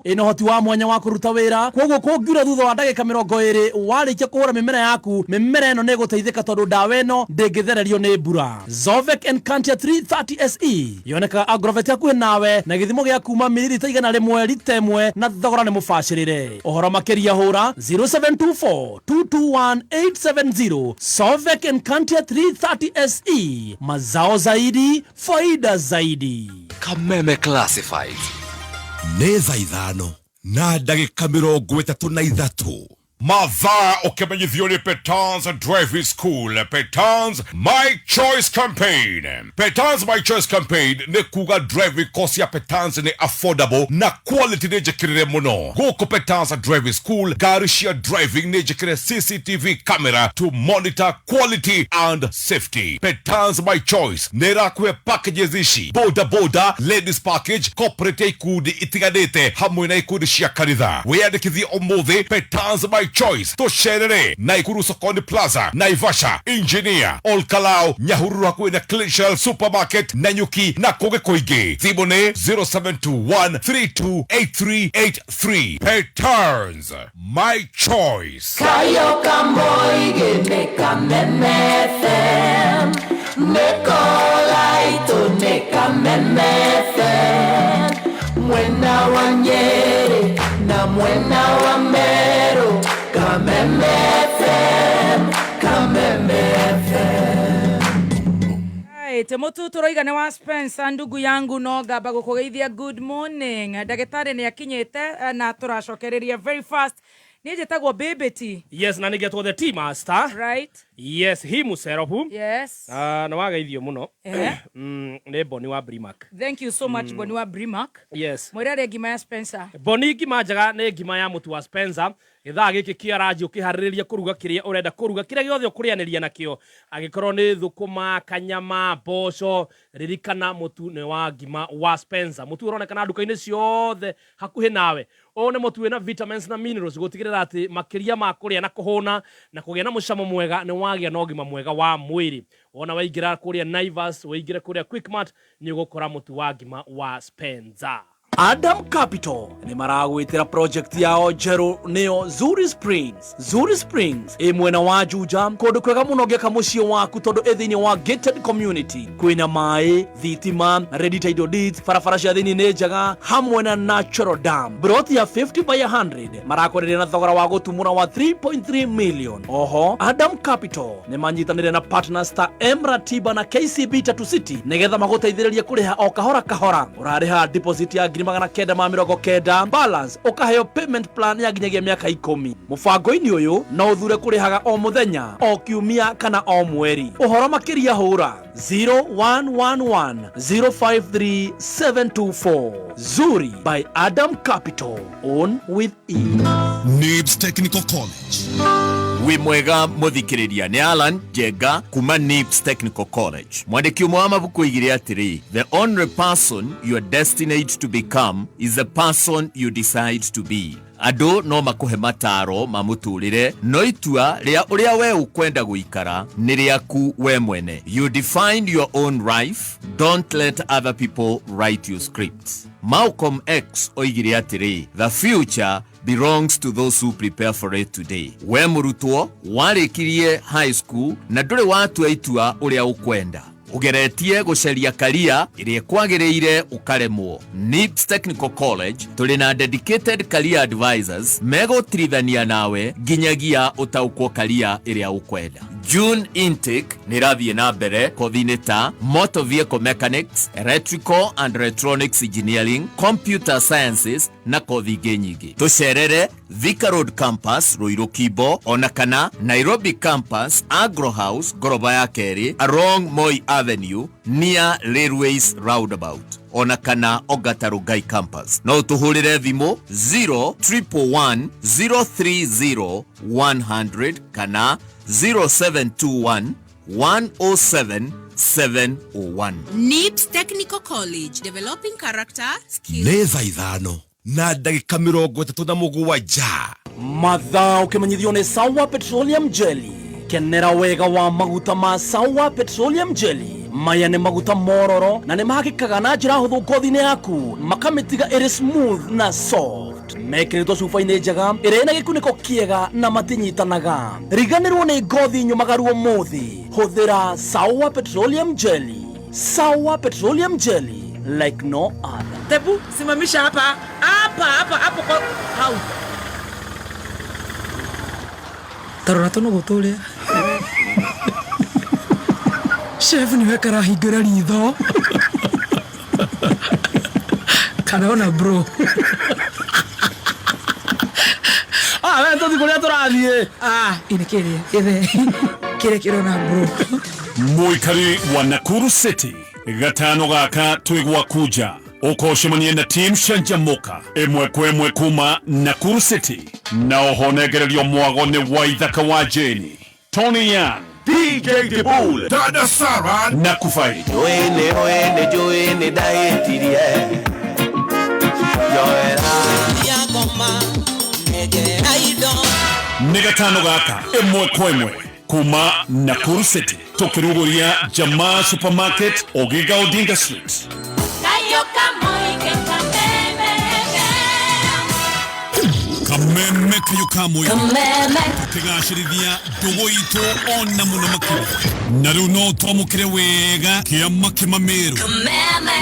Ĩna ũhoti wa mwanya wa kũruta wĩra, kwoguo kũngiura thutha wa ndagĩka 20 warĩkia kũhũra mĩmera yaku, mĩmera ĩno nĩ ĩgũteithĩka tondũ ndawa ĩno ndĩngĩthererio nĩ mbura. Zovek Encantia 330 SE yonekaga Agrovet hakuhĩ nawe na gĩthimo gĩa kuma mililita 100 rita ĩmwe na thogora nĩ mũbacĩrĩre. Ũhoro makĩria hũra 0724 221 870. Sovek Encantia 330 SE, mazao zaidi, faida zaidi. Kameme Classifieds. Nĩ thaa 5 na ndagĩka 33. Mathaa ũkĩmenyithio nĩ Petans Driving School, Petans My Choice Campaign. Petans My Choice Campaign nĩ kuga driving course ya Petans nĩ affordable na quality nĩ njĩkĩrĩre mũno. Gũkũ Petans Driving School ngari cia driving nĩ njĩkĩre CCTV camera to monitor quality and safety. Petans My Choice nĩ ĩrakũhe packages ici: boda boda, ladies package, corporate ya ikundi itiganĩte hamwe na ikundi cia kanitha. Wĩyandĩkithie ũmũthĩ Petans My Choice. Tũcerere Naikuru Sokoni Plaza, Naivasha, Engineer, Olkalau, Nyahururu hakuhĩ na Clean Shelf Supermarket, Nanyuki na kũngĩ kũingĩ. Thimũ nĩ 0721 328383. Petans My Choice. Kayo kamoige ne Kameme FM Nĩko laito nĩ Kameme FM Mwena wa Nyeri na mwena wa Meru. Kameme FM, Kameme FM. Right, mutu turoiga nĩ wa Spencer ndugu yangu, no ngamba gũkũgeithia. Good morning. Ndagĩtarĩ nĩ akinyĩte na tũracokereria very fast. Niĩ njĩtagwo Bĩbĩti. Yes, na nĩgetwo the tea master. Yes, himself. Nĩ wageithio mũno. Nĩ Boni wa Brimac. Thank you so much, Boni wa Brimac. Mwĩrere ngima ya Spencer. Boni, ngima njega nĩ ngima ya mũtu wa Spencer. Gĩthaa gĩkĩ kĩa ranji ũkĩharĩrĩria kũruga kĩrĩa ũrenda kũruga, kĩrĩa gĩothe ũkũrĩanĩria nakĩo, angĩkorwo nĩ thũkũma, kanyama, mboco, ririkana mũtu nĩ wa ngima wa Spencer. Mũtu ũronekana nduka-inĩ ciothe hakuhĩ nawe. Ũyũ nĩ mũtu wĩna vitamins na minerals gũtigĩrĩra atĩ makĩria ma kũrĩa na kũhũna na kũgĩa na mũcamo mwega, nĩ wagĩa na ũgima mwega wa mwĩrĩ. Wona waingĩra kũrĩa Naivas, waingĩre kũrĩa Quickmart, nĩ ũgũkora mũtu wa ngima wa Spencer. Adam Capital nĩ maragwĩtĩra project yao njerũ, nĩyo Zuri Springs. Zuri Springs ĩ mwena wa Juja, kũndũ kwega mũno ũngĩaka mũciĩ waku tondũ ĩ thĩinĩ wa gated community. Kwĩna maĩ, thitima, ready title deeds, barabara cia thĩinĩ nĩ njega hamwe na natural dam. Broti ya 50 by 100 marakwenderia na thogora wa gũtumũra wa 3.3 million. Oho Adam Capital nĩ manyitanĩre na partners ta M Ratiba na KCB Tatu City nĩgetha magũteithĩrĩrie kũrĩha o kahora kahora. Ũrarĩha deposit ya 990,000, balance ũkaheo payment plan ya nginyagia mĩaka 10. Mũbango-inĩ ũyũ no ũthure kũrĩhaga o mũthenya, o kiumia kana o mweri. Ũhoro makĩria hũra 0111 053 724. Zuri by Adam Capital, own with ease. NIBS Technical College. Wĩ mwega mũthikĩrĩria, nĩ Alan Njenga kuma NIBS Technical College. Mwandĩki ũmwe wa mabuku oigire atĩrĩ, "The only person you are destined to become is the person you decide to be." Andũ no makũhe mataro ma mũtũrĩre, no itua rĩa ũrĩa we ũkwenda gũikara nĩ rĩaku we mwene. You define your own life. Don't let other people write your script. Malcolm X oigire atĩrĩ, "The future belongs to those who prepare for it today." We mũrutwo warĩkirie high school na ndũrĩ watua itua ũrĩa ũkwenda, ũgeretie gũcaria career ĩrĩa ĩkwagĩrĩire ũkaremwo, NIBS Technical College tũrĩ na dedicated career advisors megũtirithania nawe nginyagia ũtaũkwo career ĩrĩa ũkwenda. June intake nĩ ĩrathiĩ na mbere kothi-inĩ ta motor vehicle mechanics, electrical and electronics engineering, computer sciences na kothi ingĩ nyingĩ. Tũcerere Thika Road Campus, Ruiru Kimbo, ona kana Nairobi Campus, Agro House, ngoroba ya kerĩ, along Moi Avenue near Railways Roundabout, ona kana Ongata Rongai Campus. No ũtũhũrĩre thimũ 0111 030 100 kana 0721 107 701. NIBS Technical College, developing character, skills. Nĩ thaa 5 na ndagĩka 37. Mathaa ũkĩmenyithio nĩ Sawa Petroleum Jelly. Kenera wega wa maguta ma Sawa Petroleum Jelly. Maya nĩ maguta mororo na nĩ mahakĩkaga na njĩra hũthũ ngothi-inĩ yaku, makamĩtiga ĩrĩ smooth na soft. soft. Mekĩrĩtwo cuba-inĩ njega ĩrĩa ĩna gĩkunĩko kĩega na matinyitanaga. Riganĩrwo nĩ ngothi nyũmagaru ũmũthĩ. Hũthĩra Sawa Petroleum Jelly. Sawa Petroleum Jelly like no other. Tebu, simamisha hapa hapa hapa hapo kwa hau. Tarora tũnũgũ tũrĩa. Chef nĩwe karahingũra ritho. Karona bro. Ah, we tũthi kũrĩa tũrathiĩ. Ah, ini kĩrĩa gĩthe kĩrĩa kĩrona bro. Mũikari wa Nakuru City gatano gaka twĩ gwakuja ũkocemania na team Canjamuka ĩmwe kwa ĩmwe kuma Nakuru City na oho nengererio mwago nĩ Waithaka wa Jane, Tony Young, DJ Dibul, Dada Sara na Kufaidi. Joene oene joene daetirie Joera Nĩ gatano gaka ĩmwe kwa ĩmwe kuma Nakuru City tũkĩrugũria Jamaa Supermarket, Oginga Odinga Street. Kameme kayo kamwe tukigacĩrithia ndũgũ itũ ona mũno makĩria na rĩu no twamũkĩre wega kĩama kĩmamĩrũ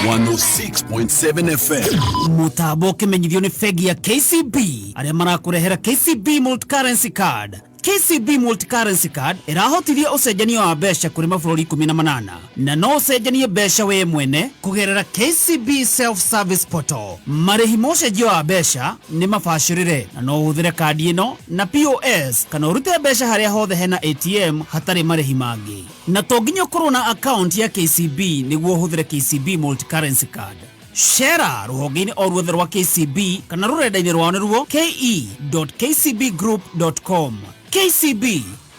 106.7 FM. Mũtambo ũkĩmenyithio nĩ bengi ya KCB arĩa marakũrehera KCB Multi-Currency Card. KCB Multi-Currency Card ĩrahotithia ũcenjania wa mbeca kũrĩ mabũrũri 18 na no ũcenjanie mbeca we mwene kũgerera KCB Self-Service Portal. Marĩhi ma ũcenjia wa mbeca nĩ mabacĩrĩre na no ũhũthĩre kandi ĩno na POS kana ũrute mbeca harĩa hothe hena ATM hatarĩ marĩhi mangĩ. Na to nginya ũkorwo na akaunti ya KCB nĩguo ũhũthĩre KCB Multi-Currency Card. Shera rũhonge-inĩ o ruothe rwa KCB kana rũrenda-inĩ rwao nĩruo ke.kcbgroup.com. KCB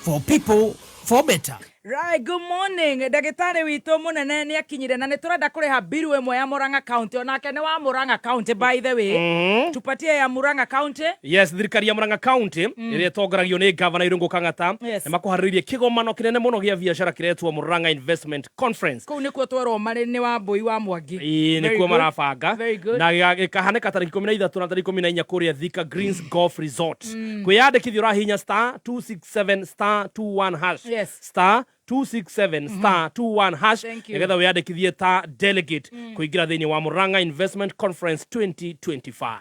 for people for better. Right, good morning. Ndagĩtarĩ witũ mũnene nĩ akinyire na nĩ tũrenda kũrĩha biru ĩmwe ya Murang'a County. Onake nĩ wa Murang'a County by the way. Tupatie ya Murang'a County. Yes, thirikari ya Murang'a County ĩrĩa ĩtongoragio nĩ gavana Irũngũ Kang'ata nĩ makũharĩrĩirie kĩgomano kĩnene mũno gĩa biacara kĩretwo Murang'a Investment Conference. Kũu nĩkuo twerwo marĩ nĩ wa Mbũi wa Mwangi. Ĩĩ, Very nĩkuo good. marabanga Very good. Na gĩkahanĩka tarĩki 13 na tarĩki 14 kũrĩa Thika Greens Golf Resort. Kwĩyandĩkithia ũrahihinya star 267 star 21 hash. Yes. Star 267 star 21 hash Thank you. nĩgetha wĩyandĩkithie ta delegate kũingĩra thĩinĩ wa Murang'a Investment Conference 2025.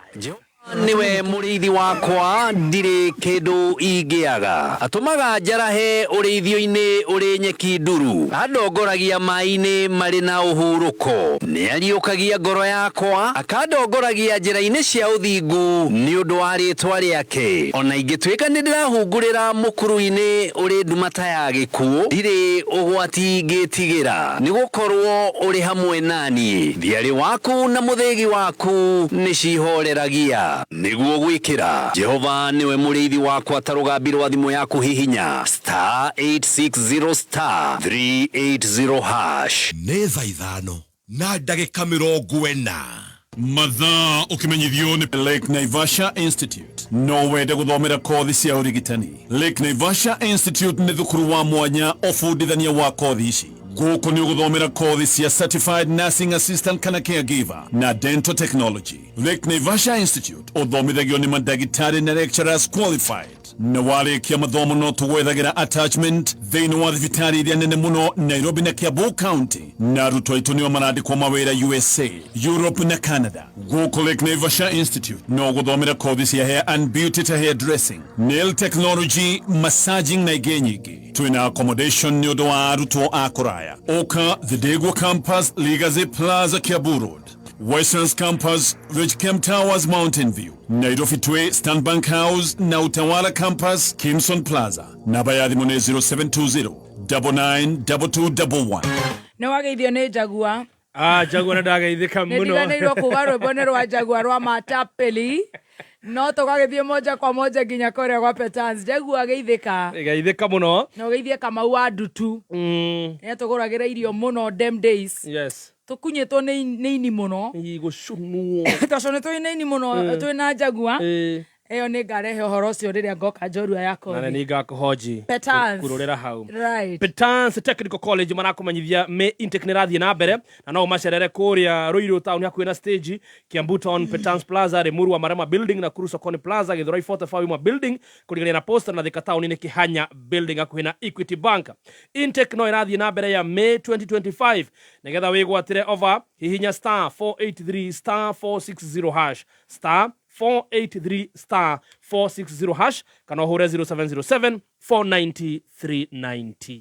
Niwe mũrĩithi wakwa ndirĩ kĩndũ ingĩaga atũmaga njarahe ũrĩithio-inĩ ũrĩ nyeki nduru andongoragia maĩ-inĩ marĩ na ũhurũko nĩariũkagia ngoro yakwa akandongoragia njĩra-inĩ cia ũthingu nĩ ũndũ wa rĩtwa rĩake ona ingĩtuĩka nĩ ndĩrahungurĩra mũkuru-inĩ ũrĩ nduma ta ya gĩkuũ ndirĩ ũgwati ngĩtigĩra nĩ gũkorwo ũrĩ hamwe naniĩ thiarĩ waku na mũthĩgi waku nĩ cihoreragia nĩguo gwĩkĩra Jehova nĩwe mũrĩithi wakwa ta rũgambi rwa thimũ yaku hihinya star 860 star 380 hash. Nĩ thaa 5 na ndagĩka 40. Mathaa ũkĩmenyithio nĩ Lake Naivasha Institute. No wende gũthomera kothi cia ũrigitani. Lake Naivasha Institute nĩ thukuru wa mwanya ũbundithania wa kothi ici. Gũkũ nĩ ũgũthomera kothi cia Certified Nursing Assistant kana Caregiver na Dental Technology. Lake Naivasha Institute ũthomithagio nĩ mandagĩtarĩ na lecturers qualified. Na warĩkia mathomo no tũgwethagĩra attachment thĩinĩ wa thibitarĩ iria nene mũno Nairobi na Kiambu County na arutwo aitũ nĩo marandĩkwo mawĩra USA, Europe na Canada. Gũkũ Lake Naivasha Institute no gũthomera kothi cia hair and beauty ta hair dressing, nail technology, massaging na ingĩ nyingĩ. Twĩna accommodation nĩ ũndũ wa arutwo a kũraya. Ũka The Daegu Campus, Legacy Plaza, Kiambu Road. Westlands Campus, Ridgecamp Towers, Mountain View. Nairobi Twe, Stanbank House na Utawala Campus, Kimson Plaza. Namba ya thimũ nĩ 0720 992211. Nĩ wageithio nĩ Jaguar. Ah, Jaguar nĩ ndageithĩka Nĩ mũno. ndiganĩirwo kuga rwĩmbo nĩ rwa Jaguar rwa Matapeli. No tũgagĩthiĩ moja kwa moja nginya kũrĩa gwa Petans. Jaguar geithĩka. Geithĩka mũno. Na ũgeithie Kamau wa Ndutu. Nĩ atũgũragĩra irio mũno dem days. Yes. Tũkunyĩtwo nĩ ini mũno. Gũcũnwo. Twacũnĩtwo nĩ ini mũno twĩna Jaguar. Ĩyo nĩ ngarehe ũhoro ũcio rĩrĩa ngoka njorua ya Na kothi. nĩ ngakũhonji Petans. kurũrĩra hau. Right. Petans Technical College marakũmenyithia May intake nĩ ĩrathiĩ na mbere, na no ũmacerere kũrĩa Ruiru town hakuhĩ na stage, Kiambu town Petans Plaza, Limuru wa Marema building, Nakuru Sokoni Plaza, Githurai 45 Wima building, kũrigania na Posta, na Thika town nĩ Kihanya building hakuhĩ na Equity Bank. Intake no ĩrathiĩ na mbere ya May 2025. Nĩgetha wĩgwatĩre over, hihinya star 483 star 460 hash, star 483 star 460 hash, kana ũhũre 0707 490 390.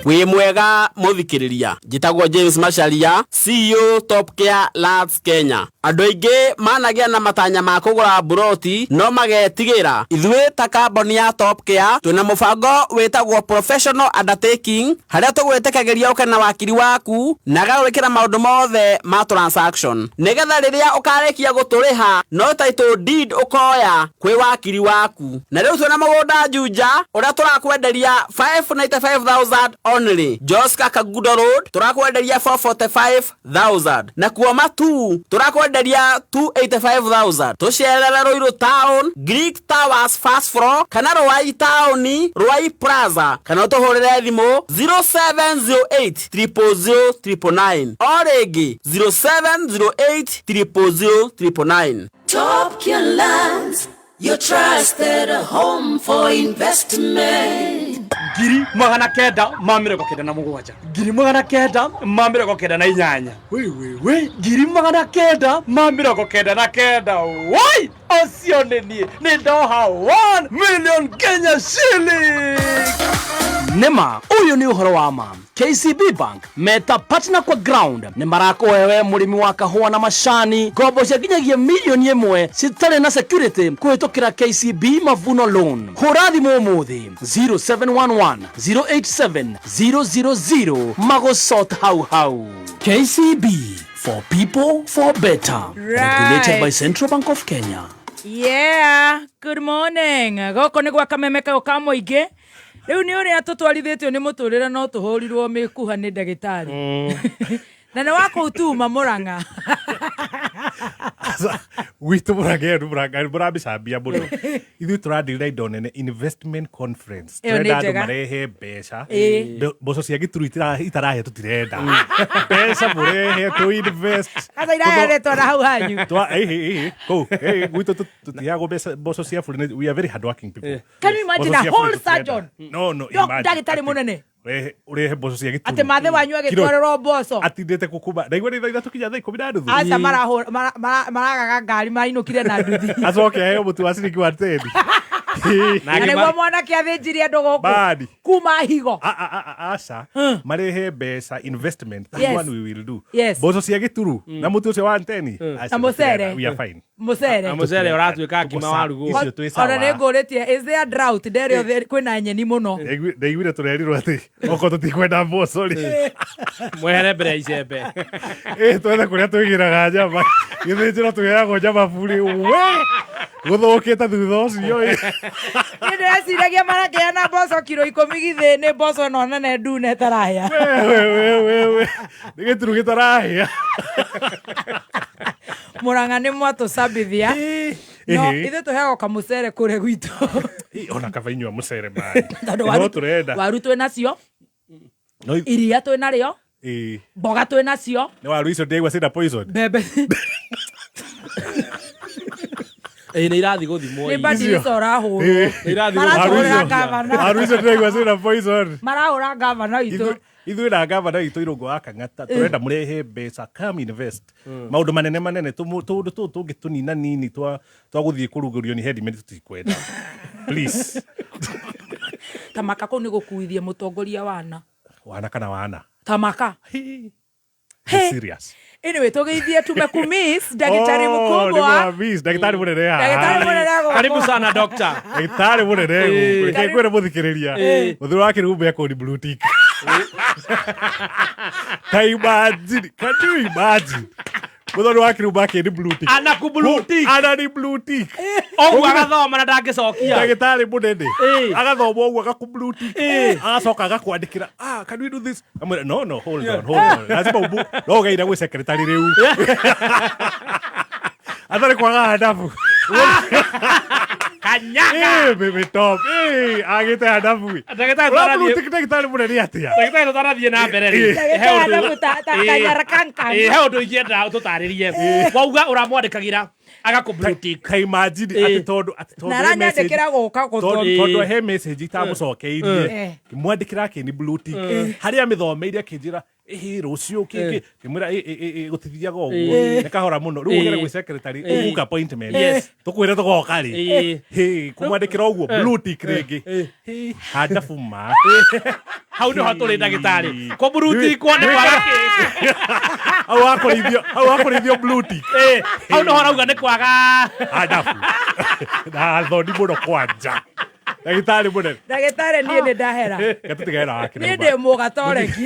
Wĩ mwega mũthikĩrĩria, njĩtagwo James Macharia, CEO Top Care Lands Kenya. Andũ aingĩ managĩa na matanya ma kũgũra mburoti no magetigĩra. Ithuĩ ta kambuni ya Top Care twĩna mũbango wĩtagwo Professional Undertaking, harĩa tũgwĩtĩkagĩria ũke na wakiri waku na agagwĩkĩra maũndũ mothe ma transaction, nĩgetha rĩrĩa ũkarĩkia gũtũrĩha no title deed ũkoya kwĩ wakiri waku. Na rĩu twĩna mũgũnda Juja ũrĩa tũrakwenderia 595,000 only. Joska Kagudo Road tũrakwenderia 445,000, na kuo Matu tũrakwenderia 285,000. Tũcerere Ruiru Town, Greek Towers first floor, kana Ruai Town, Ruai Plaza, kana ũtũhũrĩre thimũ 0708 000 999, o rĩngĩ 0708 000 999. Top Your Lands, your trusted home for investment. 997, 998, wĩwĩwĩ, 999, woi, ũcio nĩ niĩ, nĩ ndoha 1 million Kenya shilling. Nĩma ũyũ nĩ ũhoro wa ma. KCB Bank meta partner kwa ground nĩ marakũhe we mũrĩmi wa kahũa na macani ngombo cia nginyagia 1 million citarĩ na security kũhĩtũkĩra KCB Mavuno Loan. Hũra thimũ ũmũthĩ 0711 087 000 magũsort hau hau. KCB, for people, for better. Regulated by Central Bank of Kenya. Yeah, good morning. Gũkũ nĩ gwa kameme kau ka mũingĩ. Rĩu nĩ ũrĩa tũtwarithĩtio nĩ mũtũrĩre, no tũhũrirwo mĩkuha nĩ ndagĩtarĩ. Na nĩ wa kũu tuma Mũrang'a. Gwitå må rangä må ramä må no. Ithuä tå randirä na indo nene, investment conference. Ĩyo nĩ Tũrenda andũ njega. marehe mbeca. Ĩĩ. Mboco cia gä turu itarahe, tå tirenda mbeca, må rehe tå invest. Aca iraheanĩtwo na hau hanyu. Kũu gwitå tũtiheagwo mbeca mboco cia bũrũri. We are very hardworking people. Can you imagine Mboco a cia whole bũrũri tũtirenda. surgeon? No, imagine Ndagĩtarĩ atĩ mũnene. Ũrehe mboco cia gĩturu Atĩ mathe wanyu Kiro- agĩtwarĩrwo mboco. Atindĩte gũkuma ndaigua nĩ thaa 3 kinya thaa 10:30. Aca maragaga ngari mainũkire na nduthi. Acoke aheo mũtu wa ciringi wa teni. Na nĩguo mwanake athĩnjirie andũ gũkũ Badi. kuma higo. Aca, marehe mbeca, investment, that one we will do. Mboco cia gĩturu na mũtu ũcio wa nteni. Na mũcere. We are fine. Mũcere. Na mũcere ũratuĩka ngima warugwo. Icio twĩ sawa. Ona nĩ ngũrĩtie, is there drought? Ndere othe kwĩna nyeni mũno. Ndaiguire tũrerirwo atĩ okorwo tũtikwenda mboco rĩ, mwehere mbere ya icembe. Ĩ twethe kũrĩa twĩgĩraga nyama, gĩthĩnjĩro twĩheagwo nyama burĩ, we gũthũkĩte thutha ũcio ĩ. Niĩ ndĩreciragia marakĩana mboco kiro 10, githĩ nĩ mboco ĩno nene ndune ĩtarahĩa. We we we we, nĩ gĩturu gĩtarahĩa. Mũrang'a nĩ mwatũcambithia, no ithuĩ tũheagwo kamũcere kũrĩa gwitũ. Ona kaba inyua mũcere maĩ. Tondũ No tũrenda waru twĩ nacio, No iria twĩ narĩo, mboga twĩ nacio. Nĩ waru icio ndĩaigua ciĩna poison. Mbembe. Ĩ nĩ irathi gũthimwo. Nĩ mbandirica ũrahũrwo. Nĩ irathi Marahũrĩra gũthimwo. gavana. Waru icio ndĩraigua ciĩna poison. Marahũra gavana witũ. Ithuĩ na gavana witũ Irũngũ wa Kang'ata tũrenda mũrehe mbeca, come invest maũndũ manene manene. Tũũndũ tũũ tũngĩ tũnina nini twa gũthiĩ kũrugũrio nĩ headman tũtikwenda, please. Tamaka kũu nĩ gũkuithia mũtongoria wana. Wana kana wana? Tamaka. Be serious. Anyway, tũgeithie tumekumiss, ndagĩtarĩ Oh, mũkubwa. nĩmwamiss. Ndagĩtarĩ mũnene haha. Ndagĩtarĩ mũnene gũkũ. Karibu sana, doctor. Ndagĩtarĩ mũnene gũkũ. Reke ngwĩre mũthikĩrĩria, mũthuri wa kĩrumbe akũni blue tick. Ta imagine, can you imagine mũthuri wa kĩrumbe akĩni blue tick? Anaku blue tick. Anani blue tick. Ũguo agathoma na ndangĩcokia. Ndagĩtarĩ mũnene agathoma ũguo agaku blue tick, agacoka agakwandĩkĩra, "Ah, can we do this?" Amwĩra, "No, no, hold on, hold on, lazima ubu no ũgeire gwĩ secretary rĩu atarĩ kwaga adabu." Kanyaga. Eh, baby top. Eh, agite handabu. Ndagĩtarĩ Ũra tũrathiĩ- blue tick ndagĩtarĩ mũnene atĩa? Ndagĩtarĩ tũtanathiĩ na mbere rĩ. Ndagĩtarĩ He ũndũ- handabu ta Ĩĩ. kanyara kankan. Ĩĩ, he ũndũ ingĩenda ũtũtarĩrie. Wauga ũramwandĩkagĩra agakũ blue tick. Ka imagine atĩ tondũ atĩ tondũ Na he aranyandĩkĩra message- gũka tondũ gũtũ. tondũ he message itamũcokeirie Eh. ngĩmwandĩkĩra akĩni blue tick harĩa amĩthomeire akĩnjĩra ĩhĩ rũciũ kĩkĩ ngĩmwĩra "Ĩ, ĩ, ĩ, ĩ, gũtithiaga ũguo nĩ kahora mũno rĩu ũgere gwĩ secretary ũgũka appointment Yes. tũkwĩre tũgoka rĩ Ĩĩ. Hĩ, kũmwandĩkĩra ũguo blue tick rĩngĩ Hĩ, handabu ma Hau nĩho tũrĩ ndagĩtarĩ. Kũ blue tick kwa nĩ kwaga kĩ? hau wakũrĩithio hau wakũrĩithio blue tick Ĩĩ, hau nĩho ũrauga nĩ kwaga. handabu na thoni mũno kwanja ndagĩtarĩ mũnene Ndagĩtarĩ niĩ nĩ ndahera. gatũtigere wake Niĩ ndĩ mũgatoreki.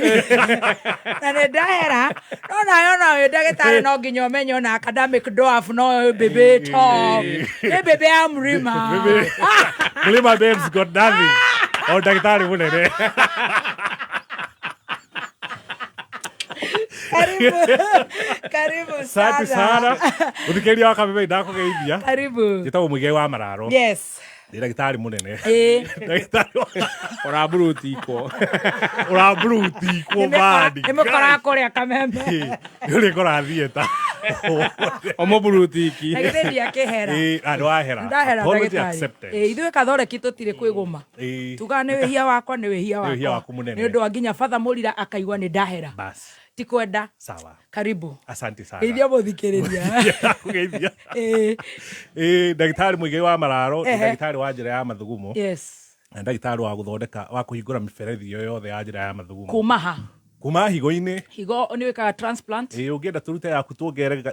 Na nĩ ndahera. No nawe ona wĩ ndagĩtarĩ no nginya ũmenye ona academic dwarf no bebe top. Nĩ bebe ya mrima. Mlima babes got nothing. O ndagĩtarĩ mũnene. Karibu. Karibu Asante sana. sana. Mũthikĩrĩria wa Kameme ndakũgeithia. Karibu. Njĩtagwo Mũigai wa Mararo. Yes. Ndĩ ndagĩtarĩ mũnene. Ĩĩ. Ndagĩtarĩ wa Ũra blue tickwo. Ũra blue tickwo bani. Nĩ mũkoraga kũrĩa Kameme. Nĩ ũrĩkora theatre. Omo blue tick. Na githĩ ndiakĩhera. Ĩĩ, ah, nĩwahera. Ndahera Apology ndagĩtarĩ. accepted. Ĩĩ, ithuĩ kathoreki tũtirĩ kwĩgũma. Ĩĩ. Tugaga nĩ wĩhia wakwa nĩ wĩhia Nĩ wĩhia wakwa. waku mũnene. Nĩ ũndũ wa nginya batha mũrira akaigua nĩ ndahera. Bas. Ti kwenda. Sawa. Karibu. Asante sana. Geithia mũthikĩrĩria. Ndakũgeithia. Ĩĩ. Ĩĩ, ndagĩtarĩ Mũigai wa Mararo, nĩ Ehe. ndagĩtarĩ wa njĩra ya mathugumo. Yes. Na ndagĩtarĩ wa gũthondeka wa kũhingũra mĩberethi ĩyo yothe ya njĩra ya mathugumo. Kuma ha? Kuma higo-inĩ. Higo nĩ wĩkaga transplant. Ĩĩ, ũngĩenda tũrute yaku tuongerere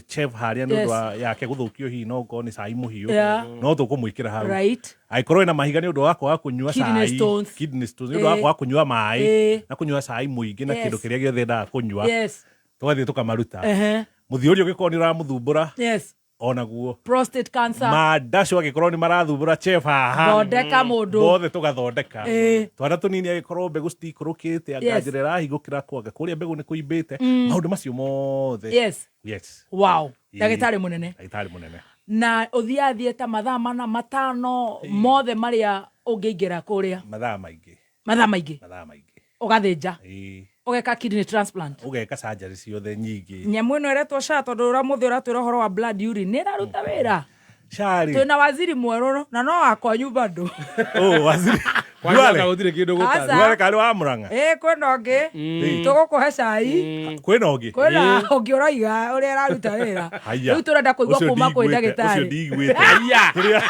chef harĩa nĩ ũndũ Yes. wa yake gũthũkio hihi no ngorwo nĩ cai mũhiũ Yeah. no tũkũmwĩkĩra hau Right. angĩkorwo ĩna mahiga nĩ ũndũ wa kwaga kũnyua Kidney cai stones. kidney stones nĩ ũndũ wa Ĩĩ. kwaga kũnyua maĩ Ĩĩ. na kũnyua cai mũingĩ na Yes. kĩndũ kĩrĩa gĩothe endaga kũnyua Yes. tũgathiĩ tũkamaruta Ehe. mũthiũri ũngĩkorwo nĩ ũramũthumbũra Yes. onaguo Prostate cancer. mandacu angĩkorwo nĩ marathumbũra chef haha Thondeka mũndũ. mothe tũgathondeka Ĩĩ. twana tũnini angĩkorwo mbegũ citikũrũkĩte anga Yes. njĩra ĩrahingũkĩra kwanga kũrĩa mbegũ nĩ kũimbĩte Mm. maũndũ macio mothe Yes. yes Wow. Ĩĩ. Ndagĩtarĩ mũnene. ndagĩtarĩ mũnene Na ũthiaga thieta mathaa mana matano mothe marĩa ũngĩingĩra kũrĩa. mathaa maingĩ Mathaa maingĩ. mathaa maingĩ Ũgathĩnja. Ĩĩ. Ũgeka kidney transplant. ũgeka surgery ciothe nyingĩ Nyamũ ĩno ĩretwo SHA tondũ ũrĩa mũthĩ ũratwĩra ũhoro wa blood urine nĩ ĩraruta wĩra. Shari. Twĩna waziri mwerũ na no wakwanyu bado. Oh, waziri. Kwanyu Duale. gũtirĩ kĩndũ gũtarĩ. Aca. Duale karĩ wa Murang'a. Ĩĩ kwĩna ũngĩ. Tũgũkũhe cai. Kwĩna ũngĩ. Kwĩna ũngĩ ũroiga ũrĩa ĩraruta wĩra. Haiya. Rĩu tũrenda kũigua Ũcio kuma kwĩ ndiguĩte, Ũcio ndagĩtarĩ. ndiguĩte. Kĩrĩa-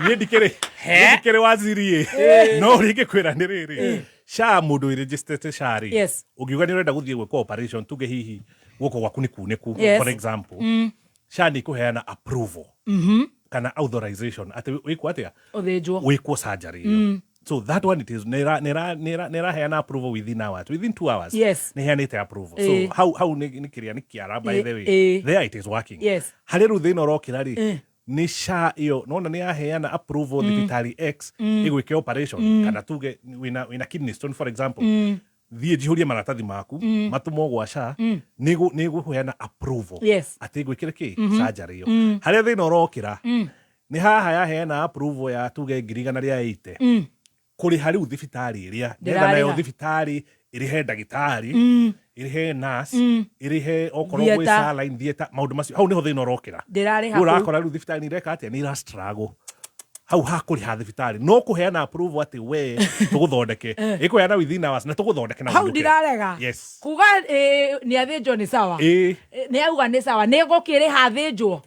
Niĩ ndikĩrĩ niĩ ndikĩrĩ waziri ĩ. No ũrĩa ingĩkwĩra nĩ rĩrĩ. SHA mũndũ wĩrĩnjĩstĩte SHA rĩ. Yes. Ũngiuga nĩ ũrenda gũthiĩ gwĩkwo operation tuge hihi guoko gwaku nĩ kunĩku Yes. for example. Mm. SHA nĩ ĩkũheana approval Mhm. kana authorization atĩ wĩkwo atĩa Ũthĩnjwo. wĩkwo surgery ĩyo. Mm. So that one it is nĩraheana approval within hours within 2 hours Yes. nĩheanĩte approval Ĩĩ. so hau hau nĩ kĩrĩa nĩ kĩara by the way Ĩĩ. there it is working Yes. harĩa rĩu thĩna ũrokĩra rĩ Ĩĩ. nĩ SHA ĩyo nona nĩ yaheana approval Mm. thibitarĩ X Mm. ĩgwĩke operation Mm. kana tuge wĩna kidney stone for example Mm. thiĩ njihũrie maratathi maku Mm. matũmwo gwa SHA Mm. nĩ ĩgũheana approval Yes. atĩ ngwĩkĩre kĩ Mhm. surgery ĩyo Mm. harĩa thĩna ũrokĩra Mm. nĩ haha yaheana approval ya tuge 180,000 Mm. kũrĩha rĩu thibitarĩ ĩrĩa nĩgetha Ndĩrarĩha. nayo thibitarĩ ĩrĩhe ndagĩtarĩ Mm. ĩrĩhe nurse Mm. ĩrĩhe okorwo gwĩ Theatre. saline theatre maũndũ macio hau nĩho thĩna ũrokĩra Ndĩrarĩha Rĩu kũu. ũrakora rĩu thibitarĩ nĩ ireka atĩa nĩ ira struggle hau hakũrĩha thibitarĩ no kũheana approval atĩ we tũgũthondeke ĩkũheana within hours na tũgũthondeke na Hau ũinũke. ndirarega. yes Kuga ĩĩ, nĩ athĩnjwo nĩ sawa. ĩĩ Nĩ auga nĩ sawa. Nĩ gũkĩrĩha athĩnjwo.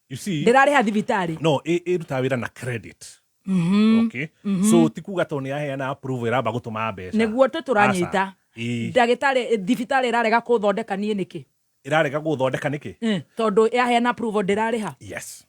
you see Ndĩrarĩha thibitarĩ. no ĩrutaga wĩra na credit Mhm. okay Mhm. so ti kuga tondũ nĩ yaheana approval ĩramba gũtũma mbeca Nĩguo tũ tũranyita. Aca. Ĩĩ. Ndagĩtarĩ thibitarĩ ĩrarega kũthondeka niĩ nĩkĩ? ĩrarega gũthondeka nĩkĩ Tondũ yaheana approval ndĩrarĩha. yes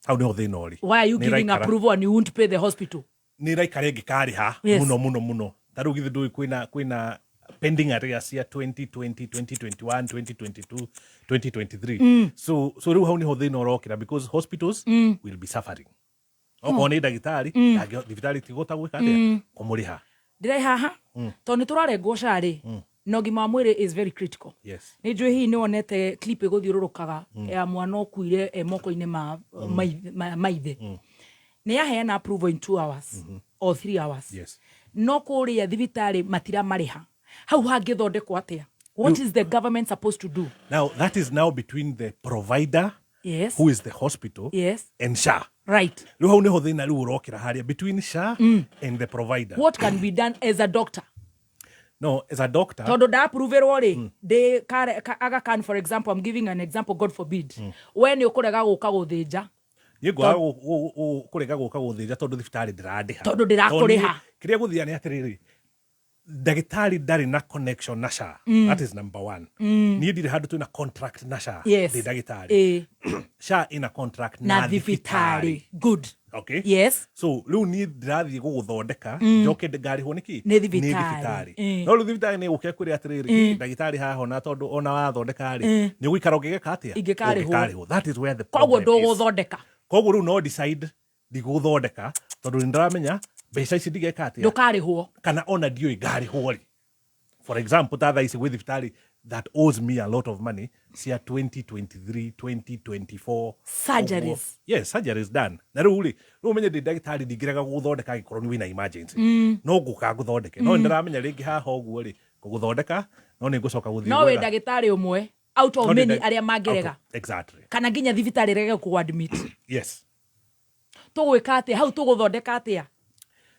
hau nĩho thĩna ũrĩ Why are you Nĩ giving ĩraikara- approval and you won't pay the hospital? nĩ ĩraikara ĩngĩkarĩha Yes. mũno mũno mũno ta rĩu githĩ ndũĩ kwĩna pending arrears cia 2020 2021 2022 2023 Mm. so rĩu hau nĩho thĩna ũrokĩra because hospitals Mm. will be suffering okorwo nĩ ndagĩtarĩ Mm. thibitarĩ tigũta gwĩka atĩa Mm. kũmũrĩha Ndĩrai haha Mm. tondũ nĩ tũrarengwo SHA rĩ Mm. Na ũgima wa mwĩrĩ is very critical. Yes. Nä njå hihi nä wonete clip ä gå thiå rå rå kaga ya mwana å kuire e moko-inä ma maithe nä yaheana approval in 2 hours or 3 hours. No kå rä a thibitarä matiramarä hau hangä thondekwo atä a? What is the government supposed to do? Now that is now between the provider, who is the hospital, and SHA. Rĩu hau nĩho thĩna rĩu ũrokĩra harĩa between SHA and the provider. What can be done as a doctor? No, as a doctor, Tondå ndaapproverwo rä ndä Aga Khan, for example, I'm giving an example, God forbid, we nä å kå rega gå ka gå thä nja. Niĩ ngwaga kũrega gũka gũthĩnja tondũ thibitarĩ ndĩrandĩha. Tondũ ndĩrakũrĩha. Tondũ niĩ- kĩrĩa gũthia nĩ atĩrĩrĩ, ndagĩtarĩ ndarĩ na connection na SHA. That is number one. Niĩ ndirĩ handũ twĩna contract na SHA. Ndĩ ndagĩtarĩ. SHA ĩna contract na na thibitarĩ. Thibitarĩ. Good. Okay. So rĩu niĩ ndĩrathiĩ gũgũthondeka, njoke ngarĩhwo nĩkĩ? Nĩ thibitarĩ. Nĩ thibitarĩ. No rĩu thibitarĩ nĩ gũke kwĩre atĩrĩrĩ, ndagĩtarĩ haha ona tondũ ona wathondeka rĩ, nĩ ũgũikara ũngĩgeka atĩa? Ingĩkarĩhwo. Ũngĩkarĩhwo. That is where the Koguo problem is. ndũgũthondeka. Koguo rĩu no decide ndigũthondeka tondũ nĩ ndĩramenya mbeca ici ndigeka atĩa? Ndũkarĩhwo. Kana ona ndiũĩ ngarĩhwo rĩ. For example, ta thaa ici gwĩ thibitarĩ that owes me a lot of money cia 2023, 2024. Surgeries. Ũguo. Yes, surgery is done. Na rĩu rĩ, rĩu ũmenye ndĩ ndagĩtarĩ, ndingĩrega gũgũthondeka angĩkorwo nĩ wĩna emergency. No ngũka ngũthondeke, no nĩndĩramenya rĩngĩ haha ũguo rĩ, ngũgũthondeka no nĩ ngũcoka gũthiĩ No wĩ gwetha- ndagĩtarĩ ũmwe out of No nĩ many arĩa mangĩrega. Exactly. Kana nginya thibitarĩ rege kũ admit. Tũgwĩka atĩa hau? Tũgũthondeka atĩa?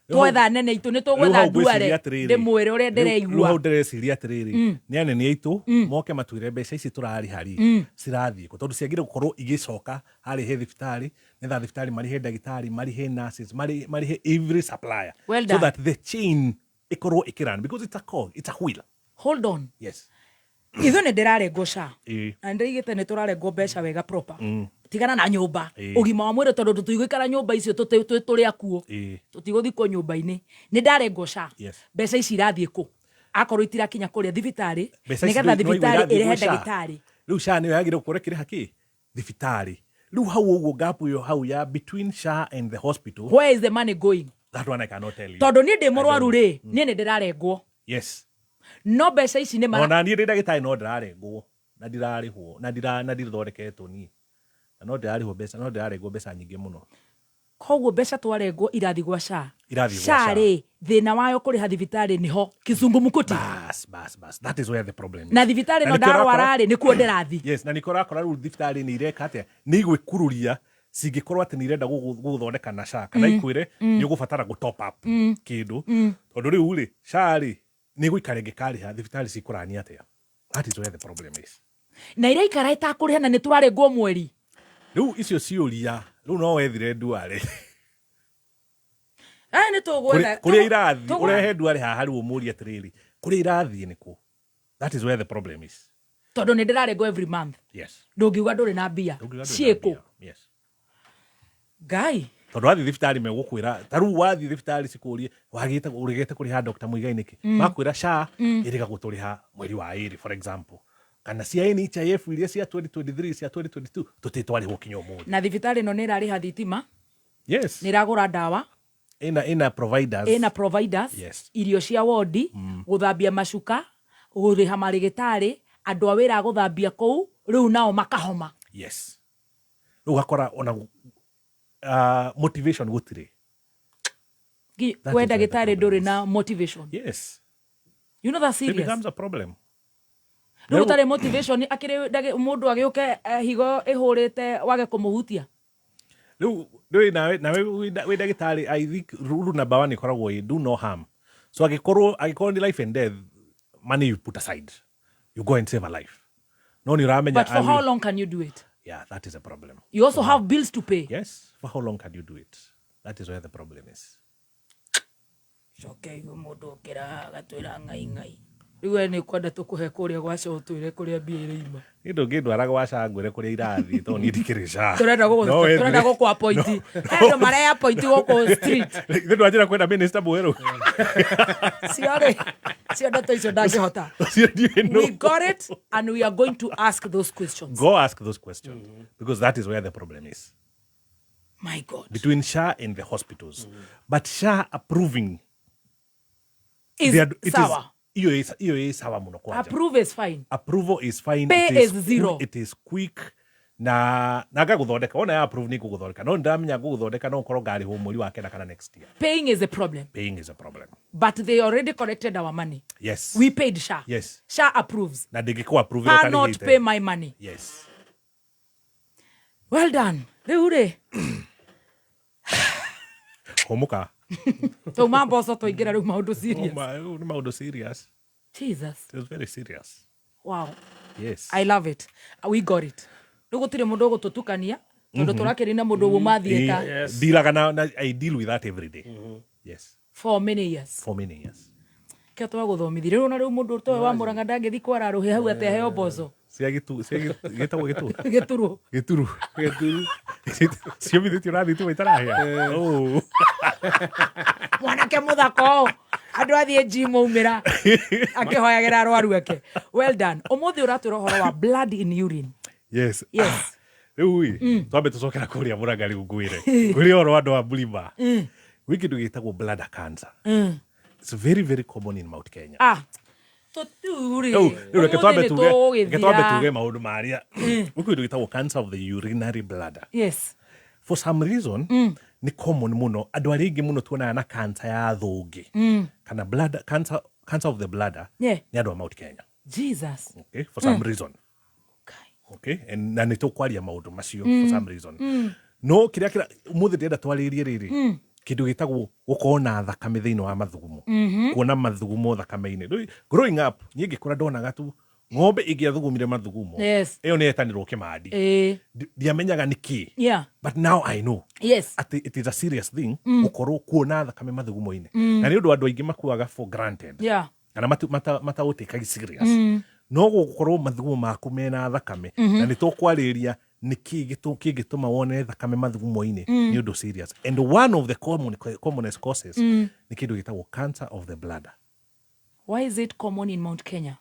Rĩu hau- Twetha nene itũ nĩ Rĩu tũgwetha hau ngwĩciria nduare atĩrĩrĩ, ndĩmwĩre ũrĩa rĩu hau ndĩreigua. ndĩreciria atĩrĩrĩ, nĩ anene aitũ moke matwĩre mbeca ici tũrarĩha rĩ, cirathiĩ kũ, tondũ ciagĩrĩire gũkorwo igĩcoka harĩ he thibitarĩ, nĩgetha thibitarĩ marĩhe ndagĩtarĩ, marĩhe nurses, marĩhe every supplier, Well so done. that the chain ĩkorwo ĩkĩrun, because it's a cog, it's a wheel. Hold on. Yes. Ithuĩ nĩ ndĩrarengwo SHA na ndĩraigĩte nĩ tũrarengwo mbeca wega proper. Tigana na nyũmba, ũgima wa mwĩrĩ, tondũ tũtigũikara nyũmba icio tũrĩ akuo. Tũtigũthikwo nyũmba-inĩ. Nĩ ndarengwo SHA. Mbeca ici irathiĩ kũ akorwo itirakinya kũrĩa thibitarĩ Mbeca ici nĩgetha rĩu no igwe thibitarĩ irathiĩ ĩrehe gwĩ SHA. ndagĩtarĩ? Rĩu SHA nĩyo yagĩrĩire gũkorwo ĩkĩrĩha kĩ? Thibitarĩ. Rĩu hau ũguo gap ĩyo hau ya between SHA and the hospital. Where is the money going? That one I cannot tell you. Tondũ niĩ ndĩ mũrwaru rĩ, niĩ nĩ ndĩrarengwo, no mbeca ici nĩ mara Ona niĩ ndĩ ndagĩtarĩ no ndĩrarengwo na ndirarĩhwo na ndira na ndirithondeketwo niĩ na no ndĩrarĩhwo mbeca, no ndĩrarengwo mbeca nyingĩ mũno. Koguo mbeca twarengwo irathiĩ gwa SHA. Irathiĩ gwa SHA SHA. rĩ, thĩna wayo kũrĩha thibitarĩ nĩho kizungumkuti. Bas bas bas, that is where the problem is. Na thibitarĩ Na no nĩkĩo ũrakora- ndarwara rĩ, nĩkuo ndĩrathiĩ. Yes, na nĩkĩo ũrakora rĩu thibitarĩ nĩ ireka atĩa? Nĩ igwĩkururia cingĩkorwo atĩ nĩ irenda gũgũthondeka na SHA kana ikwĩre nĩ ũgũbatara gũ top up kĩndũ, tondũ rĩu rĩ, SHA rĩ, nĩ ĩgũikara ĩngĩkarĩha thibitarĩ cikũrania atĩa? That is where the problem is. Na iraikara itakũrĩha na nĩ tũrarengwo mweri. Rĩu icio ciũria rĩu no wethire nduare. Aya nĩ tũgwetha Kũrĩa irathiĩ, ũrehe nduare haha rĩu ũmũrie atĩrĩrĩ, kũrĩa irathiĩ nĩkũ? That is where the problem is. Tondũ nĩ ndĩrarengwo every month. Ndũngiuga ndũrĩ na mbia. Ndũngiuga ndũrĩ na Ciĩkũ? mbia. Yes. Ngai. Tondũ wathiĩ thibitarĩ megũkwĩra, ta rĩu wathiĩ thibitarĩ cikũrie wagĩte ũregete kũrĩha Dr. Muigai nĩkĩ, makwĩra SHA ĩrĩga gũtũrĩha mweri wa ĩrĩ, for example, kana cia NHIF iria cia 2023, cia 2022 tũtirĩ twarĩhwo kinya ũmũthĩ. Na thibitarĩ ĩno nĩ ĩrarĩha thitima, nĩ ĩragũra ndawa, Ĩna providers. Ĩna providers, irio cia wodi, gũthambia macuka, kũrĩha marĩgĩtarĩ, andũ a wĩra a gũthambia kũu, rĩu nao makahoma. Yes, rĩu ũgakora ona motivation gũtirĩ. That We is where the ndagĩtarĩ problem ndũrĩ is. Na motivation. You know that's It serious. becomes a problem. Rĩu ũtarĩ motivation akĩrĩ mũndũ agĩũke higo ĩhũrĩte wage kũmũhutia. Rĩu rĩu nawe wĩ ndagĩtarĩ, I think rule number one ĩkoragwo ĩ do no harm. So angĩkorwo nĩ life and death, money you put aside, you go and save a life, no nĩ ũramenya But for I how long can you do it? Yeah, that is a problem. You also have bills to pay. Yes, for how long can you do it? That is where the problem is. Coke igu mũndũ ũkĩra agatwĩra ngai ngai, rĩu we nĩ kwenda tũkũhe kũrĩa gwaca ũtwĩre kũrĩa mbia iraima. Niĩ ndũngĩndwara gwa SHA ngwĩre kũrĩa irathiĩ tondũ niĩ ndikĩrĩ SHA. Tũrenda No wethire- tũrenda gũkũ appoint. He andũ mareya appoint gũkũ street. Ithe ndwanjĩra kwenda minister mwerũ. Ciorĩ cio ndeto icio ndangĩhota. Ũcio ndiũĩ nũ. We got it and we are going to ask those questions. Go ask those questions because that is where the problem is. My God. Between SHA and the hospitals. But SHA approving Is it sawa. Iyo ĩ sawa mũno kwanja. Approve is fine. Approval is fine. Pay It is is zero. It is quick na ngagũthondeka wona ya approve nĩ ngũgũthondeka, no ndamenya ngũgũthondeka no ũkorwo ngarĩhwo mweri wa kenda kana next year. Paying is a problem. Paying is a problem. But they already collected our money. Yes. We paid SHA. Yes. SHA approves. Na ndĩngĩkũ approve Cannot pay my money. Yes. Well done. Rĩu rĩ, Hũmũka. twauma mboco twaingĩra rĩu maũndũ serious. Nĩ maũndũ serious. Jesus. It was very serious. Wow. Yes. I love it. We got it. Rĩu gũtirĩ mũndũ ũgũtũtukania tondũ tũrakĩrĩ na mũndũ uma theatre. Dealaga na I deal with that every day. Yes. For many years. For many years. Kĩo twagũthomithire rĩu ona rĩu mũndũ towe wa Mũrang'a ndangĩthi kwara rũhĩ hau atĩ aheo mboco. Cia gĩtu cia gĩtagwo gĩtũ. Gĩturu. Gĩturu. Gĩturu. Ciomithĩtio na thitima itarahĩa. Oh. Mwanake mũthaka ũũ andũ athiĩ gym aumĩra akĩhoyagĩra arwaru ake. Well done. Ũmũthĩ ũratwĩra ũhoro wa blood in urine. Yes. Yes. Rĩu ĩ, twambe tũcokera kũrĩa Mũrang'a rĩu ngwĩre. Ngwĩre ũhoro wa andũ a Mlima. Gwĩ kĩndũ gĩtagwo bladder cancer. It's very very common in Mount Kenya. Ah. Tũtirĩ. Rĩu rĩu reke twambe Ũmũthĩ tuge, reke twambe nĩtũgũgĩthira. tuge maũndũ marĩa. Gwĩ kĩndũ gĩtagwo cancer of the urinary bladder. Yes. For some reason nĩ common mũno, andũ arĩa aingĩ mũno tuonaga na cancer ya thũngĩ kana bladder cancer, cancer of the bladder nĩ andũ a Mount Kenya. Jesus. Okay, for some reason. Okay, and na nĩ tũkwaria maũndũ macio for some reason. No kĩrĩa kĩra ũmũthĩ ndĩrenda twarĩrie rĩrĩ, kĩndũ gĩtagwo gũkorwo na thakame thĩinĩ wa mathugumo, kuona mathugumo thakame-inĩ. Rĩu, growing up niĩ ngĩkũra ndonaga tu ng'ombe ĩngĩathugumire mathugumo, ĩyo nĩ yetanirwo kĩmandi. Ndiamenyaga nĩ kĩ, but now I know atĩ it is a serious thing gũkorwo kuona thakame mathugumo-inĩ, na nĩ ũndũ andũ aingĩ makuaga for granted kana mataũtĩkagi serious. No gũkorwo mathugumo maku mena thakame, na nĩ tũkwarĩria nĩ kĩ kĩngĩtũma wone thakame mathugumo-inĩ, nĩ ũndũ serious, and one of the commonest causes nĩ kĩndũ gĩtagwo cancer of the bladder. Why is it common in Mount Kenya?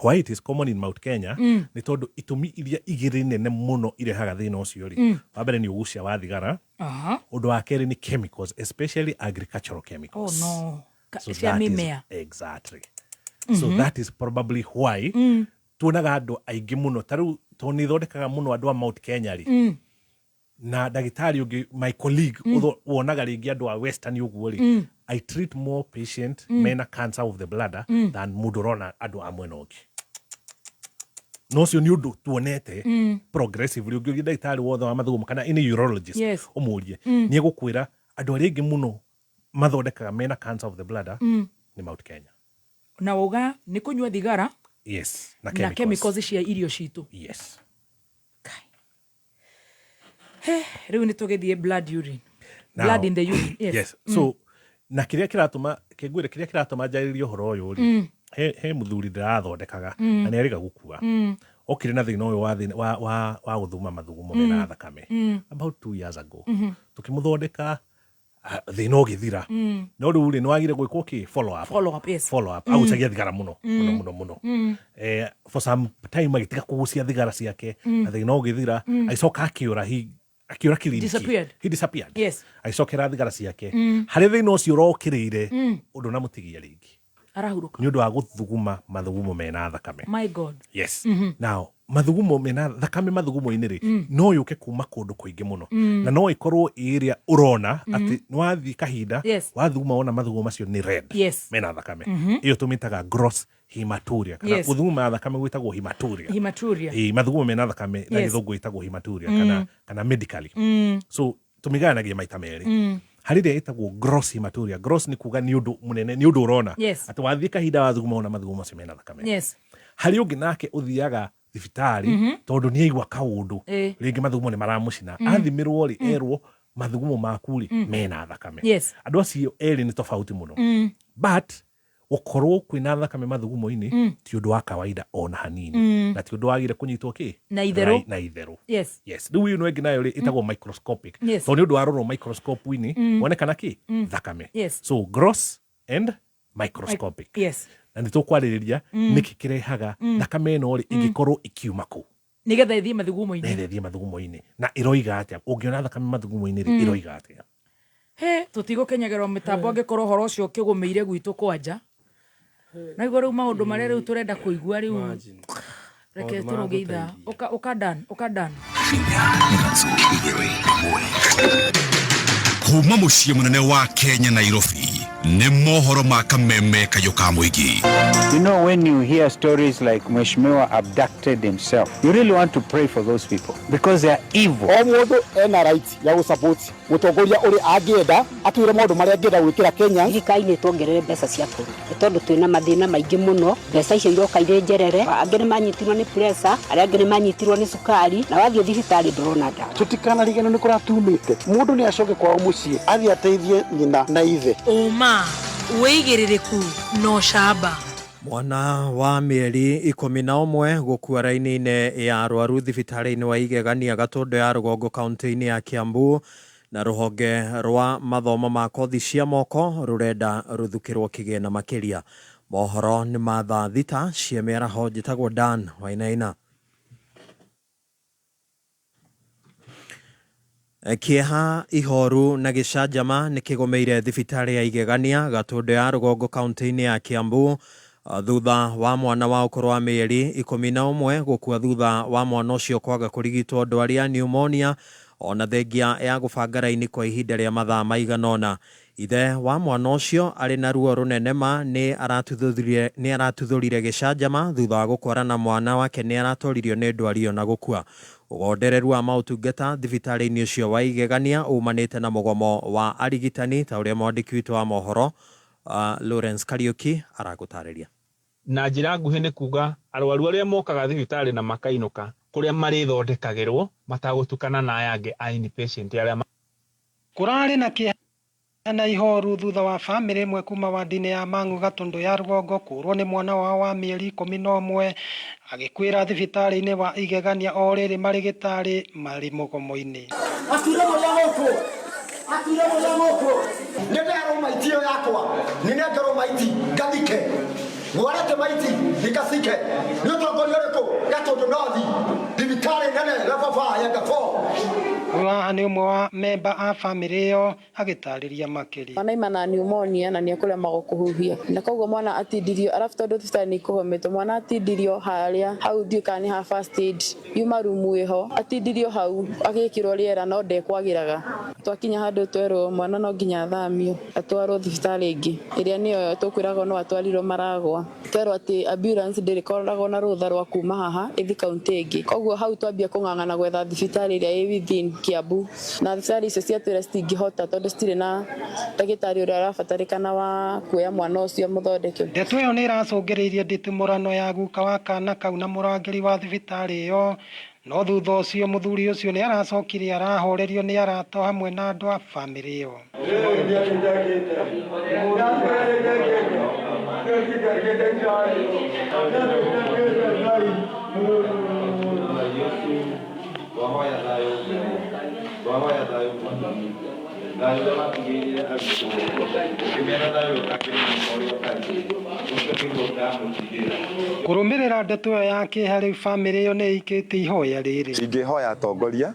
Why it is common in Mount Kenya nĩ tondũ itũmi iria igĩrĩ nene mũno irehaga thĩna ũcio rĩ, wa mbere nĩ ũgucia wa thigara, ũndũ wa kerĩ nĩ chemicals, especially agricultural chemicals. Oh no. So Cia that is- mĩmea. Exactly. So that is probably why tuonaga andũ aingĩ mũno ta rĩu, tondũ nĩ ithondekaga mũno andũ a Mount Kenya rĩ, na ndagĩtarĩ ũngĩ, my colleague, wonaga rĩngĩ andũ a western ũguo rĩ, I treat more patient mena cancer of the bladder than mũndũ ũrona andũ a mwena ũngĩ. No ũcio nĩ ũndũ tuonete progressively. Ũngĩũria ndagĩtarĩ wothe wa mathugumo kana any urologist, ũmũrie, nĩ egũkwĩra andũ arĩa aingĩ mũno mathondekaga mena cancer of the bladder nĩ Mount Kenya. Na wauga nĩ kũnyua thigara Yes, na na chemicals. chemicals cia irio citũ. Yes. Rĩu nĩ tũgĩthiĩ blood urine. Now, Blood in the urine. Yes. Yes. So na kĩrĩa kĩratũma kĩngwĩre, kĩrĩa kĩratũma njarĩrie ũhoro ũyũ rĩ, he mũthuri ndĩrathondekaga na nĩ arĩga gũkua, okire na thĩna ũyũ wa thĩna- wa wa wa gũthuma mathugumo mena thakame about 2 years ago. Tũkĩmũthondeka, thĩna ũgĩthira, no rĩu rĩ, nĩ wagire gwĩkwo kĩ follow up. Follow up, yes. Follow up. Agucagia thigara mũno mũno mũno mũno. For some time agĩtiga kũgucia thigara ciake na thĩna ũgĩthira. Agĩcoka akĩũra, akĩũra kiriniki. Disappeared. He disappeared. Agĩcokera thigara ciake. Harĩ thĩna ũcio ũrokĩrĩire, ũndũ namũtigia rĩngĩ Arahurũka. nĩ ũndũ wa gũthuguma mathugumo mena thakame. My God. Yes. Now mathugumo mena thakame mathugumo-inĩ rĩ, no yũke kuma kũndũ kũingĩ mũno, na no ĩkorwo ĩ ĩrĩa ũrona atĩ nĩ wathiĩ kahinda, wathuguma wona mathugumo macio nĩ red, mena thakame. Ĩyo tũmĩtaga gross hematuria, kana gũthuguma thakame gwĩtagwo hematuria. Hematuria. Ĩĩ, mathugumo mena thakame na gĩthũngũ ĩtagwo hematuria, kana medically. So tũmĩgayanagia maita merĩ. Harĩ ĩrĩa ĩtagwo gross hematuria. Gross nĩ kuga nĩ ũndũ mũnene, nĩ ũndũ ũrona atĩ wathiĩ kahinda wathuguma wona mathugumo macio mena thakame. Harĩ ũngĩ nake ũthiaga thibitarĩ tondũ nĩ aigua kaũndũ, rĩngĩ mathugumo nĩ maramũcina, athimĩrwo rĩ, erwo mathugumo maku rĩ mena thakame. Andũ acio erĩ nĩ tofauti mũno, but gũkorwo kwĩna thakame mathugumo-inĩ ti ũndũ wa kawaida ona hanini, na ti ũndũ wagire kũnyitwo kĩ Na itherũ. Na itherũ. Yes. Rĩu ĩno ĩngĩ nayo rĩ ĩtagwo microscopic, tondũ nĩ ũndũ warorwo microscope-inĩ wonekana kĩ thakame. So gross and microscopic. Na nĩ tũkwarĩrĩria nĩkĩ kĩrehaga thakame ĩno rĩ ĩngĩkorwo ĩkiuma kũ Nĩgetha ĩthiĩ mathugumo-inĩ. Na ĩthiĩ mathugumo-inĩ, na ĩroiga atĩa ũngĩona thakame mathugumo-inĩ rĩ, ĩroiga atĩa? He tũtigũkenyagerwo mĩtambo angĩkorwo ũhoro ũcio ũkĩgũmĩire gwitũ kwanja. Naigua rĩu maũndũ marĩa rĩu tũrenda kũigua rĩu. Imagine. Reke Maũndũ tũrũge ithaa. magũteithia. Ũka dan, ũka dan. Kuma mũciĩ mũnene wa Kenya, Nairobi, nĩ mohoro ma kameme kayũ ka mũingĩ. You know, when you hear stories like Mheshimiwa abducted himself, you really want to pray for those people because they are evil. O mũndũ ena right ya gũsupport mũtongoria ũrĩa angĩenda, atwĩre maũndũ marĩa angĩenda gwĩkĩra Kenya. Thirikari nĩ tuongerere mbeca cia bũrũri nĩ tondũ twĩna mathĩna maingĩ mũno. Mbeca icio iroka irĩ njerere. Angĩ nĩ manyitirwo nĩ pressure, arĩa angĩ nĩ manyitirwo nĩ cukari, na wathiĩ thibitarĩ ndũrona ndawa. Tũtikanarigano nĩ kũratumĩte mũndũ nĩ acoke kwao mũciĩ athiĩ ateithie nyina na ithe. Ũma, wĩigĩrĩrĩku na ũcamba. Mwana wa mĩeri 11 gũkua raini-inĩ ya arwaru thibitarĩ-inĩ wa Igegania Gatũndũ ya rũgongo kaunti-inĩ ya Kiambu. Na rũhonge rwa mathomo ma kothi cia moko rũrenda rũthukĩrwo kĩgĩna makĩria. Mohoro nĩ ma thaa 6 cia mĩaraho. Njĩtagwo Dan Wainaina. Kĩeha, ihoru na gĩcanjama nĩ kĩgũmĩire thibitarĩ ya Igegania Gatũndũ ya rũgongo kaunti-inĩ ya Kiambu thutha wa mwana wa ũkũrũ wa mĩeri 11 gũkua thutha wa mwana ũcio kwaga kũrigitwo ndwari ya pneumonia ona thengia ya gũbanga raini kwa ihinda rĩa mathaa maigana ũna. Ithe wa mwana ũcio arĩ na ruo rũnene ma nĩ aratuthũrire gĩcanjama thutha wa gũkora na mwana wake nĩ aratoririo nĩ ndwari ĩyo na gũkua. Ũgondereru wa maũtungata thibitarĩ-inĩ ũcio wa Igegania umanĩte na mũgomo wa arigitani ta ũrĩa mwandĩki witũ wa mohoro Lawrence Kariuki aragũtarĩria. Na njĩra nguhĩ nĩ kuga arwaru arĩa mokaga thibitarĩ na makainũka kũrĩa marĩthondekagĩrwo matagũtukana na aya angĩ a inpatient arĩa Kũrarĩ na kĩeha na ihoru thutha wa bamĩrĩ ĩmwe kuma wandi-inĩ ya Mang'u Gatũndũ ya rũgongo kũũrwo nĩ mwana wao wa mĩeri 11 agĩkuĩra thibitarĩ-inĩ wa Igegania o rĩrĩ marĩgĩtarĩ marĩ mũgomo-inĩ. Atuire mũrĩa gũkũ, atuire mũrĩa gũkũ, nĩ nderwo maiti ĩyo yakwa nĩ nengerwo maiti ngathike mwarete maiti nikacike nĩ ũtongoria ũrĩkũ Gatũndũ North thibitarĩ nene level 4 ya Gafo. Ũyũ haha nĩ ũmwe wa memba a bamĩrĩ ĩyo agĩtarĩria makĩria. Mwana aima na pneumonia na nĩ ekũremagwo kũhuhia, na koguo mwana atindirio, arabu tondũ thibitarĩ nĩ ikũgometwo, mwana atindirio harĩa hau ndiũĩ kana nĩ ha first aid yuma rumu ĩho, atindirio hau agĩkĩrwo rĩera no ndekwagĩraga. Twakinya handũ twerwo mwana no nginya athamio atwarwo thibitarĩ ĩngĩ ĩrĩa nĩyo tũkwĩragwo no atwarirwo Maragwa. Twerwo atĩ ambulance ndĩrĩkoragwo na rũtha rwa kuma haha ĩthi kaunti ĩngĩ, koguo hau twambia kũng'ang'ana gwetha thibitarĩ ĩrĩa ĩ within Kiambu, na thibitarĩ icio ciatwĩra citingĩhota tondũ citirĩ na ndagĩtarĩ ũrĩa ũrabatarĩkana wa kuoya mwana ũcio mũthondeke. Ndeto ĩyo nĩ ĩracũngĩrĩirie nditimũrano ya guka wa kana kau na mũrangĩri wa thibitarĩ ĩyo, no thutha ũcio mũthuri ũcio nĩ aracokire arahorerio nĩ arata hamwe na andũ a bamĩrĩ ĩyo. Kũrũmĩrĩra ndeto ĩyo ya kĩeha rĩu bamĩrĩ ĩyo nĩ ĩikĩtie ihoya rĩrĩ. Ingĩhoya atongoria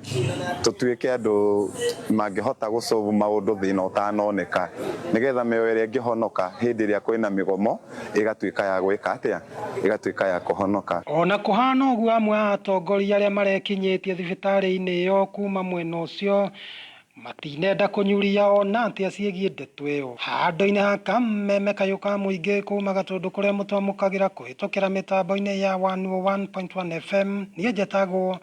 tũtuĩke andũ mangĩhota gũsolve maũndũ thĩna ũtanoneka nĩgetha mĩoyo ĩrĩa ĩngĩhonoka hĩndĩ ĩrĩa kwĩna mĩgomo ĩgatuĩka ya gwĩka atĩa, ĩgatuĩka ya kũhonoka. Ona kũhana ũguo, amwe a atongoria arĩa marekinyĩtie thibitarĩ-inĩ ĩyo kuma mwena ũcio matinenda kũnyuria ona atĩa ciĩgiĩ ndeto ĩyo. Handũ-inĩ ha kameme kayũ ka mũingĩ kuma Gatũndũ kũrĩa mũtwamũkagĩra kũhĩtũkĩra mĩtambo-inĩ ya 101.1 FM, niĩ njetagwo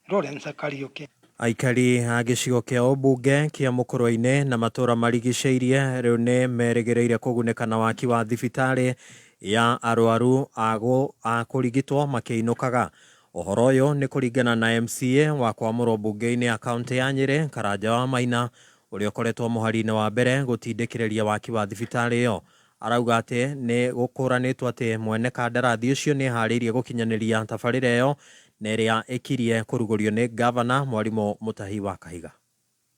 Lawrence Kariũki. Aikari a gĩcigo kĩa ũmbunge kĩa Mũkũrwe-inĩ na matũra marigicĩirie rĩu nĩ merĩgĩrĩire kũgunĩka na waki wa thibitarĩ ya arwaru a kũrigitwo makĩinũkaga. Ũhoro ũyũ nĩ kũringana na MCA wa kwamũrwo mbunge-inĩ ya kaunti ya Nyĩrĩ Karanja wa Maina ũrĩa ũkoretwo mũhari-inĩ wa mbere gũtindĩkĩrĩria waki wa thibitarĩ ĩyo. Arauga atĩ nĩ gũkũranĩtwo atĩ mwene kandarathi ũcio nĩ eharĩirie gũkinyanĩria tabarĩra ĩyo na ĩrĩa ĩkirie kũrugũrio nĩ ngavana Mwarimũ Mutahi wa Kahiga.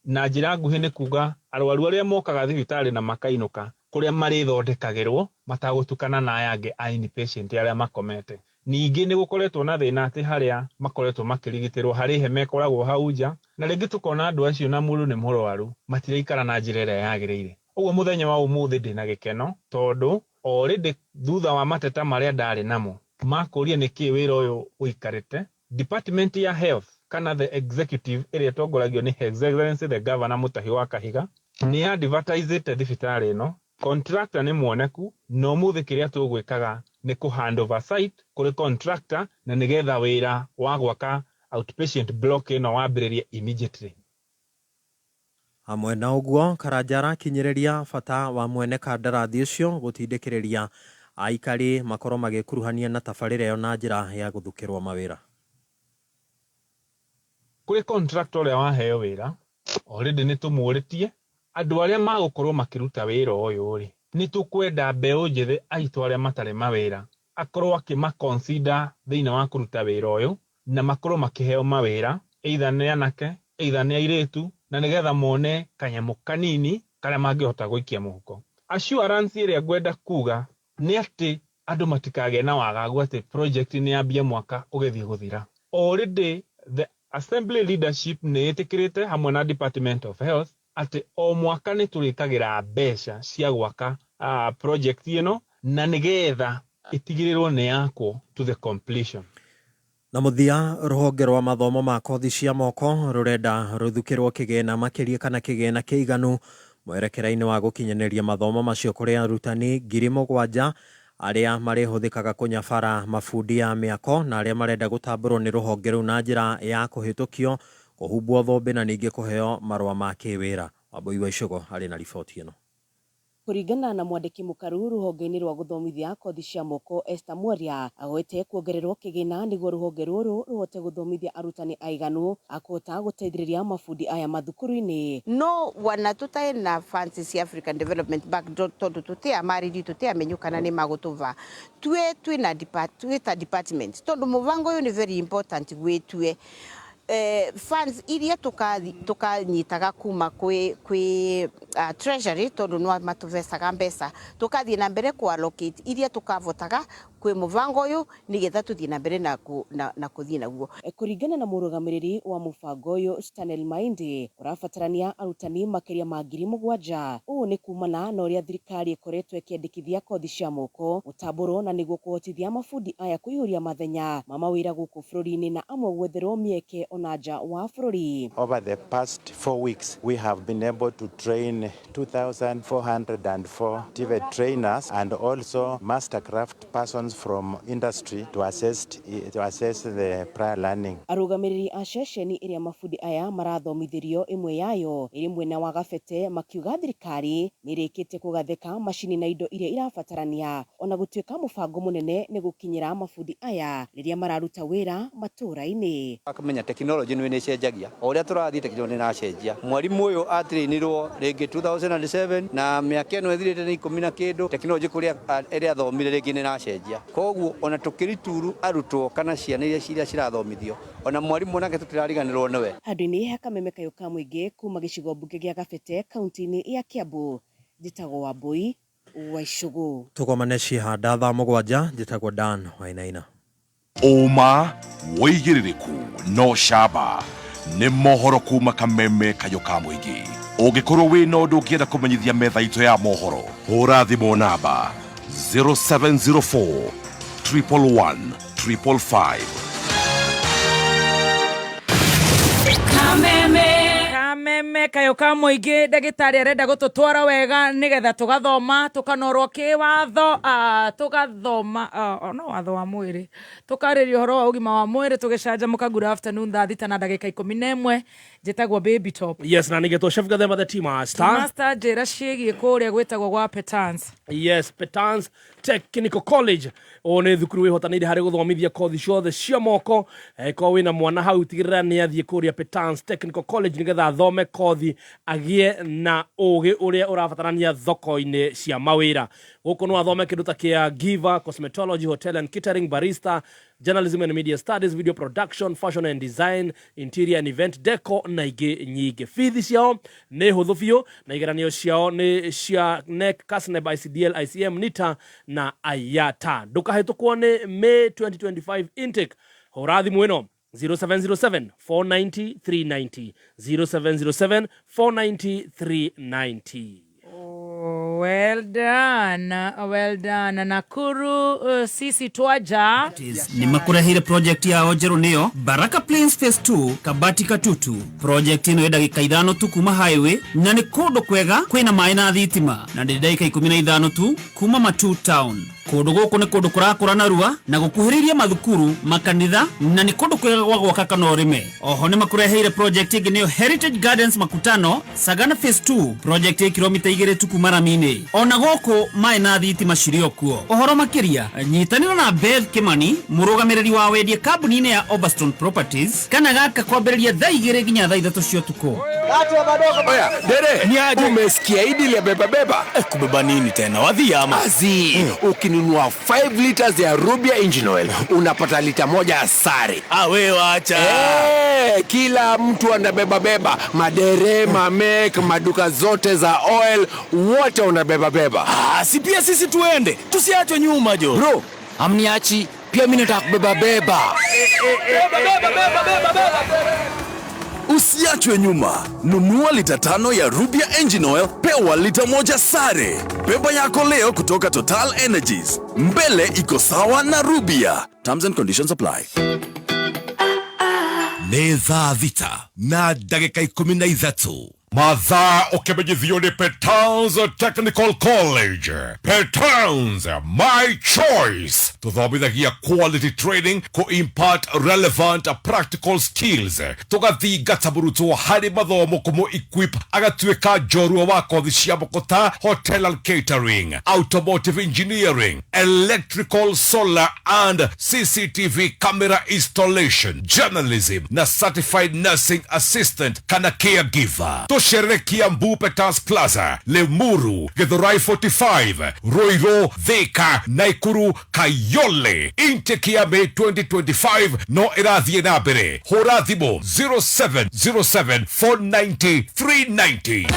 Na njĩra nguhĩ nĩ kuga arwaru arĩa mokaga thibitarĩ na makainũka kũrĩa marĩthondekagĩrwo matagũtukana na aya angĩ a inpatient arĩa makomete. Ningĩ nĩ gũkoretwo na thĩna atĩ harĩa makoretwo makĩrigitĩrwo harĩ hema ĩkoragwo hau nja, na rĩngĩ tũkona andũ acio na mũndũ nĩ mũrwaru matiraikara na njĩra ĩrĩa yagĩrĩire. Ũguo mũthenya wa ũmũthĩ ndĩna gĩkeno tondũ Already thutha wa mateta marĩa ndarĩ namo makũria nĩkĩ wĩra ũyũ ũikarĩte, department ya health kana the executive ĩrĩa ĩtongoragio nĩ His Excellency the Governor Mutahi wa Kahiga nĩ advertisĩte thibitarĩ ĩno. Contractor nĩ muoneku na ũmũthĩ kĩrĩa tũgwĩkaga nĩ kũ hand over site kũrĩ contractor na nĩgetha wĩra wa gwaka outpatient block ĩno wambĩrĩrie immediately. Hamwe na ũguo, Karanja arakinyĩrĩria bata wa mwene kandarathi ũcio gũtindĩkĩrĩria aikari makorwo magĩkuruhania na tabarĩra ĩyo na njĩra ya gũthukĩrwo mawĩra. Kũrĩ contractor ũrĩa waheo wĩra already nĩ tũmũrĩtie andũ arĩa magũkorwo makĩruta wĩra ũyũ rĩ, nĩ tũkwenda mbeũ njĩthĩ aitũ arĩa matarĩ mawĩra akorwo akĩma consider thĩinĩ wa kũruta wĩra ũyũ na makorwo makĩheo mawĩra either nĩ anake either nĩ airĩtu na nĩgetha mone kanyamũ kanini karĩa mangĩhota gũikia mũhuko. Assurance ĩrĩa ngwenda kuga nĩ atĩ andũ matikagĩe na wagagu atĩ project nĩ yambia mwaka ũgĩthiĩ gũthira. Already the assembly leadership nĩ ĩtĩkĩrĩte hamwe na Department of Health atĩ o mwaka nĩ tũrĩkagĩra mbeca cia gwaka project ĩno na nĩgetha ĩtigĩrĩrwo nĩ yakwo to the completion. Na mũthia, rũhonge rwa mathomo ma kothi cia moko rũrenda rũthukĩrwo kĩgĩna makĩria kana kĩgĩna kĩiganu mwerekera-inĩ wa gũkinyanĩria mathomo macio kũrĩ arutani 7,000 arĩa marĩhũthĩkaga kũnyabara mabundi ya mĩako na arĩa marenda gũtambũrwo nĩ rũhonge rũu na njĩra ya kũhĩtũkio, kũhumbwo thũmbĩ na ningĩ kũheo marũa ma kĩwĩra. Wambui wa Icũgo arĩ na riboti ĩno. Kũringana na mwandĩki mũkaru rũhonge-inĩ rwa gũthomithia kothi cia moko Esther Mworia agwete kuongererwo kĩgĩna nĩguo rũhonge rũrũ rũhote gũthomithia arutani aiganu a kũhota gũteithĩrĩria mabundi aya mathukuru-inĩ. No wana tutae na funds cia African Development Bank tondu tutiamarĩrio tutiamenyu kana nĩ magũtũva tue twina twĩ ta department tondu mũbango ũyũ nĩ very important gwĩ tue funds iria tukanyitaga kuma kwi treasury tondu no matuvecaga mbeca tukathie na mbere ku allocate iria tukavotaga kwi mubango uyu nigetha tuthie na mbere na kuthie naguo. Kũringana na mũrũgamĩrĩri wa mũbango ũyũ Stanley Maindi, ũrabatarania arutani makĩria ma 7,000. Ũũ nĩ kumana na ũrĩa thirikari ĩkoretwo ĩkĩandĩkithia kothi cia moko gũtambũrwo na nĩguo kũhotithia mabundi aya kũihũria mathenya ma mawĩra gũkũ bũrũri-inĩ na amwe gwetherwo mĩeke ona nja wa bũrũri. Over the past 4 weeks, we have been able to train 2,404 TVET trainers and also mastercraft persons from industry to assess the prior learning. Arũgamĩrĩri a ceceni ĩrĩa mabundi aya marathomithĩrio ĩmwe yayo ĩrĩ mwena wa Gabete makiuga thirikari nĩ ĩrĩkĩtie kũgathĩka macini na indo iria irabatarania ona gũtuĩka mũbango mũnene nĩ gũkinyĩra mabundi aya rĩrĩa mararuta wĩra matũũra-inĩ. Akamenya tekinoronjĩ nĩ ĩcenjagia o ũrĩa tũrathiĩ, tekinoronjĩ nĩ ĩracenjia. Mwarimũ ũyũ atrainirwo rĩngĩ 2007 na mĩaka ĩno ĩthirĩte nĩ 10 na kĩndũ, tekinoronjĩ kũrĩa ĩrĩa athomire rĩngĩ nĩ ĩracenjia. Koguo ona tũkĩrituru arutwo kana ciana iria cirathomithio, ona mwarimũ nake tũtirariganĩrwo nĩwe. Handũ-inĩ ha kameme kayũ ka mũingĩ kuma gĩcigo mbunge gĩa Gabete kaunti-inĩ ya Kiambu, njĩtagwo Wambui wa Icũgũ. Tũgomane cihanda thaa 7. Njĩtagwo Dan Wainaina. Ũma, wĩigĩrĩrĩku no camba nĩ mohoro kuma kameme kayũ ka mũingĩ. Ũngĩkorwo wĩna ũndũ ũngĩenda kũmenyithia metha itũ ya mohoro, hũra thimũ namba 0704 111 555. Kameme kameme kayũ ka mũingĩ, ndagĩtarĩ arenda gũtũtwara wega nĩgetha tũgathoma tũkanorwo kĩwatho, tũgathoma no watho wa mwĩrĩ, tũkarĩria ũhoro wa ũgima wa mwĩrĩ tũgĩcanjamũka. Good afternoon, thaa 6:11. Njĩtagwo Baby Top. Yes, na nĩgetwo Chef Gathemba the Tea Master. Master, njĩra ciĩgiĩ kũrĩa gwĩtagwo gwa Petans. Yes, Petans Technical College ũyũ nĩ thukuru wĩhotanĩire harĩ gũthomithia kothi ciothe cia moko. Korwo wĩna mwana hau, tigĩrĩra nĩ athiĩ kũrĩa Petans Technical College nĩgetha athome kothi agĩe na ũgĩ ũrĩa ũrabatarania thoko-inĩ cia mawĩra. Gũkũ no athome kĩndũ ta kĩa giver, cosmetology, hotel and catering, barista, journalism and media studies, video production, fashion and design, interior and event deco na ingĩ nyingĩ. Bithi ciao nĩ hũthũ biũ na igeranio ciao nĩ cia KNEC, KASNEB, ICDL, ICM, NITA na IATA. Ndũkahĩtũkwo nĩ May 2025 intake. Hũra thimũ ĩno 0707 490 390, 0707 490 390. Well done, well done. Nakuru sisi twaja Nĩ makũreheire project yao njerũ, nĩyo Baraka Plains Phase 2, Kabati Katutu. Project ĩno ĩ ndagĩka 5 tu kuma highway na nĩ kũndũ kwega kwĩna maĩ na thitima, na nĩ ndagĩka 15 tu kuma Matu town. Kũndũ gũkũ nĩ kũndũ kũrakũra narua na gũkuhĩrĩirie mathukuru, makanitha, na nĩ kũndũ kwega gwa gwaka kana ũrĩme. Oho nĩ makũreheire project ĩngĩ, nĩyo Heritage Gardens Makutano Sagana Phase 2. Project ĩ kilomita 2 tu kuma rami-inĩ. Ona gũkũ maĩ na thitima cirĩ o kuo. Ũhoro makĩria, nyitanĩra na Beth Kimani, mũrũgamĩrĩri wa wendia kambuni-inĩ ya Overstone Properties, kana gaka kwambĩrĩria thaa 2 nginya thaa 3 cia ũtukũ. Oya, dere, umesikia hii deal ya beba beba? Kubeba nini tena? Wadhi ama? Azi, ukinunua 5 liters ya Rubia engine oil unapata lita 1 sare. Ah, we wacha. Kila mtu anabeba beba, madere, mamek, maduka zote za oil, wote wanabeba beba. Ah, si pia sisi tuende, tusiachwe nyuma jo. Bro, amniachi, pia mimi nataka kubeba beba. Usiachwe nyuma. Nunua lita 5 ya Rubia engine oil, pewa lita 1 sare. Beba yako leo kutoka Total Energies. Mbele iko sawa na Rubia. Terms and conditions apply. Nĩ thaa 6 na ndagĩka 13. Mathaa ũkĩmenyithio nĩ Petans Technical College. Petans, my choice. Tũthomithagia quality training kũ impart relevant practical skills, tũgathingata mũrutwo harĩ mathomo kũmũ equip agatuĩka njorua wa kothi cia moko ta hotel and catering, automotive engineering, electrical, solar and CCTV camera installation, journalism na certified nursing assistant kana caregiver. Tũcerere Kiambu Petans Plaza, Limuru, Githurai 45, Ruiru, Thika, Naikuru, Kayole. Intake ya May 2025 no ĩrathiĩ na mbere. Hũra thimũ 0707 490 390.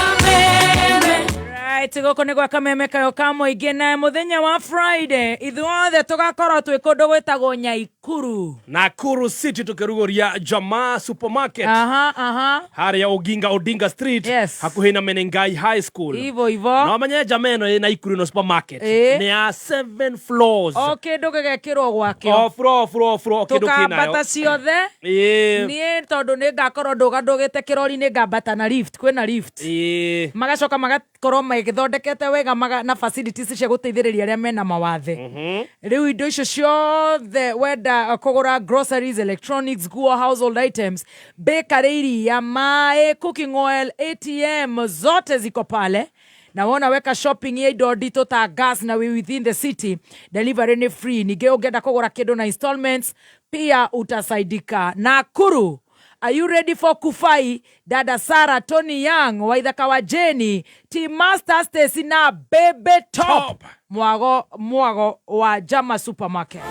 Right, gũkũ nĩ gwa Kameme kayo ka mũingĩ, na mũthenya wa Friday ithuothe tũgakorwo twĩ kũndũ gwĩtagwo Nyaikuru. Nakuru City, tukĩrugũria Jamaa Supermarket aha aha harĩa Oginga Odinga Street, hakuhĩ na Menengai High School. Ivo ivo. Na ũmenye jamaa ĩno ĩ Naikuru ĩno supermarket nĩ ya seven floors. O kĩndũ gĩgekĩrwo gwakĩo. O floor, floor, floor, o kĩndũ kĩnayo. Tũkambata ciothe. Niĩ tondũ nĩ ngakorwo ndũgandũgĩte kĩrori, nĩ ngambata na lift, kwĩna lift. Magacoka magakorwo magĩthondekete wega na facilities cia gũteithĩrĩria arĩa mena mawathe. Rĩu indo icio ciothe wenda kũgũra, groceries, electronics, nguo, household items, bakery, iria, maĩ, cooking oil, ATM zote ziko pale, na wona weka shopping ya indo nditũ ta gas na we within the city, delivery ni free. Ningĩ ũngĩenda kũgũra kĩndũ na installments pia utasaidika. Nakuru, are you ready for Kufai, Dada Sara, Tony Young, Waithaka wa Jeni, Team Master Stacy na Bebe Top, mwago mwago wa Jama Supermarket.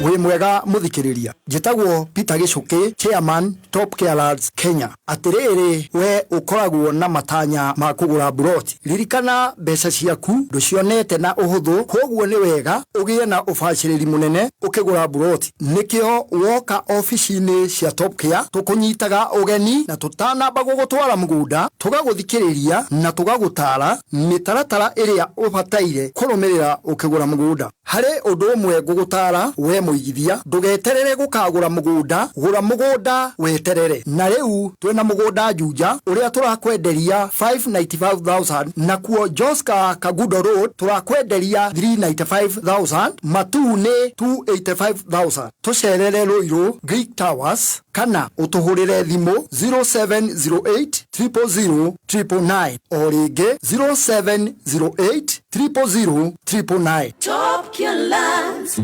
Wĩ mwega mũthikĩrĩria, njĩtagwo Peter Gĩcũkĩ, chairman Top Care Lads Kenya. Atĩrĩrĩ, we ũkoragwo na matanya ma kũgũra mburoti, ririkana mbeca ciaku ndũcionete na ũhũthũ, koguo nĩ wega ũgĩe na ũbacĩrĩri mũnene ũkĩgũra mburoti. Nĩkĩo woka obici-inĩ cia Top Care tũkũnyitaga ũgeni, na tũtanamba gũgũtwara mũgũnda tũgagũthikĩrĩria na tũgagũtara mĩtaratara ĩrĩa ũbataire kũrũmĩrĩra ũkĩgũra mũgũnda. Harĩ ũndũ ũmwe ngũgũtara we mũigithia, ndũgeterere gũkagũra mũgũnda, gũra mũgũnda weterere. Na rĩu twĩna mũgũnda Juja ũrĩa tũrakwenderia 595,000, nakuo Joska Kagudo Road tũrakwenderia 395,000, Matu nĩ 285,000. Tũcerere Ruiru Greek Towers kana ũtũhũrĩre thimũ 0708 000 999, o rĩngĩ 0708 000 999. Top Care Lands.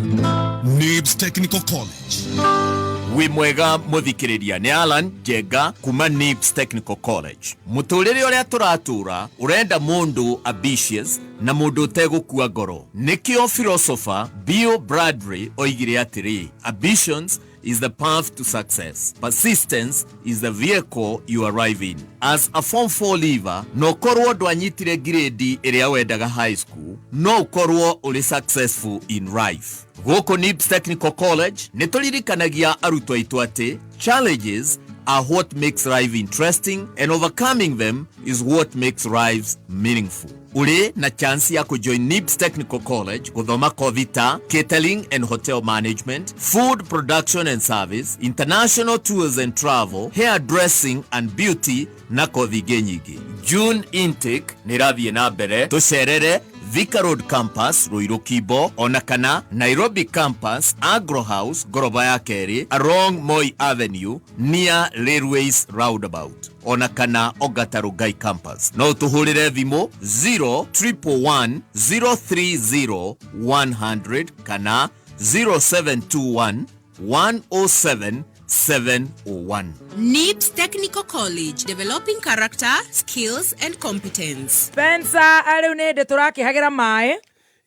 Nibs Technical College. Wĩ mwega mũthikĩrĩria, nĩ Alan Njenga kuma Nibs Technical College. Mũtũrĩre ũrĩa tũratũra ũrenda mũndũ ambitious na mũndũ ũtegũkua ngoro. Nĩkĩo philosopher Bill Bradley oigire atĩrĩ, "Ambitions is the path to success. Persistence is the vehicle you arrive in." As a Form 4 leaver, no korwo ndwanyitire grade ĩrĩa wendaga high school, no ũkorwo ũrĩ successful in life. Gũkũ Nibs Technical College nĩ tũririkanagia arutwo aitũ atĩ challenges are what makes life interesting and overcoming them is what makes lives meaningful. Uri na chance ya kujoin NIBS Technical College guthoma kothi ta catering and hotel management, food production and service, international tours and travel, hair dressing and beauty na kothi ingĩ nyingĩ. June intake nĩ ĩrathiĩ na mbere tũcerere Thika Road Campus Ruiru Kimbo ona kana Nairobi Campus Agro House ngoroba ya kerĩ along Moi Avenue near Railways Roundabout ona kana Ongata Rongai Campus no tũhũrĩre thimũ 0111 030 100 kana 0721 107 701. NIBS Technical College, developing character, skills and competence. Spencer rĩu nĩ hĩndĩ tũrakĩhagĩra maĩ.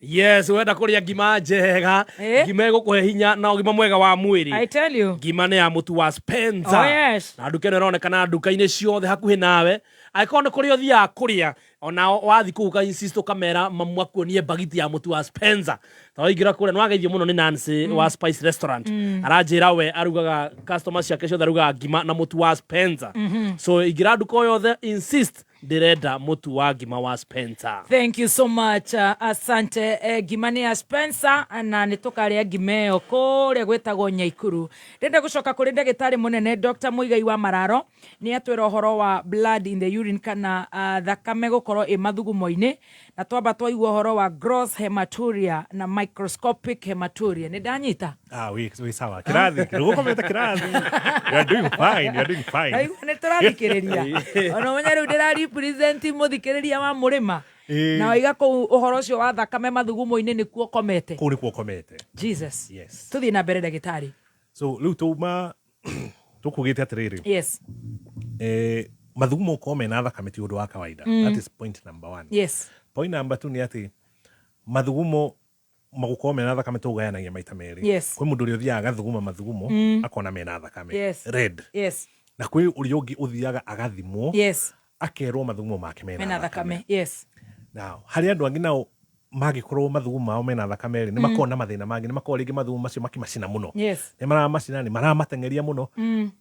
Yes, wenda kũrĩa ngima njega, ngima ĩgũkũhe hinya na ũgima mwega wa mwĩrĩ. I tell you. Ngima nĩ ya mũtu wa Spencer. Oh, yes. Na nduka ĩno ĩronekana nduka-inĩ ciothe hakuhĩ nawe. Angĩkorwo nĩ kũrĩa ũthiaga kũrĩa, ona wathiĩ kũu ũka insist ũkamera mamu akuonie bagiti ya mũtu wa Spencer. Ta waingĩra kũrĩa nĩ wageithio mũno nĩ Nancy wa Spice Restaurant. Aranjĩra we arugaga customer ciake ciothe arugaga ngima na mũtu wa Spencer. So ingĩra nduka o yothe insist ndĩrenda mũtu wa ngima wa Spencer. Thank you so much. Asante ngima nĩ ya Spencer na nĩ tũkarĩa ngima ĩyo kũrĩa gwĩtagwo Nyaikuru. Ndĩrenda gũcoka kũrĩ ndagĩtarĩ mũnene Dr. Muigai wa Mararo nĩ atwĩra ũhoro wa blood in the urine kana thakame gũkorwo ĩ mathugumo-inĩ na twamba twaigua ũhoro wa gross hematuria na microscopic hematuria. Nĩ ndanyita? Ah, we sawa. Kirathi, rugukomete kirathi. You are doing fine, you are doing fine. Ndaigua nĩ tũrathikĩrĩria ona ũmenye rĩu ndĩra represent mũthikĩrĩria wa mũrĩma na waiga kũu ũhoro ũcio wa thakame mathugumo-inĩ nĩkuo ũkomete. Kũu nĩkuo ũkomete. Jesus. Yes. Tũthiĩ na mbere ndagĩtarĩ. So rĩu tũma tũkugĩte atĩrĩrĩ. Yes. Mathugumo gũkorwo mena thakame ti ũndũ wa kawaida. That is point number one. Yes. Point number two nĩ atĩ mathugumo magũkorwo mena thakame tũgayanagia maita merĩ. Yes. Kwĩ mũndũ ũrĩa ũthiaga agathuguma mathugumo akona mena thakame. Yes. Red. Yes. Na kwĩ ũrĩa ũngĩ ũthiaga agathimwo. Yes. Akerwo mathugumo make mena Mena thakame. Yes. Now, harĩ andũ angĩ nao mangĩkorwo mathugumo mao mena thakame rĩ, nĩ makoragwo na mathĩna mangĩ, nĩ makoragwo rĩngĩ mathugumo macio makĩmacina mũno. Yes. Nĩ maramacina, nĩ maramateng'eria mũno.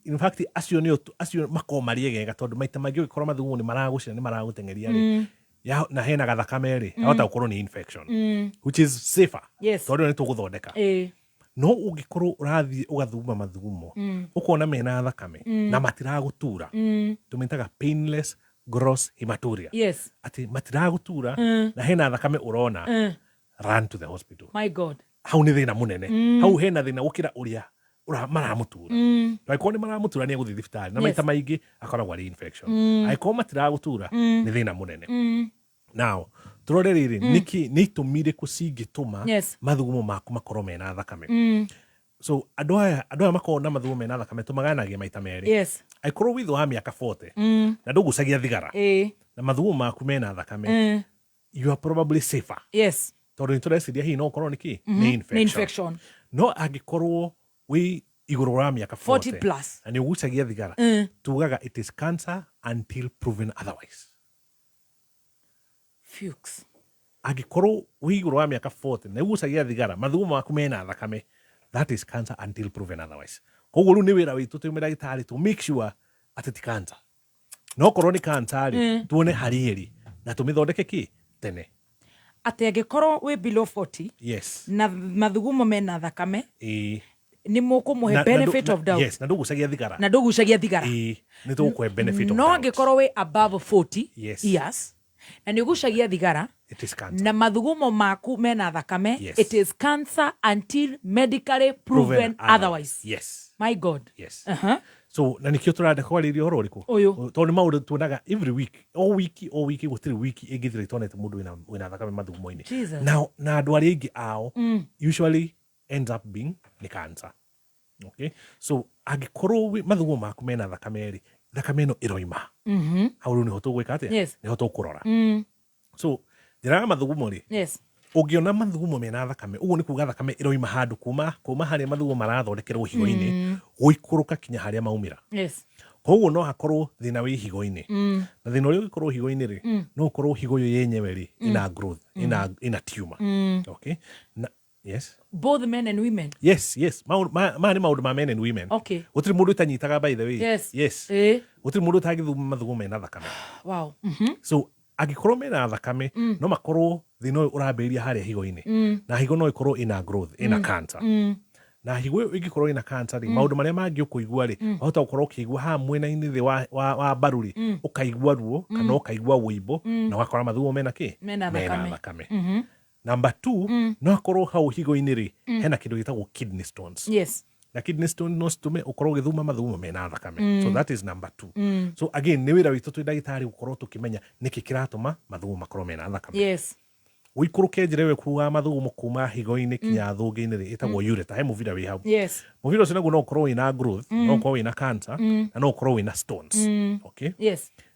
In fact, acio nĩo acio makoragwo marĩ egega tondũ maita maingĩ ũngĩkorwo mathugumo nĩ maragũcina, nĩ maragũteng'eria rĩ, na hena gathakame rĩ, yahota gũkorwo nĩ infection, which is safer. Yes. Tondũ ĩyo nĩ tũgũthondeka. No ũngĩkorwo ũrathiĩ ũgathuguma mathugumo, ũkona mena thakame, na matiragũtura, tũmĩtaga painless gross hematuria. Yes. Atĩ matiragũtura, na hena thakame ũrona, run to the hospital. My God. Hau nĩ thĩna mũnene. Hau hena thĩna gũkĩra ũrĩa maramũtura. Angĩkorwo nĩ maramũtura nĩ egũthiĩ thibitarĩ, na maita maingĩ akoragwo arĩ infection. Angĩkorwo matiragũtura, nĩ thĩna mũnene. Now, tũrore rĩrĩ, nĩkĩ nĩ itũmi irĩkũ cingĩtũma Yes. mathugumo maku makorwo mena thakame? So andũ aya makoragwo na mathugumo mena thakame tũmagayanagia maita merĩ. Yes. Angĩkorwo wĩ thĩ wa mĩaka 40 na ndũgucagia thigara na mathugumo maku mena thakame, you are probably safer. Yes. Tondũ nĩ tũreciria hihi no ũkorwo nĩ kĩ? Nĩ Nĩ infection. infection. No angĩkorwo wĩ igũrũ wa mĩaka 40 40 plus. na nĩ ũgucagia thigara, tugaga it is cancer until proven otherwise. Fuchs. Angĩkorwo wĩ igũrũ wa mĩaka 40 na ũgucagia thigara, mathugumo maku mena thakame, that is cancer until proven otherwise. Koguo rĩu nĩ wĩra witũ twĩ ndagĩtarĩ to make sure atĩ ti cancer. No korwo nĩ cancer rĩ, tuone harĩa ĩrĩ na tũmĩthondeke kĩ tene. Atĩ angĩkorwo wĩ below 40 Yes. na mathugumo mena thakame, Ĩĩ. nĩ mũkũmũhe benefit of doubt. Yes, na ndũgucagia thigara. Na ndũgucagia thigara. Ĩĩ, nĩ tũgũkũhe benefit of No doubt. angĩkorwo wĩ above 40 Yes. years na nĩ ũgucagia thigara It is cancer. na mathugumo maku mena thakame, Yes. it is cancer until medically proven otherwise. Yes. My God. Yes. So na nikio tũrenda kwarĩria ũhoro ũrĩkũ? Ũyũ. Tondũ nĩ maũndũ tuonaga every week, o wiki, o wiki gũtirĩ wiki ĩngĩthira ĩtonete mũndũ wĩna thakame mathugumo-inĩ. Jesus. Na andũ arĩa aingĩ ao usually ends up being nĩ cancer. Okay? So angĩkorwo mathugumo maku mena thakame rĩ, thakame ĩno ĩroima. Hau rĩu nĩho tũgwĩka atĩa? Yes. Nĩho tũkũrora. So njĩra ya mathugumo rĩ, Yes. ũngĩona mathugumo mena thakame, ũguo nĩ kuga thakame ĩroima handũ kuma harĩa mathugumo marathondekerwo higo-inĩ, gũikũrũka kinya harĩa maumĩra. Yes. Koguo no hakorwo thĩna wĩ higo-inĩ. Na thĩna ũrĩa ũngĩkorwo higo-inĩ rĩ, no ũkorwo higo ĩyo yenyewe rĩ, ĩna growth, ĩna tumor. Okay? Na Yes. Both men and women? Yes, maya nĩ maũndũ ma men and women. Gũtirĩ mũndũ ũtanyitaga, by the way. Yes. Gũtirĩ mũndũ ũtangĩthuma mathugumo mena thakame. So angĩkorwo mena thakame, no makorwo thĩna ũyũ ũrambĩrĩria harĩa higo-inĩ, na higo no ĩkorwo ĩna growth, ĩna cancer, na higo ĩyo ĩngĩkorwo ĩna cancer rĩ, maũndũ marĩa mangĩ ũkũigua rĩ, wahota gũkorwo ũkĩigua haha mwena-inĩ thĩ wa mbaru rĩ, ũkaigua ruo kana ũkaigua wũimbo, na ũgakora mathugumo mena kĩ? Mena thakame. Thakame. Number two, no akorwo hau higo-inĩ rĩ, hena kĩndũ gĩtagwo kidney stones, na kidney stone no citũme ũkorwo ũgĩthuma mathugumo mena thakame. So that is number two. So again, nĩ wĩra witũ twĩ ndagĩtarĩ gũkorwo tũkĩmenya nĩkĩ kĩratũma mathugumo makorwo mena thakame. Ũikũrũke njĩra ĩyo ĩkuaga mathugumo kuma higo-inĩ kinya thũngĩ-inĩ rĩ, ĩtagwo ureter. He mũbira wĩ hau. Mũbira ũcio naguo no ũkorwo wĩna growth, no ũkorwo wĩna cancer, na no ũkorwo wĩna stones. Okay.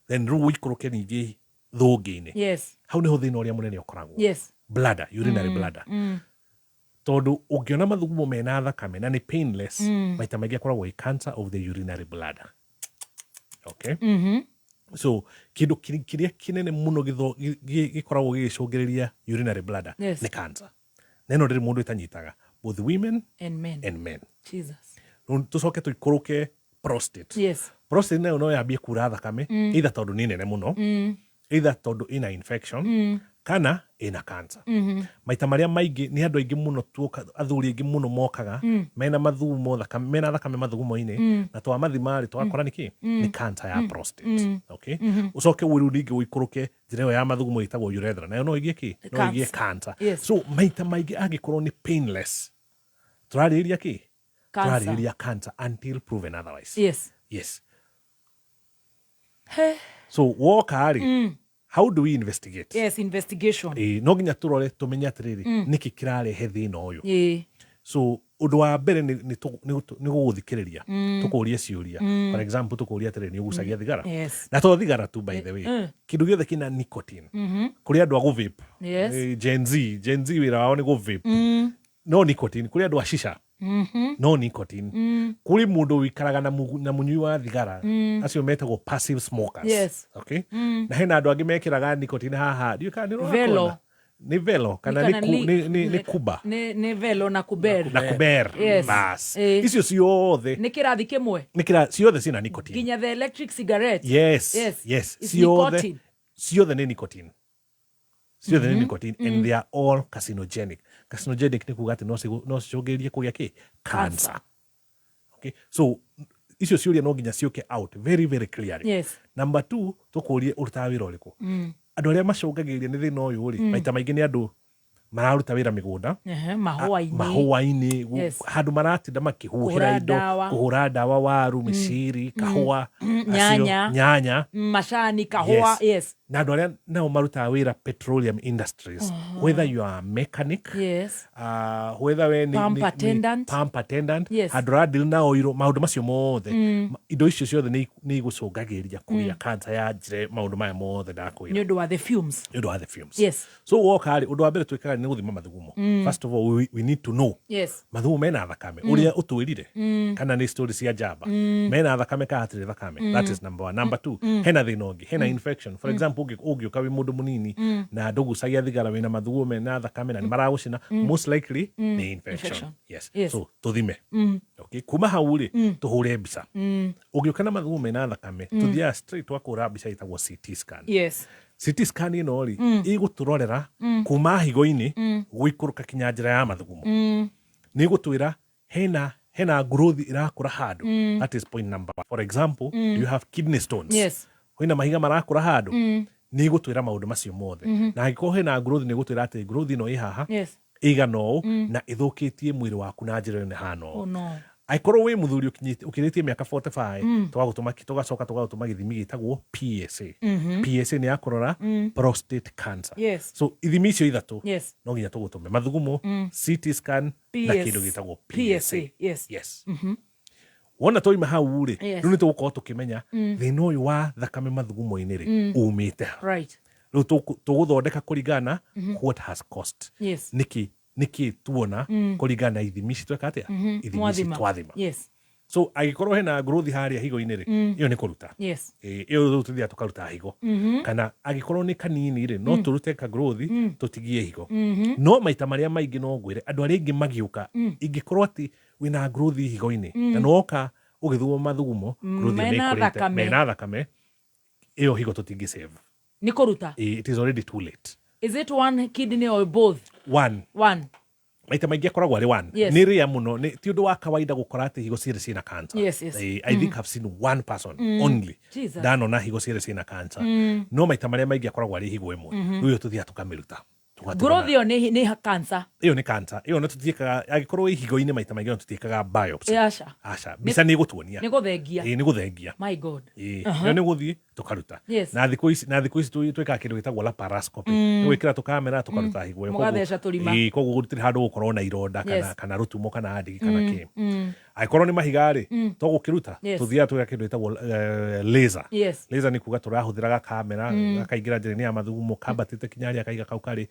Then rĩu ũikũrũke ningĩ thũngĩ-inĩ, hau nĩho thĩna ũrĩa mũnene ũkoragwo, bladder, urinary bladder, tondũ ũngĩona mathugumo mena thakame na nĩ painless, maita maingĩ akoragwo ĩ cancer of the urinary bladder, okay? So kĩndũ kĩrĩa kĩnene mũno gĩkoragwo gĩgĩcũngĩrĩria urinary bladder nĩ cancer, na ĩno ndĩrĩ mũndũ ĩtanyitaga, both women and men. And men. Jesus. Rĩu tũcoke tũikũrũke prostate. Prostate nayo no yambie kura thakame, either tondũ nĩ nene mũno, either tondũ ĩna infection, kana ĩna cancer. Maita marĩa maingĩ nĩ andũ aingĩ mũno tuoka, athuri aingĩ mũno mokaga mena mathugumo thakame, mena thakame mathugumo-inĩ, na twamathima rĩ, twakora nĩ kĩ? Nĩ cancer ya prostate. Okay. Ũcoke rĩu ningĩ ũikũrũke njĩra ĩyo ya mathugumo ĩtagwo urethra, nayo no ĩgĩe kĩ? No ĩgĩe cancer. So maita maingĩ angĩkorwo nĩ painless, tũrarĩrĩria kĩ? Cancer. Tũrarĩrĩria cancer until proven otherwise. Yes. He. So woka rĩ, how do we investigate? Yes, investigation. Ĩĩ, no nginya tũrore tũmenye atĩrĩrĩ, nĩkĩ kĩrarehe thĩna ũyũ. So ũndũ wa mbere nĩ gũgũthikĩrĩria, tũkũrie ciũria. For example, tũkũria atĩrĩrĩ, nĩ ũgucagia thigara? Na to thigara tu, by the way, kĩndũ gĩothe kĩna nicotine. Kũrĩ andũ a gũvape. Gen Z, Gen Z wĩra wao nĩ gũvape, no nicotine. Kũrĩ andũ a shisha, no nicotine. Kũrĩ mũndũ wĩikaraga na mũnyui wa thigara, acio metagwo passive smokers. Okay. Na hena andũ angĩ mekĩraga nicotine haha, ndiũĩ kana nĩ ũrakona. Velo. Nĩ velo kana Kana nĩ kuba. Nĩ velo na kuber. Na kuber. Bas, icio ciothe Nĩ kĩrathi kĩmwe. Nĩ kĩra ciothe ciĩna nicotine. Nginya the electric cigarette. Yes. Yes. It's Ciothe. nicotine. Ciothe nĩ nicotine, ciothe nĩ nicotine, and they are all carcinogenic. Carcinogenic nĩ kuga atĩ no cicũngĩrĩrie kũgĩa kĩ? Cancer. Okay, so icio ciũria no nginya ciũke out very very clearly. Number two, tũkũrie ũrutaga wĩra ũrĩkũ. Andũ arĩa macũngagĩrĩria nĩ thĩna ũyũ rĩ, maita maingĩ nĩ andũ mararuta wĩra mĩgũnda, Mahũa-inĩ. Mahũa-inĩ, handũ maratinda makĩhuhĩra Kũhũra indo, ndawa. Kũhũra ndawa waru, mĩciri, kahũa, acio, Nyanya. Nyanya. Macani, kahũa. Yes. Na andũ arĩa nao marutaga wĩra petroleum industries, whether you are a mechanic, whether we Pump attendant. Pump attendant, handũ ũradeal na oil, maũndũ macio mothe, indo icio ciothe nĩ igũcũngagĩrĩria kũgĩa cancer ya njĩra maũndũ maya mothe ndakwĩra. Nĩ ũndũ wa the fumes. Nĩ ũndũ wa the fumes. So woka rĩ, ũndũ wa mbere twĩkaga nĩ gũthima mathugumo. First of all, we need to know mathugumo mena thakame, ũrĩa ũtwĩrire, kana nĩ story cia njamba, mena thakame kana hatirĩ thakame. That is number one. Number two, hena thĩna ũngĩ, hena infection. For example, ũngĩũka wĩ mũndũ mũnini na ndũgucagia thigara, wĩna mathugumo mena thakame na nĩ maragũcina, most likely nĩ infection. Infection. Yes. So tũthime. Okay, kuma hau rĩ, tũhũre mbica. Ũngĩũka na mathugumo mena thakame, tũthiaga straight twakũra mbica ĩtagwo CT scan. CT scan ĩno rĩ, ĩgũtũrorera kuma higo-inĩ gũikũrũka kinya njĩra ya mathugumo. Nĩ ĩgũtwĩra hena growth ĩrakũra handũ. That is point number one. For example, do you have kidney stones? Kwĩna mahiga marakũra handũ? Nĩ ĩgũtwĩra maũndũ macio mothe. Na angĩkorwo hena growth, nĩ ĩgũtwĩra atĩ growth ĩno ĩ haha, ĩigana ũũ, na ĩthũkĩtie mwĩrĩ waku na njĩra ĩno ĩhana ũũ. Oh no. Angĩkorwo wĩ mũthuri ũkĩrĩtie mĩaka 45, tũgagũtũma, tũgacoka tũgagũtũma gĩthimi gĩtagwo PSA. PSA nĩ ya kũrora prostate cancer. So ithimi icio ithatũ, no nginya tũgũtũme mathugumo, CT scan, na kĩndũ gĩtagwo PSA. PSA. Yes. Yes. Wona twaima hau rĩ, rĩu nĩ tũgũkorwo tũkĩmenya thĩna ũyũ wa thakame mathugumo-inĩ rĩ, umĩte ha. Rĩu tũgũthondeka kũringana na what has caused. Nĩkĩ tuona kũringana na ithimi ici tweka atĩa? Ithimi ici Mwathima. twathima. So angĩkorwo hena growth harĩa higo-inĩ rĩ, ĩyo nĩ kũruta. Ĩyo rĩu tũthiaga tũkaruta higo. Kana angĩkorwo nĩ kanini rĩ, no tũrute ka growth tũtigie higo. No maita marĩa maingĩ no ngwĩre andũ arĩa aingĩ magĩũka, ingĩkorwo atĩ wĩna growth higo-inĩ na nĩwoka ũgĩthuguma mathugumo, growth ĩyo nĩ Mena ĩkũrĩte, thakame. Mena thakame, ĩyo higo tũtingĩ save. Nĩ kũruta. It is already too late. Is it one kidney or both? One. One. Maita maingĩ akoragwo arĩ one. Nĩ rĩa mũno, ti ũndũ wa kawaida gũkora atĩ higo cierĩ ciĩna cancer. I think I've seen one person only Jesus. ndanona higo cierĩ ciĩna cancer. No maita marĩa maingĩ akoragwo arĩ higo ĩmwe. Rĩu ĩyo tũthiaga tũkamĩruta. Tũgatiga Growth ĩyo nĩ cancer. Ĩyo nĩ cancer. Ĩyo no tũtiĩkaga, angĩkorwo ĩ higo-inĩ maita maingĩ no tũtiĩkaga biopsy. Aca. Aca, mbica nĩ ĩgũtuonia. Nĩ gũthengia. Ĩĩ, nĩ gũthengia. My God. Ĩĩ, ĩyo nĩ gũthiĩ tũkaruta. Na thikũ ici twĩkaga kĩndũ gĩtagwo laparoscopy. Nĩ gwĩkĩra tũkamera tũkaruta higo ĩyo. Mũgatheca tũrima. Ĩĩ, koguo gũtirĩ handũ gũkorwo na ironda kana kana rũtumo kana ndigi kana kĩ. Angĩkorwo nĩ mahiga rĩ, to gũkĩruta, tũthiaga twĩka kĩndũ gĩtagwo laser. Laser nĩ kuga tũrahũthĩra gakamera gakaingĩra njĩra-inĩ ya mathugumo kambatĩte kinya harĩa kaiga kau karĩ,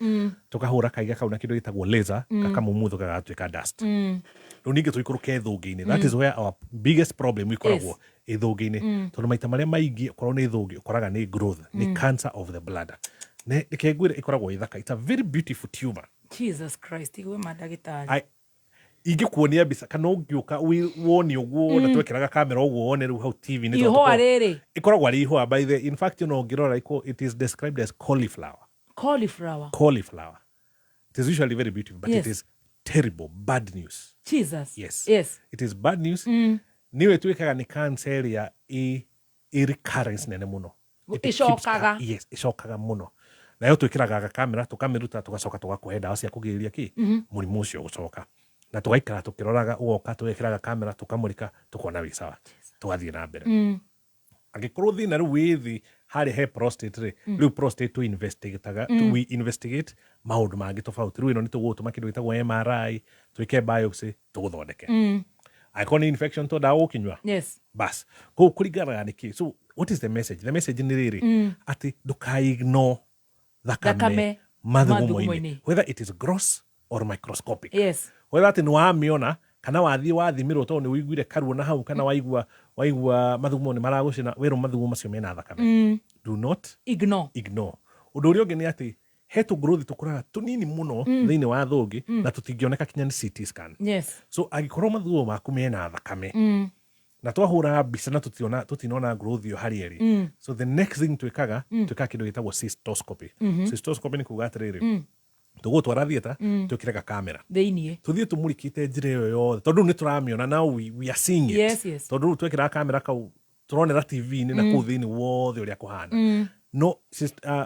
tũkahũra kaiga kau na kĩndũ gĩtagwo laser, gakamumuthũka gagatuĩka dust. Rĩu ningĩ tũikũrũke thũngĩ-inĩ. That is where our biggest problem ikoragwo, ĩ thũngĩ-inĩ, tondũ maita marĩa maingĩ okorwo nĩ thũngĩ ũkoraga nĩ growth, nĩ cancer of the bladder. Reke ngwĩre, ĩkoragwo ĩ thaka. It's a very beautiful tumor. Jesus Christ, igwe mandagĩtarĩ. Ingĩkuonia mbica kana ũngĩũka wone ũguo na twekĩraga kamera ũguo wone rĩu hau TV-inĩ, tondũ Ihũa rĩrĩ. Ĩkoragwo arĩ ihũa. By the in fact, ũngĩrora it is described as cauliflower. Cauliflower. Cauliflower. It is usually very beautiful, but it is terrible bad news. Jesus. Yes. It is bad news. Nĩwe twĩkaga nĩ cancer ĩrĩa ĩ recurrence nene mũno. It keeps Ĩcokaga. Yes, ĩcokaga mũno. Nayo twĩkĩraga gakamera tũkamĩruta, tũgacoka tũgakũhe ndawa cia kũgirĩrĩria kĩ mũrimũ ũcio gũcoka, na tũgaikara tũkĩroraga, ũgoka tũgekĩraga kamera tũkamũrĩka, tũkona wĩ sawa, tũgathiĩ na mbere. Angĩkorwo thĩna rĩu wĩ thĩ harĩa he prostate rĩ, rĩu prostate tũ investigataga, we investigate maũndũ mangĩ tofauti. Rĩu ĩno nĩ tũgũtũma kĩndũ gĩtagwo MRI, twĩke biopsy, tũgũthondeke. Angĩkorwo nĩ infection twendaga gũkĩnyua, bas koguo kũringanaga nĩ kĩ. So what is the message? The message nĩ rĩrĩ, atĩ ndũkaignore thakame Thakame mathugumo-inĩ, mathugumo-inĩ. whether it is gross or microscopic, whether atĩ nĩ wamĩona kana wathiĩ wathimĩrwo tondũ nĩ ũiguire karuo na hau, kana waigua mathugumo nĩ maragũcina, wĩrwo mathugumo macio mena thakame, do not ignore. Ignore. Ũndũ ũrĩa ũngĩ nĩ atĩ he tũgrowth tũkũraga tũnini mũno thĩinĩ wa thũngĩ na tũtingĩoneka kinya nĩ CT scan. So angĩkorwo mathugumo maku mena thakame na twahũra mbica na tũtinona growth ĩyo harĩa ĩrĩ, so the next thing twĩkaga, twĩkaga kĩndũ gĩtagwo cystoscopy. Cystoscopy nĩ kuga atĩrĩrĩ, tũgũtwara theatre, twĩkĩre gakamera thĩiniĩ, tũthiĩ tũmũrĩkĩte njĩra ĩyo yothe, tondũ rĩu nĩ tũramĩona. Now we are seeing it. Tondũ rĩu twekĩra kamera kau tũronera TV-inĩ na kũu thĩinĩ wothe ũrĩa kũhana. No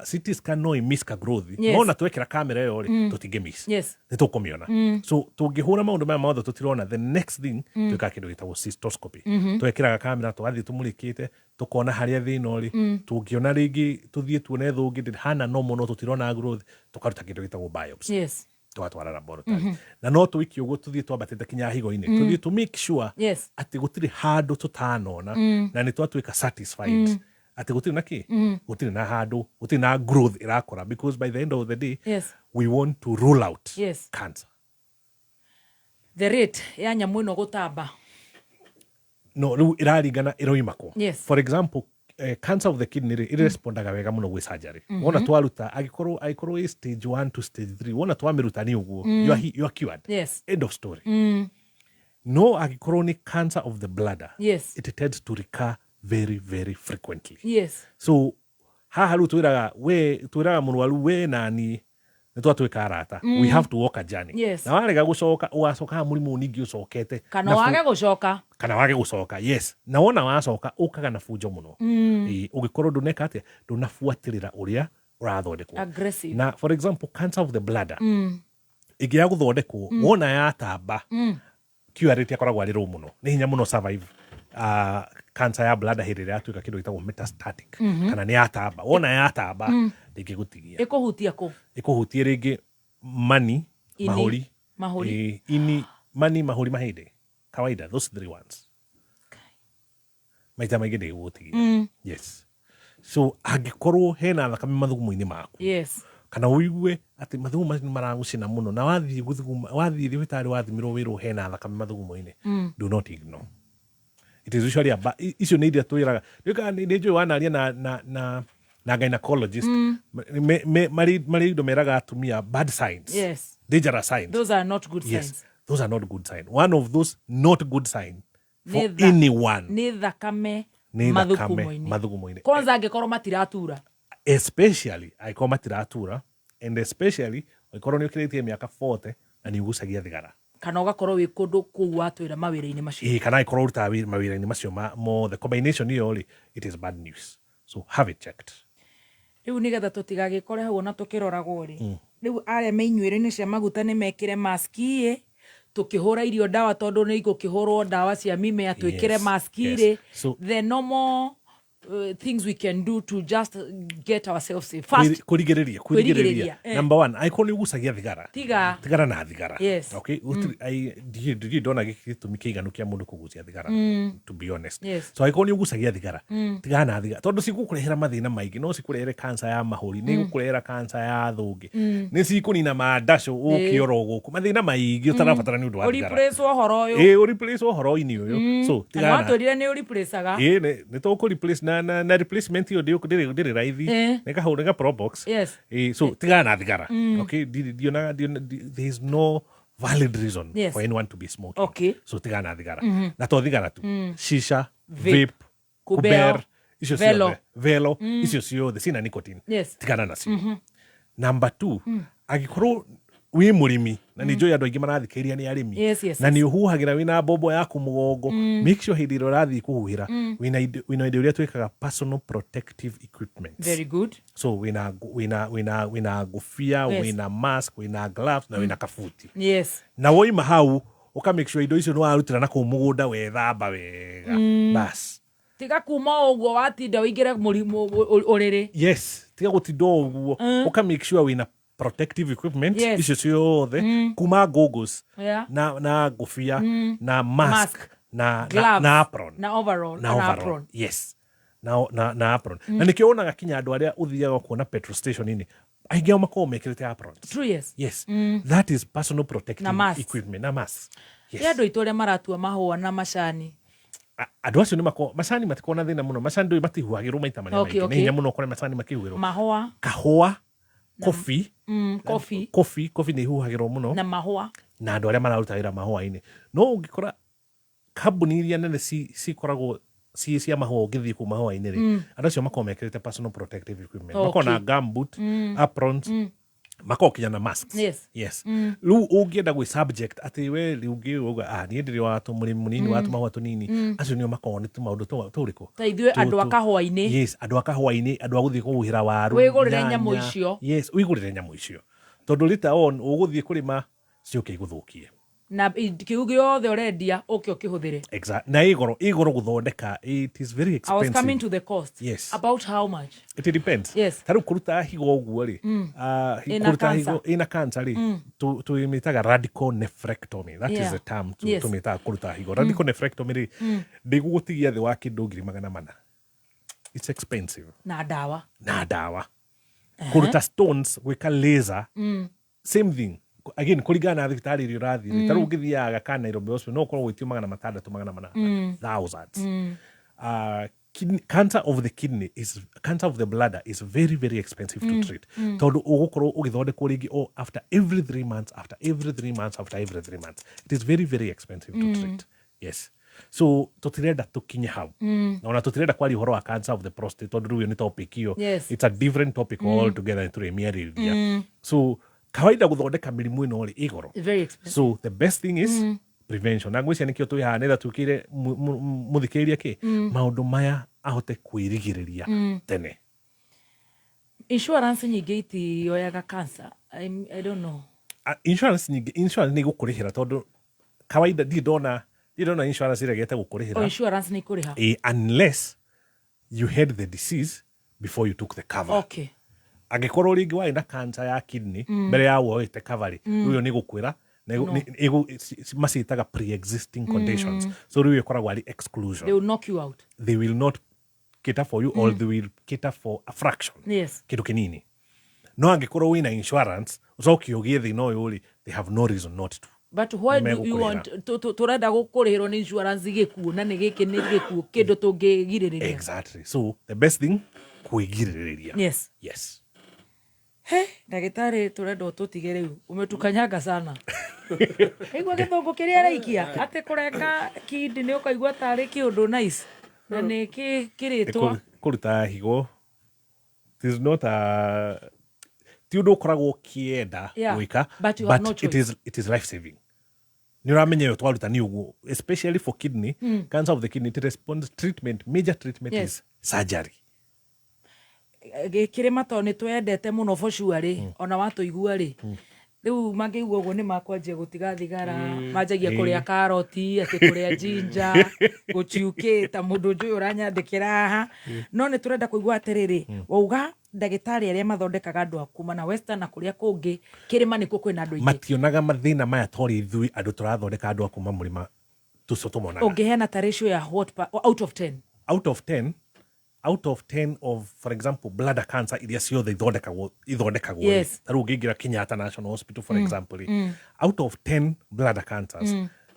CT scan no ĩmiss ka growth, no na twekĩra kamera ĩyo rĩ, tũtingĩ miss, nĩ tũkũmĩona. So tũngĩhũra maũndũ maya mothe tũtirona, the next thing twĩkaga kĩndũ gĩtagwo cystoscopy. Twekĩraga kamera tũgathiĩ tũmũrĩkĩte, tũkona harĩa thĩna ũrĩ. Tũngĩona rĩngĩ, tũthiĩ tuone thũngĩ ndĩhana no mũno, tũtirona growth, tũkaruta kĩndũ gĩtagwo biopsy, tũgatwara laboratory. Na no tũikie ũguo tũthiĩ twambatĩte kinya higo-inĩ, tũthiĩ tũ make sure atĩ gũtirĩ handũ tũtanona na nĩ twatuĩka satisfied atĩ gũtirĩ na kĩ, gũtirĩ na handũ, gũtirĩ na growth ĩrakũra, because by the end of the day we want to rule out cancer. The rate ya nyamũ ĩno gũtamba? No rĩu ĩraringana ĩroima kũ. For example, cancer of the kidney rĩ, ĩrespondaga wega mũno gwĩ surgery. Wona twaruta, angĩkorwo ĩ stage 1 to stage 3, wona twamĩruta nĩ ũguo, you are cured. End of story. No angĩkorwo nĩ cancer of the bladder, it tends to recur very very frequently. So haha rĩu twĩraga we, twĩraga mũrwaru, we nani nĩ twatuĩka arata. We have to walk a journey. Na warega gũcoka, ũgacoka haha mũrimũ ũyũ ningĩ ũcokete kana na wage gũcoka. Kana wage gũcoka, yes. Na wona wacoka ũkaga na bunjo mũno. Ĩĩ, ũngĩkorwo ndũneka atĩa, ndũnabuatĩrĩra ũrĩa ũrathondekwo. Aggressive. Na for example, cancer of the bladder ĩngĩaga gũthondekwo, wona yatamba, cure rate akoragwo arĩ low mũno, nĩ hinya mũno survive cancer ya bladder hĩndĩ ĩrĩa yatuĩka kĩndũ gĩtagwo metastatic, kana nĩ yatamba. Wona yatamba, ndĩngĩgũtigia. Ĩkũhutia kũ? Ĩkũhutie rĩngĩ mani, Ini, mahũri. Mahũri. Ĩĩ, ini, mani, mahũri, mahĩndĩ, kawaida those three ones maita maingĩ ndĩgũgũtigia. Yes, so angĩkorwo hena thakame mathugumo-inĩ maku, kana ũigue atĩ mathugumo macio nĩ maragũcina mũno, na wathiĩ gũthuguma, wathiĩ thibitarĩ, wathimirwo, wĩrwo hena thakame mathugumo-inĩ, do not ignore. It is usually icio nĩ iria twĩraga. Nĩ njũĩ wanaria na gynecologist. Marĩ indo meraga atumia bad signs. Dangerous signs. Those are not good Yes, signs. those are not good signs. One of those not good signs for anyone Nĩ thakame nĩ thakame mathugumo-inĩ. Mathugumo-inĩ. Kwanza angĩkorwo matiratura. Especially angĩkorwo matiratura, and especially angĩkorwo nĩ ũkĩrĩtie mĩaka 40 na nĩ ũgucagia thigara. Kana ũgakorwo wĩ kũndũ kũu watwĩra mawĩra-inĩ macio. Ĩĩ, kana angĩkorwo ũrutaga mawĩra-inĩ macio mothe, combination ĩyo rĩ, it is bad news, so have it checked. Rĩu nĩgetha tũtigagĩkore hau ona tũkĩroragwo rĩ, rĩu arĩa me inyuĩro-inĩ cia maguta nĩ mekĩre maski ĩ, tũkĩhũra irio ndawa, tondũ nĩ igũkĩhũrwo ndawa cia mimea, twĩkĩre maski rĩ. The normal things we can do to just get ourselves safe first. Kũrigĩrĩria. Kwĩrigĩrĩria, Kũrigĩrĩria, number one, angĩkorwo nĩ ũgucagia thigara, tiga. Tigana na thigara. Okay. Ndirĩ ndona gĩtũmi kĩiganu kĩa mũndũ kũgucia thigara, to be honest. So angĩkorwo nĩ ũgucagia thigara, tigana na thigara, tondũ cigũkũrehera mathĩna maingĩ. No cikũrehere cancer ya mahũri, nĩ igũkũrehera cancer ya thũngĩ, nĩ cikũnina mandacũ, ũkĩorwo gũkũ, mathĩna maingĩ ũtarabatara nĩ ũndũ wa thigara. Ũreplace ũhoro ũyũ. Ĩ, ũreplace ũhoro-inĩ ũyũ. So Na tigana na watwĩrire nĩ ũreplacaga. Ĩ, nĩ tũkũ replace na replacement ĩyo ndĩrĩ raithi. Nĩ kahũ, nĩ ga probox. Ĩ, so tigana na thigara. Okay, ndionaga there is no valid reason for anyone to be smoking. So tigana na thigara. Na to thigara tu, shisha, vape, vape, kubel, kuber, icio velo. ciothe, velo, icio ciothe cina nicotine. Tigana nacio. Number two, angĩkorwo wĩ mũrĩmi, na nĩ njũĩ andũ aingĩ marathikĩrĩria nĩ arĩmi, na nĩ ũhuhagĩra wĩna mbombo yaku mũgongo, make sure hĩndĩ ĩrĩa ũrathiĩ kũhuhĩra, wĩna indo iria twĩkaga personal protective equipment. Very good. So wĩna ngũbia, wĩna mask, wĩna gloves, na wĩna kabuti. Na woima hau, ũka make sure indo icio nĩ warutĩra na kũu mũgũnda, wethamba wega. Bas. Tiga kuma o ũguo watinda ũingĩre mũrimũ ũrĩrĩ. Yes, tiga gũtinda o ũguo. Ũka make sure wĩna protective equipment icio ciothe, kuma goggles, na ngũbia, na mask, Mask. na Gloves. na apron. Na overall. Na Na overall. apron. Yes, na apron. Na nĩkĩo wonaga kinya andũ arĩa ũthiaga kuona petrol station-inĩ, aingĩ ao makoragwo mekĩrĩte aprons. True, yes. Yes, that is personal protective Na masks. equipment na masks, yes. Nĩ andũ aitũ arĩa maratua mahũa na macani. Andũ acio nĩ makoragwo, macani matikoragwo na thĩna mũno. Macani ndũĩ matihuhagĩrwo maita marĩa maingĩ. Nĩ hinya mũno ũkore macani makĩhuhĩrwo. Mahũa. Kahũa, coffee. Coffee. Coffee nĩ ihuhagĩrwo mũno. Na mahũa. Na andũ arĩa mararuta wĩra mahũa-inĩ. No ũngĩkora kambuni iria nene cikoragwo ci cia mahũa, ũngĩthiĩ kũu mahũa-inĩ rĩ, andũ acio makoragwo mekĩrĩte personal protective equipment. Makoragwo na gumboot, aprons, makoragwo kinya na masks. Yes. Rĩu ũngĩenda gwĩ subject atĩ we rĩu ũngĩ ah, niĩ ndĩrĩ wa tũmũrĩmi mũnini wa tũmahũa tũnini, acio nĩo makoragwo nĩ tũmaũndũ tũrĩkũ. Ta ithuĩ andũ a kahũa-inĩ. Yes, andũ a kahũa-inĩ, andũ a gũthiĩ kũhuhĩra waru, Wĩgũrĩre nyanya. Nyamũ icio. Yes, wĩgũrĩre nyamũ icio, tondũ later on ũgũthiĩ kũrĩma ciũke igũthũkie. Na kĩu gĩothe ũrendia ũke ũkĩhũthĩre. Exactly. Na ĩ goro gũthondeka, it is very I was coming expensive. to the cost. About how much? It depends. Ta rĩu kũruta higo ũguo rĩ, Ĩna kũruta cancer. higo ĩna cancer rĩ, tũmĩtaga radical nephrectomy. That is the term tũmĩtaga kũruta higo. Radical nephrectomy rĩ, ndĩgũgũtigia thĩ wa kĩndũ 400,000. It's expensive. Na ndawa. Na ndawa. Kũruta stones, gwĩka laser, same thing again, kũringana na thibitarĩ ĩrĩa ũrathiĩ rĩ. Ta rĩu ũngĩthiaga ka Nairobi Hospital, no ũkorwo gwĩtio 600, 800, thousands. Cancer of the kidney is cancer of the bladder is very, very expensive to treat, tondũ ũgũkorwo ũgĩthondekwo rĩngĩ o after every 3 months, after every 3 months, after every 3 months. It is very, very expensive to treat. Yes, so tũtirenda tũkinye hau. Na ona tũtirenda kwaria ũhoro wa cancer of the prostate, tondũ rĩu ĩyo nĩ topic ĩyo. It's a different topic altogether, nĩ tũrĩmĩarĩrĩria. So kawaida gũthondeka mĩrimũ ĩno rĩ, ĩ goro. Very expensive. So the best thing is prevention. Na ngwĩciria nĩkĩo twĩ haha, nĩgetha twĩkĩre mũthikĩrĩria kĩ maũndũ maya ahote kwĩrigĩrĩria tene. Insurance nyingĩ itioyaga cancer. I don't know. Insurance nyingĩ, insurance nĩ igũkũrĩhĩra, tondũ kawaida ndirĩ ndona insurance ĩregete gũkũrĩhĩra. O insurance nĩ ikũrĩha. Unless you had the disease before you took the cover. Angĩkorwo rĩngĩ warĩ na cancer ya kidney mbere ya woete cover rĩ, rĩu ĩyo nĩ ĩgũkwĩra na maciĩtaga pre-existing conditions. So rĩu ĩkoragwo arĩ exclusion. They will knock you out. They will not cater for you, or they will cater for a fraction, kĩndũ kĩnini. No angĩkorwo wĩna insurance, ũcoke ũgĩe thĩna ũyũ rĩ, they have no reason not to. But why do you Nĩmegũkũrĩhĩra. want tũrenda gũkũrĩhĩrwo nĩ insurance gĩkuũ na nĩ gĩkĩ nĩ gĩkuũ kĩndũ tũngĩgirĩrĩria? Exactly, so the best thing kwĩgirĩrĩria. Yes. Yes. He ndagĩtarĩ, tũrenda ũtũtige rĩu, ũmetukanyanga sana. Igua gĩthũngũ kĩrĩa araikia atĩ kũrenga kindi nĩ ũkaigua tarĩ kĩũndũ nice na nĩ kĩrĩtwa. Kũruta higo it is not a ti ũndũ ũkoragwo ũkĩenda gwĩka, But you have no it choice. is life saving. Nĩ ũramenya ĩyo twaruta nĩ ũguo, especially for kidney cancer of the kidney, it responds treatment, major treatment is surgery. Gĩkĩrĩma tondũ nĩ twendete mũno for sure rĩ, ona watũigua rĩ, rĩu mangĩigua ũguo nĩ makwanjia gũtiga thigara, manjagia kũrĩa karoti, atĩ kũrĩa jinja gũciukĩ ta mũndũ njũĩ ũranyandĩkĩra haha. No nĩ tũrenda kũigua atĩrĩrĩ, wauga ndagĩtarĩ arĩa mathondekaga andũ a kuma na western na kũrĩa kũngĩ kĩrĩma nĩkuo kwĩna andũ aingĩ. Mationaga mathĩna maya torĩ ithuĩ andũ tũrathondeka andũ a kuma mũrĩma tũcio tũmonaga. Ũngĩheana ta ratio ya what out of 10? Out of 10, out of 10 of, for example, bladder cancer iria ciothe ithondekagwo rĩ, ta rĩu ũngĩingĩra Kenyatta National Hospital, for example rĩ, out of 10 bladder cancers,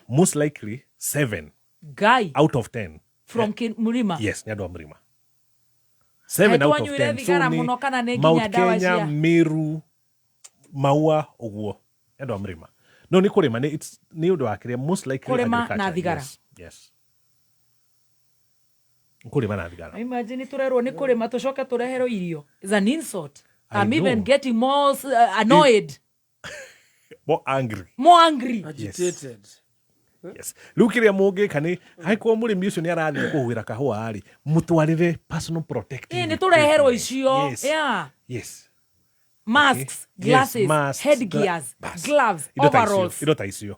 most likely 7 Ngai out of 10 from mũrĩma? Yes, nĩ andũ a mũrĩma. 7 out of Twanyuire 10. thigara nĩ mũno kana nĩ nginya Mount ndawa Kenya, cia Meru, Maua ũguo nĩ andũ a mũrĩma. No nĩ kũrĩma, nĩ ũndũ wa kĩrĩa, most likely Kũrĩma na agriculture. thigara. Yes. Kũrĩma na thigara. Imagine tũrerwo nĩ kũrĩma tũcoke tũreherwo irio is an insult. I I'm even know. getting more annoyed. More angry. More angry. Agitated. Yes. Rĩu kĩrĩa mũngĩka nĩ angĩkorwo mũrĩmi ũcio nĩ arathiĩ kũhuhĩra kahũa rĩ, mũtwarĩre personal protective Ĩ nĩ tũreherwo equipment. icio. Yes. Yeah. Yes. Masks, Yes, glasses, masks, headgears, bas. gloves, Indo ta icio, overalls. indo ta icio.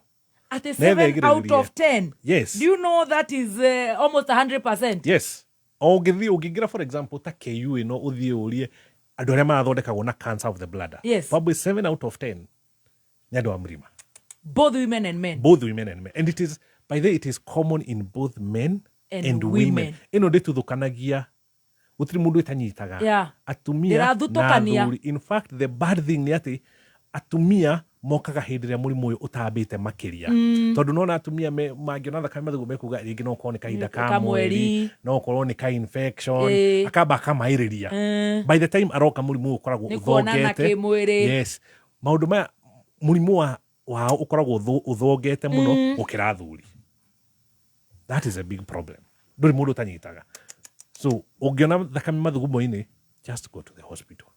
At Nethe 7 out ĩgirĩrĩrie. of 10. Yes. Do you know that is almost 100%? Yes. O ũngĩthiĩ ũngĩingĩra, for example, ta KU ĩno, ũthiĩ ũrie andũ arĩa marathondekagwo na cancer of the bladder. Probably 7 out of 10 nĩ andũ a mũrĩma. Both women and men. Both women and men. And it is, by the way, it is common in both men And and women. women. Ĩno ndĩtuthũkanagia, gũtirĩ mũndũ ĩtanyitaga. Atumia na Ndĩrathutũkania. athuri. In fact, the bad thing nĩ atĩ atumia mokaga hĩndĩ ĩrĩa mũrimũ ũyũ ũtambĩte makĩria, tondũ nona atumia mangĩona thakame mathugu mekuga rĩngĩ no ũkorwo nĩ kahinda ka Ka mweri. mweri, no ũkorwo nĩ ka infection, akamba akamaĩrĩria. By the time aroka mũrimũ ũyũ ũkoragwo Nĩ kuonana ũthongete. kĩmwĩrĩ. Yes, maũndũ maya, mũrimũ wao ũkoragwo ũthongete mũno gũkĩra athuri. That is a big problem. Ndũrĩ mũndũ ũtanyitaga. So ũngĩona thakame mathugumo-inĩ, just go to the hospital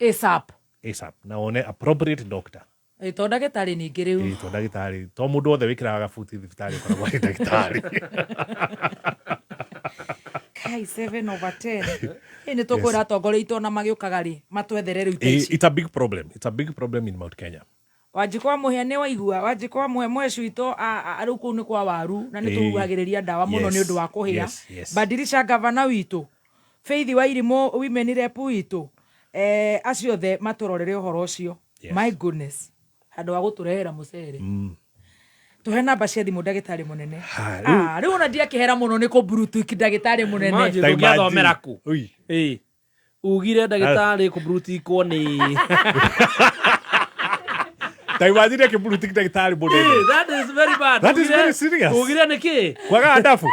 ASAP. ASAP na wone appropriate doctor. Ĩ, to ndagĩtarĩ ningĩ rĩu. Ĩ, to ndagĩtarĩ, to mũndũ wothe wĩkĩraga gabuti thibitarĩ ũkoragwo arĩ ndagĩtarĩ. Kai, 7 over 10. Ĩ nĩ tũkwĩra atongoria aitũ ona magĩũkaga rĩ matwethere rĩu ta Ĩ, ici. it's a big problem, it's a big problem in Mount Kenya. Wanjikũ wa Mũhĩa nĩ waigua, Wanjikũ wa Mũhĩa mweci witũ rĩu kũu nĩ kwa waru na nĩ tũhuhagĩrĩria ndawa mũno nĩ ũndũ wa kũhĩa. Badirisha gavana witũ, Faith wa Irimũ women rep witũ, acio othe matũrorere ũhoro ũcio. My goodness, handũ wa gũtũrehera mũcere. Tũhe namba cia thimũ ndagĩtarĩ mũnene. Ha, rĩu- Ah, rĩu ona ndiakĩhera mũno nĩ kũmburutuki ndagĩtarĩ mũnene. Imagine Ta ũngĩathomera imagine. kũ? Ui. Ĩ. Ugire ndagĩtarĩ kũburutikwo nĩ Ta imagine akĩmburuti ndagĩtarĩ mũnene. Ĩ, that is very bad. That is very serious. Ugire nĩ kĩ? Kwaga adabu,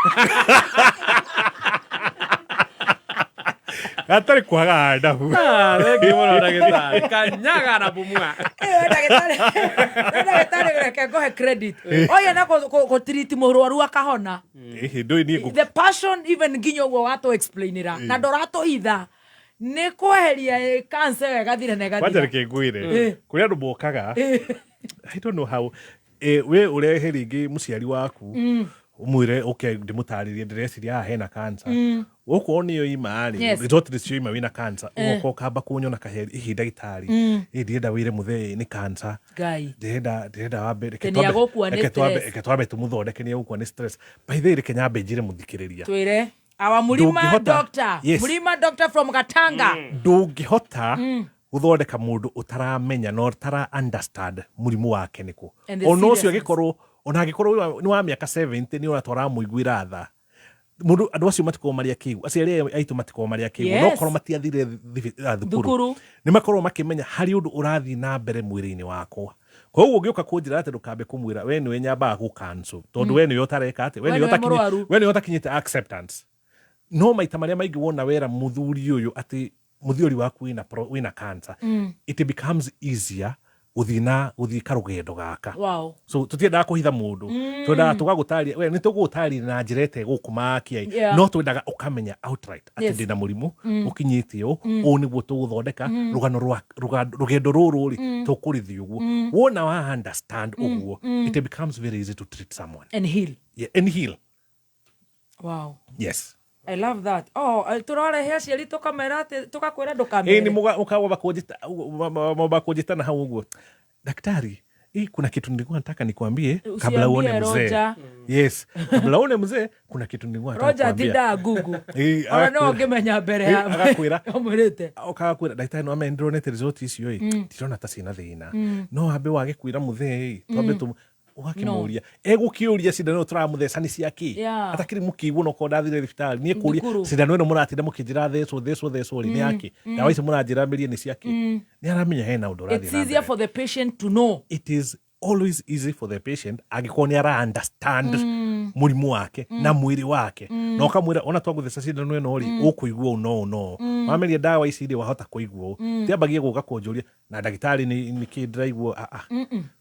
gatarĩ kwaga adabu. Ah, thank you mũno ndagĩtarĩ. Kanyaga na bumua. Ĩyo ndagĩtarĩ reke ngũhe credit oye na gũtiriti mũrwaru akahona. Ĩhĩ, ndũĩ niĩ The passion even nginya ũguo watũ explainĩra na ndũratũhitha nĩ kweheria cancer ĩyo ĩgathira na Kwanja ĩgathira. reke ngwĩre, kũrĩ andũ mokaga, I don't know how, we ũrehe rĩngĩ mũciari waku, ũmwĩre okay, ndĩmũtarĩrie ndĩreciria haha hena cancer, ũkorwo nĩyo ima rĩ, result nĩcio ima wĩna cancer, ũgoka ũkamba kũnyona kaheri ihi ndagĩtarĩ, ĩ ndĩrenda wĩre mũthee nĩ cancer, Ngai. Ndĩrenda wambe reke Atĩ nĩagũkua nĩ stress. reke twambe tũmũthondeke, nĩegũkua nĩ stress. By the way, reke nyambe njĩre mũthikĩrĩria. Twĩre our Murima Ndũngĩhota- doctor. Yes. Murima doctor from Gatanga. Ndũngĩhota gũthondeka mũndũ ũtaramenya na ũtara understand mũrimũ wake nĩkũ. And the Ona ũcio seriousness. angĩkorwo, ona angĩkorwo nĩ wa mĩaka 70, nĩ ũratwara tha mũndũ, andũ acio matikorwo marĩ akĩgu, aciari aya aitũ matikorwo marĩ akĩgu, no korwo matiathire thukuru, Thukuru. nĩ makorwo makĩmenya harĩ ũndũ ũrathiĩ na mbere mwĩrĩ-inĩ wakwa. Koguo ũngĩũka kũnjĩra atĩ ndũkambe kũmwĩra, we nĩwe nyambaga gũ cancel tondũ we nĩwe ũtareka atĩ, we We nĩwe nĩwe mũrwaru. we nĩwe ũtakinyĩte acceptance. No maita marĩa maingĩ wona wera mũthuri ũyũ atĩ mũthiori waku wĩna cancer, it becomes easier gũthiĩ na gũthiĩ karũgendo gaka. So tũtiendaga kũhitha mũndũ, twendaga tũgagũtaria, we nĩ tũgũgũtaria na njĩra ĩtegũkũmakia, no twendaga ũkamenya outright atĩ ndĩna mũrimũ ũkinyĩte ũũ, ũũ nĩguo tũgũthondeka rũgano rwa rũgendo rũrũ rĩ, tũkũrĩthiĩ ũguo. Wona wa understand ũguo, it becomes very easy to treat someone and heal. Yeah, and heal. Wow. Yes. I love that. Oh, tũrarehe aciari tũkamera atĩ tũgakwĩra Ĩĩ nĩ ndũkamere. Mũkamba kũnjĩtana hau ũguo, daktari, hii kuna kitu nilikuwa nataka nikwambie kabla uone Usiambie mzee. Roger. Yes, kabla uone mzee kuna kitu nilikuwa nataka Roger kukwambia. atindaga Google. Ĩĩ, Ona no agakwĩra- ũngĩmenya mbere Ĩĩ, ya agakwĩra ũmwĩrĩte. Okaga kwĩra ndagĩtarĩ, no ame ndĩronete result icio ĩ, ndirona ta ciĩna thĩna, no ambe wage kwĩra mũthee ĩ, twambe ũgakĩmũria, egũkĩũria cindano ĩno tũramũtheca nĩ cia kĩ, atakĩrĩ mũkĩiguo no korwo ndathire thibitarĩ niĩ kũria Thukuru. cindano ĩno mũratinda mũkĩnjĩra thecwo thecwo thecwo rĩ, nĩ yakĩ, ndawa ici mũranjĩra mĩrie nĩ ciakĩ. Nĩ aramenya hena ũndũ ũrathiĩ It's na easier mbere. for the patient to know. It is always easy for the patient angĩkorwo nĩ ara understand mũrimũ wake na mwĩrĩ wake, na ũkamwĩra ona twagũtheca cindano ĩno rĩ, ũkũigua ũũ no ũũ no ũũ, wameria ndawa ici rĩ, wahota kũigua ũũ. Tiambagie gũka kũnjũria na ndagĩtarĩ nĩ kĩ ndĩraigua, ah, ah.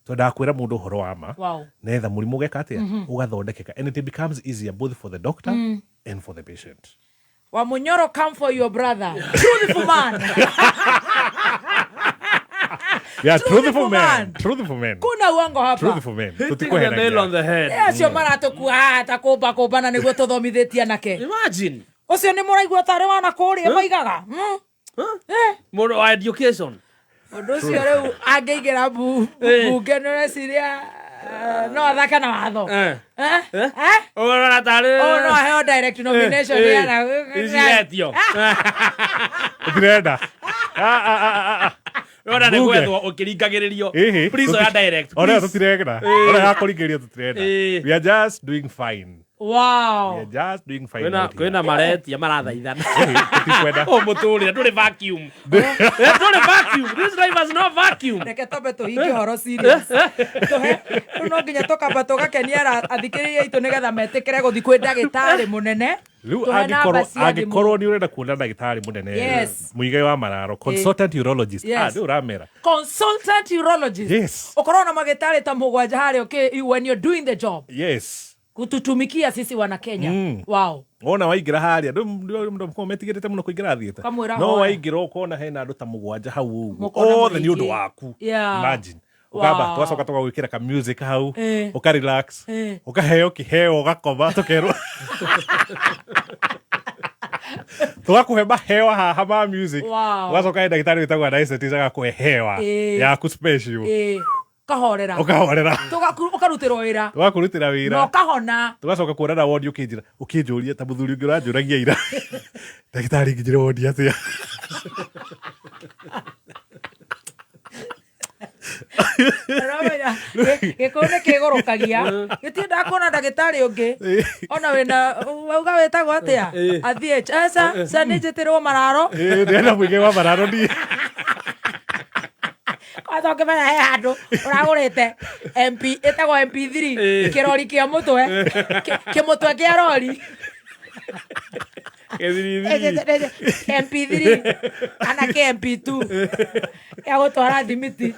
Twendaga kwĩra mũndũ ũhoro wa ma netha mũrimũ ũgeka atĩa, ũgathondekeka, and it becomes easier both for the doctor and for the patient. Wamunyoro, come for your brother. Truthful man. Yeah, Truthful truthful man. man. Truthful man. Kuna uongo hapa. Truthful man. Hitting the nail on the head. Ĩ, acio maratũkua haha ta kũmba kũmbana nĩguo tũthomithĩtie anake. Imagine. Ũcio nĩ mũraigua tarĩ wana kũrĩa moigaga. Eh. Mũndũ wa education. Ũndũ ũcio rĩu angĩingĩra bunge nĩ ũreciria no athake na watho. Eh. Eh? Eh? Ũrona tarĩ. Oh, no aheo direct nomination yana. Ici iretio. Tũtirenda. Ah, ah, ah, ah, ah. Ũrona nĩ Bunge. gwethwo ũkĩringagĩrĩrio. Ĩhĩ. Please oya direct. Ona please. tũtirenda. Ĩĩ. Ona ya kũringĩrĩrio tũtirenda. Ĩĩ. We are just doing fine. Wow. We are just doing fine. Kwĩna out here. kwĩna maretia marathaithana. Tũtikwenda. Å mũtũrĩre ndũrĩ vacuum. Eh, ndũrĩ vacuum. This life has no vacuum. Reke twambe tũhingie ũhoro serious. Tũhe rĩu no nginya tũkamba tũgakenia athikĩrĩria aitũ nĩgetha metĩkĩre gũthiĩ kwĩ ndagĩtarĩ mũnene. Rĩu Tũhe namba angĩkorwo cia thimũ. angĩkorwo nĩ ũrenda kuona ndagĩtarĩ mũnene, Yes. Muigai wa Mararo, consultant urologist. Yes. Ah, rĩu ũramera. Consultant urologist. Yes. Ũkorwo na magĩtarĩ ta mũgwanja harĩa when you're doing the job. Yes. Kututumikia sisi wana Kenya. Wow. Wona waingĩra harĩa ndå metigĩrĩte mũno kũingĩra thieta, Ũkamwĩra no hoya. waingĩra ũkona hena andũ ta mũgwanja hau ũguo Mũkona othe nĩ mũrĩ ũndũ aingĩ. waku. Yeah. Imagine. Ũkamba Wow. tũgacoka tũgagwĩkĩra ka music hau, ũka relax, ũkaheo kĩheo, ũgakoma, tũkerwo tũgakũhe mahewa haha ma music. Wow. Ũgacoka he ndagĩtarĩ wĩtagwo anaesthetist agakũhe hewa yaku special. Ũkahorera. Ũkahorera. Ũkarutĩrwo wĩra. Tũgakũrutĩra Na wĩra. ũkahona. Tũgacoka kuonana wondi, ũkĩnjĩra ũkĩnjũria ta mũthuri ũngĩ ũranjũragia ira, ndagĩtarĩ, nginyĩre wondi atĩa? Ũramenya, gĩkũyũ nĩ kĩgũrũkagia gĩtiendaga kuona ndagĩtarĩ ũngĩ ona wĩna wauga wĩtagwo atĩa athiĩ aca ca nĩ njĩtĩrwo mararo. Ĩĩ, ndĩrenda mũingĩ wa mararo niĩ. Kwanza ũkĩmenya he handũ ũragũrĩte MP ĩtagwo MP3 kĩrori kĩa mũtwe kĩmũtwe kĩa rori. MP3 kana kĩ MP2 ya gũtwara thimiti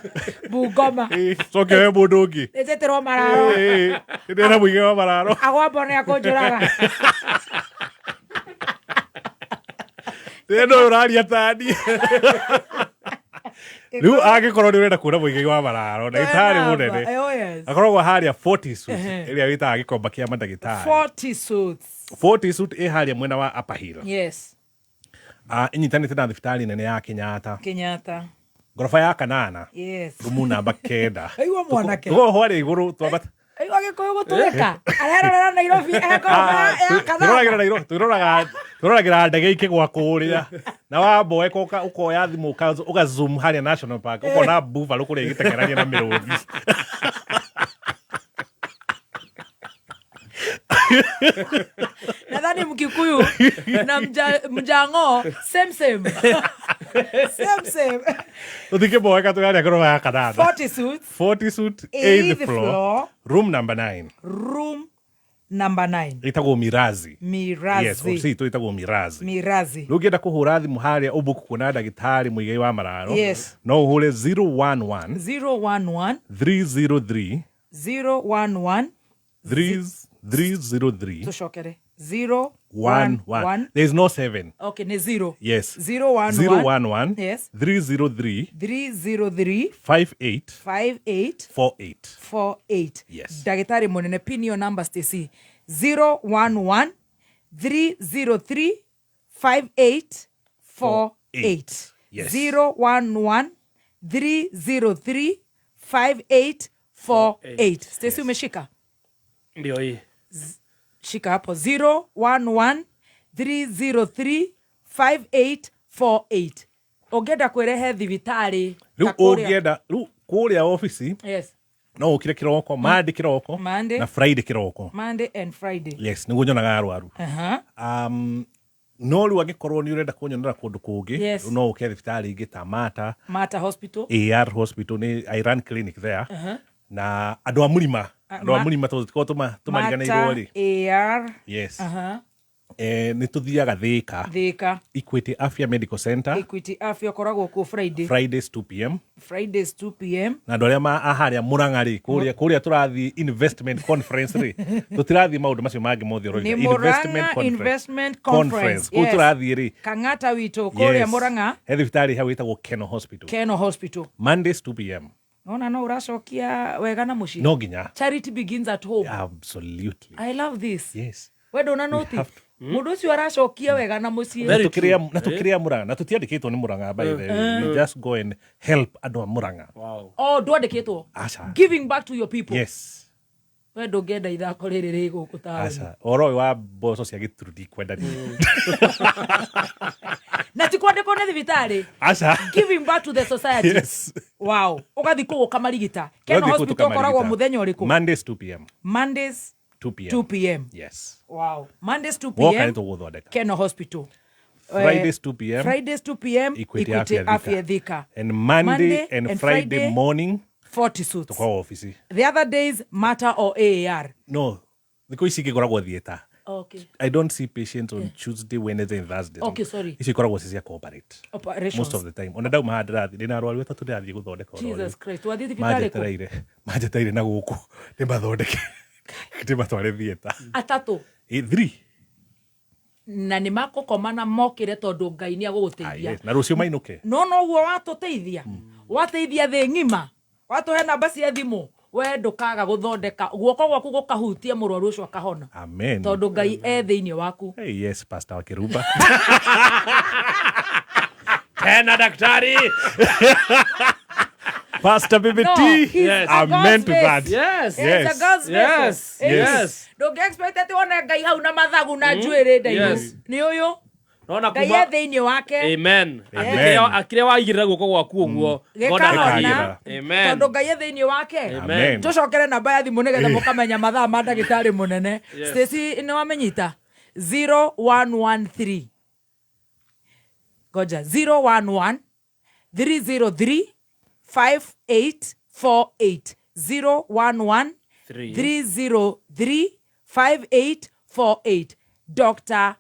Bungoma. Coke we mũndũ ũngĩ. Nĩnjĩtĩrwo mararo. Ĩĩ, ndĩrenda mũingĩ wa mararo. Agwambo nĩ akũnjũraga. Ndĩrenda ũyũ ũraria tani rĩu angĩkorwo nĩ ũrenda kuona mũingĩ wa mararo, ndagĩtarĩ mũnene, Oh, yes. akoragwo harĩa 40 suit Ehe. ĩrĩa wĩtaga gĩkomba kĩa mandagĩtarĩ. 40 suits. 40 suit ĩ harĩa mwena wa Upper Hill. Yes. Ah, ĩnyitanĩte na thibitarĩ nene ya Kenyatta. Kenyatta. Ngoroba ya kanana, rumu namba 9. Aigua mwanake. Tũkoragwo harĩa igũrũ twambata. Aigua gĩkũyũ gũtũrĩka arerorera Nairobi egoroba ya Twĩroragĩra kanana. Nairobi, twĩroragĩra ndege ikĩgwa kũrĩa na wamboeka ũkoya thimũ ũka zoom harĩa National Park, ũkona buffalo kũrĩa ĩgĩteng'erania na mĩrũthi. Nadhani Mkikuyu na mjango same same. Same same. Tũtikĩmboeka twĩ harĩa ngoroba ya kanana. 40 suits. 40 suit, Eighth 8th floor, floor. room number 9. Room number 9. Ĩtagwo Mirazi. Mirazi. Yes, ofisi itũ ĩtagwo Mirazi. Mirazi. Rĩu ũngĩenda kũhũra thimũ harĩa ũbook kuona ndagĩtarĩ Muigai wa Mararo, Yes. no ũhũre 011 011 303 011 303 tucokere 0 1 1. There is no 7. Okay, nĩ 0. Yes. 011 011 Yes. 303 303 58 58 48. 48. Yes. Ndagĩtarĩ mũnene pin your number Stacy 011 303 5848. Yes. 011 303 5848. Stacy umeshika? Ndio hii. Shika hapo 011 303 5848. Ũngĩenda kwĩrehe thibitarĩ Rĩu ta kũrĩa- ũngĩenda rĩu kũrĩa obici Yes. no ũkire kĩroko Monday kĩroko Monday. na Friday kĩroko. Monday and Friday. Yes, nĩguo nyonaga arwaru. Aha. No rĩu angĩkorwo nĩ ũrenda kũnyonera kũndũ kũngĩ Yes. no ũke thibitarĩ ingĩ ta Mata, Mata Hospital. AR Hospital nĩ I run clinic there. Aha. Na andũ a mũrima, andũ a mũrima tondũ tũtikoragwo tũmariganĩirwo rĩ. Mata AR. Yes. Aha. Nĩ tũthiaga Thĩka, Thika. Equity Afya Medical Center, Equity Afya ũkoragwo kuo Friday. Fridays 2 pm. Fridays 2 pm. Na andũ arĩa a harĩa Mũrang'a rĩ, kũrĩa kũrĩa tũrathiĩ investment conference rĩ, tũtirathiĩ maũndũ macio mangĩ mothe ũroiga. Nĩ Murang'a Investment Conference. Kũu tũrathiĩ rĩ, Kang'ata witũ kũrĩa Yes. Murang'a He thibitarĩ hau ĩtagwo Keno Hospital. Keno Hospital. Mondays 2 pm. Nona no ũracokia wega na mũciĩ. No nginya. Charity begins at home. Absolutely. I love this. Yes. We ndũna noti. Mũndũ ũcio aracokia wega na mũciĩ. Na tũkĩrĩa na tũkĩrĩa Murang'a na tũtiandĩkĩtwo nĩ Murang'a by the way. We just go and help andũ a Murang'a. Oh, ndwandĩkĩtwo. Aca. Giving back to your people. Yes. We ndũngĩenda ithako rĩrĩ rĩ gũkũ taũni. Aca. Ũhoro ũyũ wa mboco cia gĩturu ndikwenda niĩ. Na ti kwandĩkwo nĩ thibitarĩ. Aca. Giving back to the society. Yes. Wow. Ũgathiĩ kũu ũkamarigita. Keno Ũgathiĩ kũu Hospital ũkoragwo tũkamarigita. mũthenya ũrĩkũ? Mondays 2 pm. Mondays 2 pm. 2 pm. Yes. Wow. Mondays 2 Woka nĩ pm. tũgũthondeka. Keno Hospital. Fridays 2 p.m. Fridays 2 pm. Equity Equity Afya Thika. Afya Thika. And Monday and Friday morning 40 suits. tũkoragwo obici. The other days Mata or AAR. No, thikũ ici ingĩ ngoragwo theatre. Okay. I don't see patients on Tuesday, Wednesday and Thursday. Okay, sorry. Icio ikoragwo ci cia corporate. Operations. Most of the time. Ona ndauma haha ndĩrathiĩ ndĩna arwaru atatũ ndĩrathiĩ gũthondeka oro Jesus rĩu. Christ. Wathiĩ thibitarĩ kũ? Manjetereire. Manjetereire na gũkũ ndĩmathondeke. Ndĩmatware theatre. Atatũ. Three. Na nĩ makũkoma na mokĩre tondũ Ngai nĩ agũgũteithia. Yes. Na rũciũ mainũke. No noguo watũteithia. Wateithia thĩ ng'ima. Watũhe namba cia thimũ. We ndũkaga gũthondeka guoko gwaku gũkahutia mũrwaru ũcio akahona. Amen. Tondũ Ngai e thĩinĩ waku. Hey, yes, Pastor wa Kiruba. Tena daktari. Pastor Baby No, T. he's a Amen God's to that. vessel. Yes. He's a God's vessel. Yes. Yes. Yes. Ndũngĩ expect atĩ wone Ngai hau na mathagu na njuĩrĩ ndaihu. Yes. Nĩ ũyũ. Nona Ngai kuma e thĩinĩ wake. Amen. Amen. Akĩrĩa waigĩrĩra guoko gwaku ũguo. God Gĩkahona. akaigĩrĩra. Amen. Tondũ Ngai e thĩinĩ wake. Amen. Tũcokere namba ya thimũ nĩgetha mũkamenya mathaa ma ndagĩtarĩ mũnene. Yes. Stacy nĩ wamenyita 0113 ngoja 011 303 5848 011 303 5848 Dr.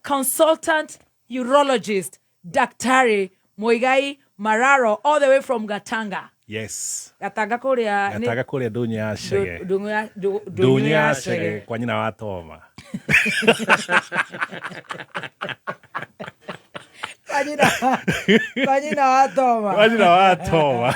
Consultant Urologist Daktari Muigai Mararo all the way from Gatanga. Yes. Gatanga kũrĩa nĩ- Gataga kũrĩa ndũnyũ ya Chege. Ndũng'ũ ya- Ndũnyũ ya Chege kwa nyina wa Toma. Kwa nyina wa Toma. Kwa nyina wa Toma.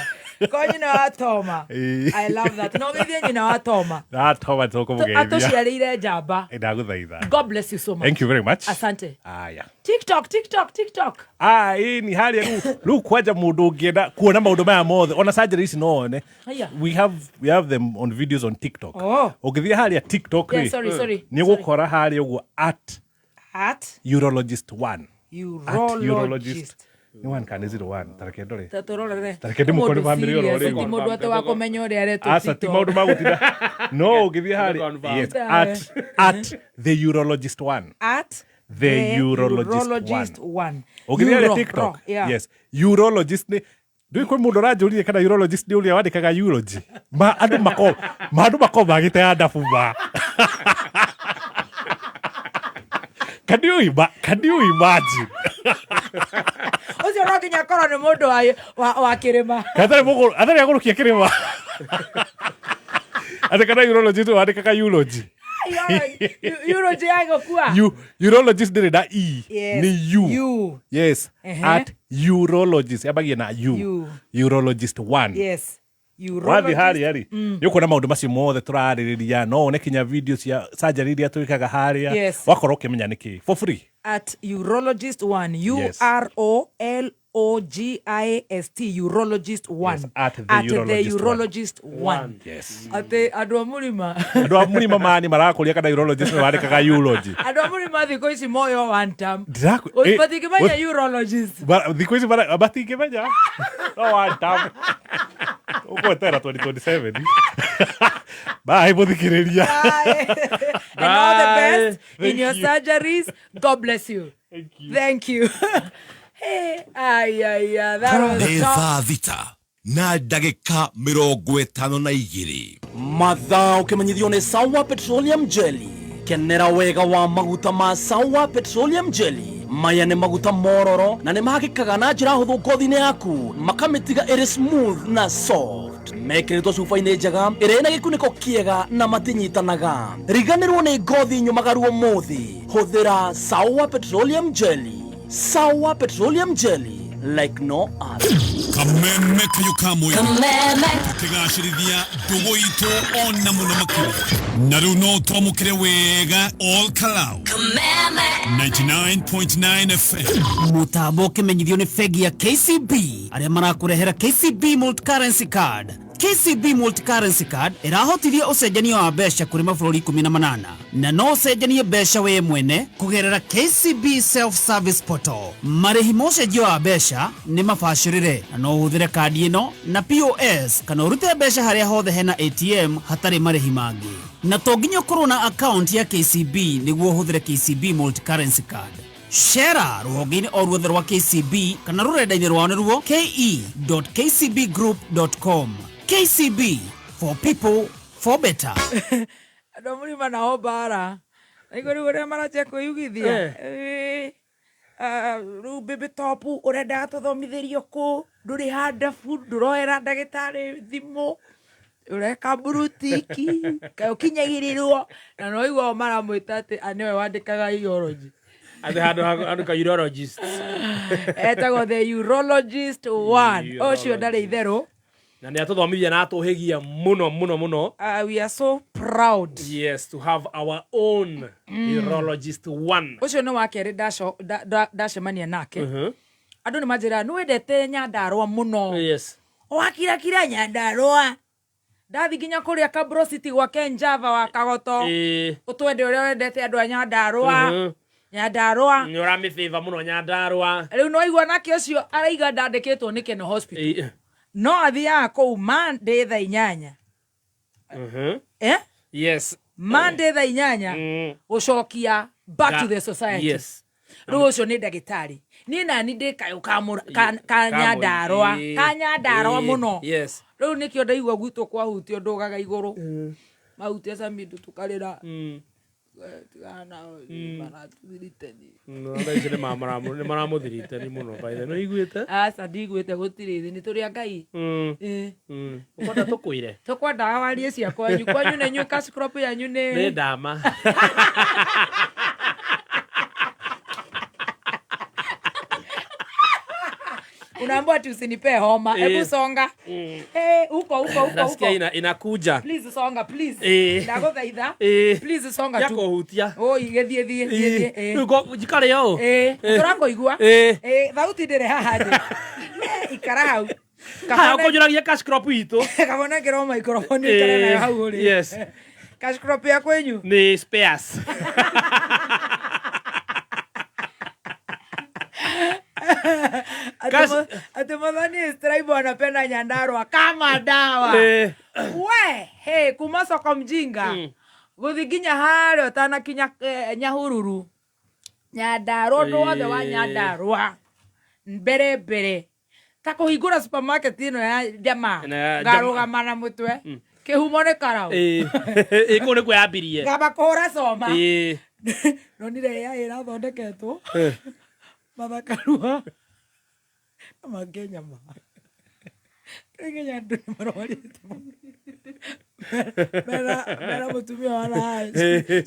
Kwa nyina wa Toma. Ĩĩ. I love that. No geithie nyina wa Toma. Na Toma tũkũmũgeithia. Atũciarĩire njamba. Ndagũthaitha. God bless you so much. Thank you very much. Asante. Aya. TikTok, TikTok, TikTok. Ah, ĩĩ ni harĩa rĩu rĩu kwanja mũndũ ũngĩenda kuona maũndũ maya mothe ona surgery ici no one. Haya. We have them on videos on TikTok. Oh. Ũngĩthiĩ harĩa TikTok Yeah, rĩ, sorry, sorry. nĩ ũgũkora harĩa ũguo at At urologist 1. At urologist. Nĩ 1 kana nĩ 01 tareke ndore. Ta tũrorere. Tareke ndĩmũkore Mũndũ bamĩrĩ oro serious, rĩu. ti mũndũ atĩ wa kũmenya ũrĩa aretwo Aca ti TikTok. maũndũ ma gũtinda. No ũngĩthiĩ harĩa yes, at the urologist 1. At The Urologist Urologist One. One. Ũngĩthiĩ harĩa Uro- TikTok, ro, yeah. yes, urologist nĩ ndũĩ kwĩ mũndũ ũranjũririe kana urologist nĩ ũrĩa wandĩkaga urology. Ma andũ mako ma andũ mako magĩte ya ndabu ma. Can you imagine? Ũcio no nginya akorwo nĩ mũndũ wa kĩrĩma. Atarĩ mũgũrũ, atarĩ agũrũkia kĩrĩma. Atĩ kana urologist wandĩkaga urology. Urology ya gũkua. Urologist ndĩrĩ na e. Yes, Nĩ u. U. Yes. Ehe. At urologist yambagia na u. U. Urologist one. Yes. Wathiĩ harĩa rĩ, Mm. nĩ ũkuona maũndũ macio mothe tũrarĩrĩria, no wone kinya video cia surgery iria twĩkaga harĩa. Yes. Wakorwo ũkĩmenya nĩkĩ for free. At urologist one. U Yes. R O L O G I S T, urologist one. Yes, at the At the urologist one. urologist one. Yes. Atĩ andũ a mũrima. Andũ a mũrima mani marakũria kana urologist nĩ wandĩkaga urology. Andũ a mũrima thikũ ici moyo one term. Matingĩmenya urologist. Thikũ ici matingĩmenya no one term. Ũgwetera 2027. Bye mũthikĩrĩria. And all the best in Thank your you. surgeries. God bless you. Thank you. Thank you. Hey, ay, ay, ay, that was Nĩ top. thaa thita na ndagĩka 52. Mathaa ũkĩmenyithio nĩ Sawa Petroleum Jelly. Kenera wega wa maguta ma Sawa Petroleum Jelly. Maya nĩ maguta mororo na nĩ mahakĩkaga na njĩra hũthũ ngothi-inĩ yaku, makamĩtiga ĩrĩ smooth na soft. Mekĩrĩtwo cuba-inĩ njega ĩrĩa ĩna gĩkunĩko kĩega na matinyitanaga. Riganĩrwo nĩ ngothi nyũmagaru ũmũthĩ. Hũthĩra Sawa Petroleum Jelly. Sawa Petroleum Jelly like no other. Kameme kayo kamwe. Kameme. Tukigacĩrithia ndũgũ itũ ona mũno makĩria. Na rĩu no twamũkĩre wega all Kalau. Kameme. 99.9 FM. Mũtambo ũkĩmenyithio nĩ bengi ya KCB arĩa marakũrehera KCB Multi-Currency Card. KCB Multi-Currency Card ĩrahotithia ũcenjania wa mbeca kũrĩ mabũrũri 18 na no ũcenjanie mbeca we mwene kũgerera KCB Self Service Portal. Marĩhi ma ũcenjia wa mbeca nĩ mabacĩrĩre na no ũhũthĩre kandi ĩno na POS kana ũrute mbeca harĩa hothe hena ATM hatarĩ marĩhi mangĩ. Na to nginya ũkorwo na akaunti ya KCB nĩguo ũhũthĩre KCB Multi-Currency Card. Cera rũhonge-inĩ o ruothe rwa KCB kana rũrenda-inĩ rwao nĩruo ke.kcbgroup.com. KCB, for people for better. Andũ a mũrima nao mbara. Naigua rĩu ũrĩa maranjia kwĩyugithia. Eh. Rĩu baby top ũrendaga tũthomithĩrio kũ? Ndũrĩ handabu, ndũroera ndagĩtarĩ thimũ, ũreka mburutiki, kaĩ ũkinyagĩrĩrwo. Na no igua o maramwĩta atĩ nĩwe wandĩkaga urology. Atĩ handũ handũ ka urologist. Etagwo the urologist one. Ũcio ndarĩ itherũ. Na nĩ atũthomithia na atũhĩgia mũno mũno mũno. We are so proud. Yes, to have our own urologist one. Ũcio nĩ wa kerĩ ndacemania nake. Andũ nĩ manjĩraga nĩ wendete Nyandarũa mũno. Yes. Wakirakira Nyandarũa. Ndathi nginya kũrĩa Kabro City gwake Njava wa Kagoto. Ũtwende ũrĩa wendete andũ a Nyandarũa. Nyandarũa. Nĩ ũramĩbĩva mũno Nyandarũa. Rĩu no igua nake ũcio araiga ndandĩkĩtwo nĩ Keno Hospital. No athiaga kũu Monday thaa 8. Eh? Yes. Monday thaa 8 gũcokia back to the society. Yes. Rĩu ũcio nĩ ndagĩtarĩ. Niĩ nani ndĩ kayũ ka Nyandarũa. Ka Nyandarũa mũno. Yes. Rĩu nĩkĩo ndaigua gwitũ kwahutio ndũgaga igũrũ. Mahutia Samido tũkarĩra. Tigana nao, maratũthiritani. No, thaa ici nĩ maramũthiritani mũno by the way. Nĩ ũiguĩte? Aca ndiguĩte gũtirĩ thĩ nĩ tũrĩ a Ngai. Ũkwenda tũkwĩre? Tũkwendaga warie cia kwanyu. Kwanyu nĩ inyuĩ cash crop yanyu nĩ Nĩ ndama. Unaambiwa ati usinipee homa. Hebu songa. Huko huko huko Nasikia huko. inakuja. Please songa please. Ndagũthaitha. Please songa tu. Yakũhutia. Oi gĩthiĩ thiĩ thiĩ thiĩ. Rĩu njikare ũũ. Tũrakũigua. Thauti ndĩrĩ haha thĩ. Ikara hau. Haya ũkũnjũragia cash crop itũ. Kabona ngĩrwo microphone ikare nayo hau ũrĩ. Yes. Cash crop ya kwenyu. Nĩ spares. Ati Muthoni is tribal anapenda Nyandarua kama dawa. We, hey, kuma soko mjinga. Guthi nginya haria utanakinya Nyahururu. Nyandarua ũndũ wothe wa Ĩĩ. Nyandarua mbere mbere ta kũhingũra supermarket ĩno ya jamaa Ĩno ya ngarũgama na mũtwe kĩhumo nĩ karau. Ĩĩ. Ĩĩ, kũu nĩkuo yambirie. Ngamba kũhũra coma. Ĩĩ. Nonire ya ĩrathondeketwo Eh. mathakarua na mangĩ nyama nginya andũ nĩ marwarĩte mũno. Mera mũtumia wana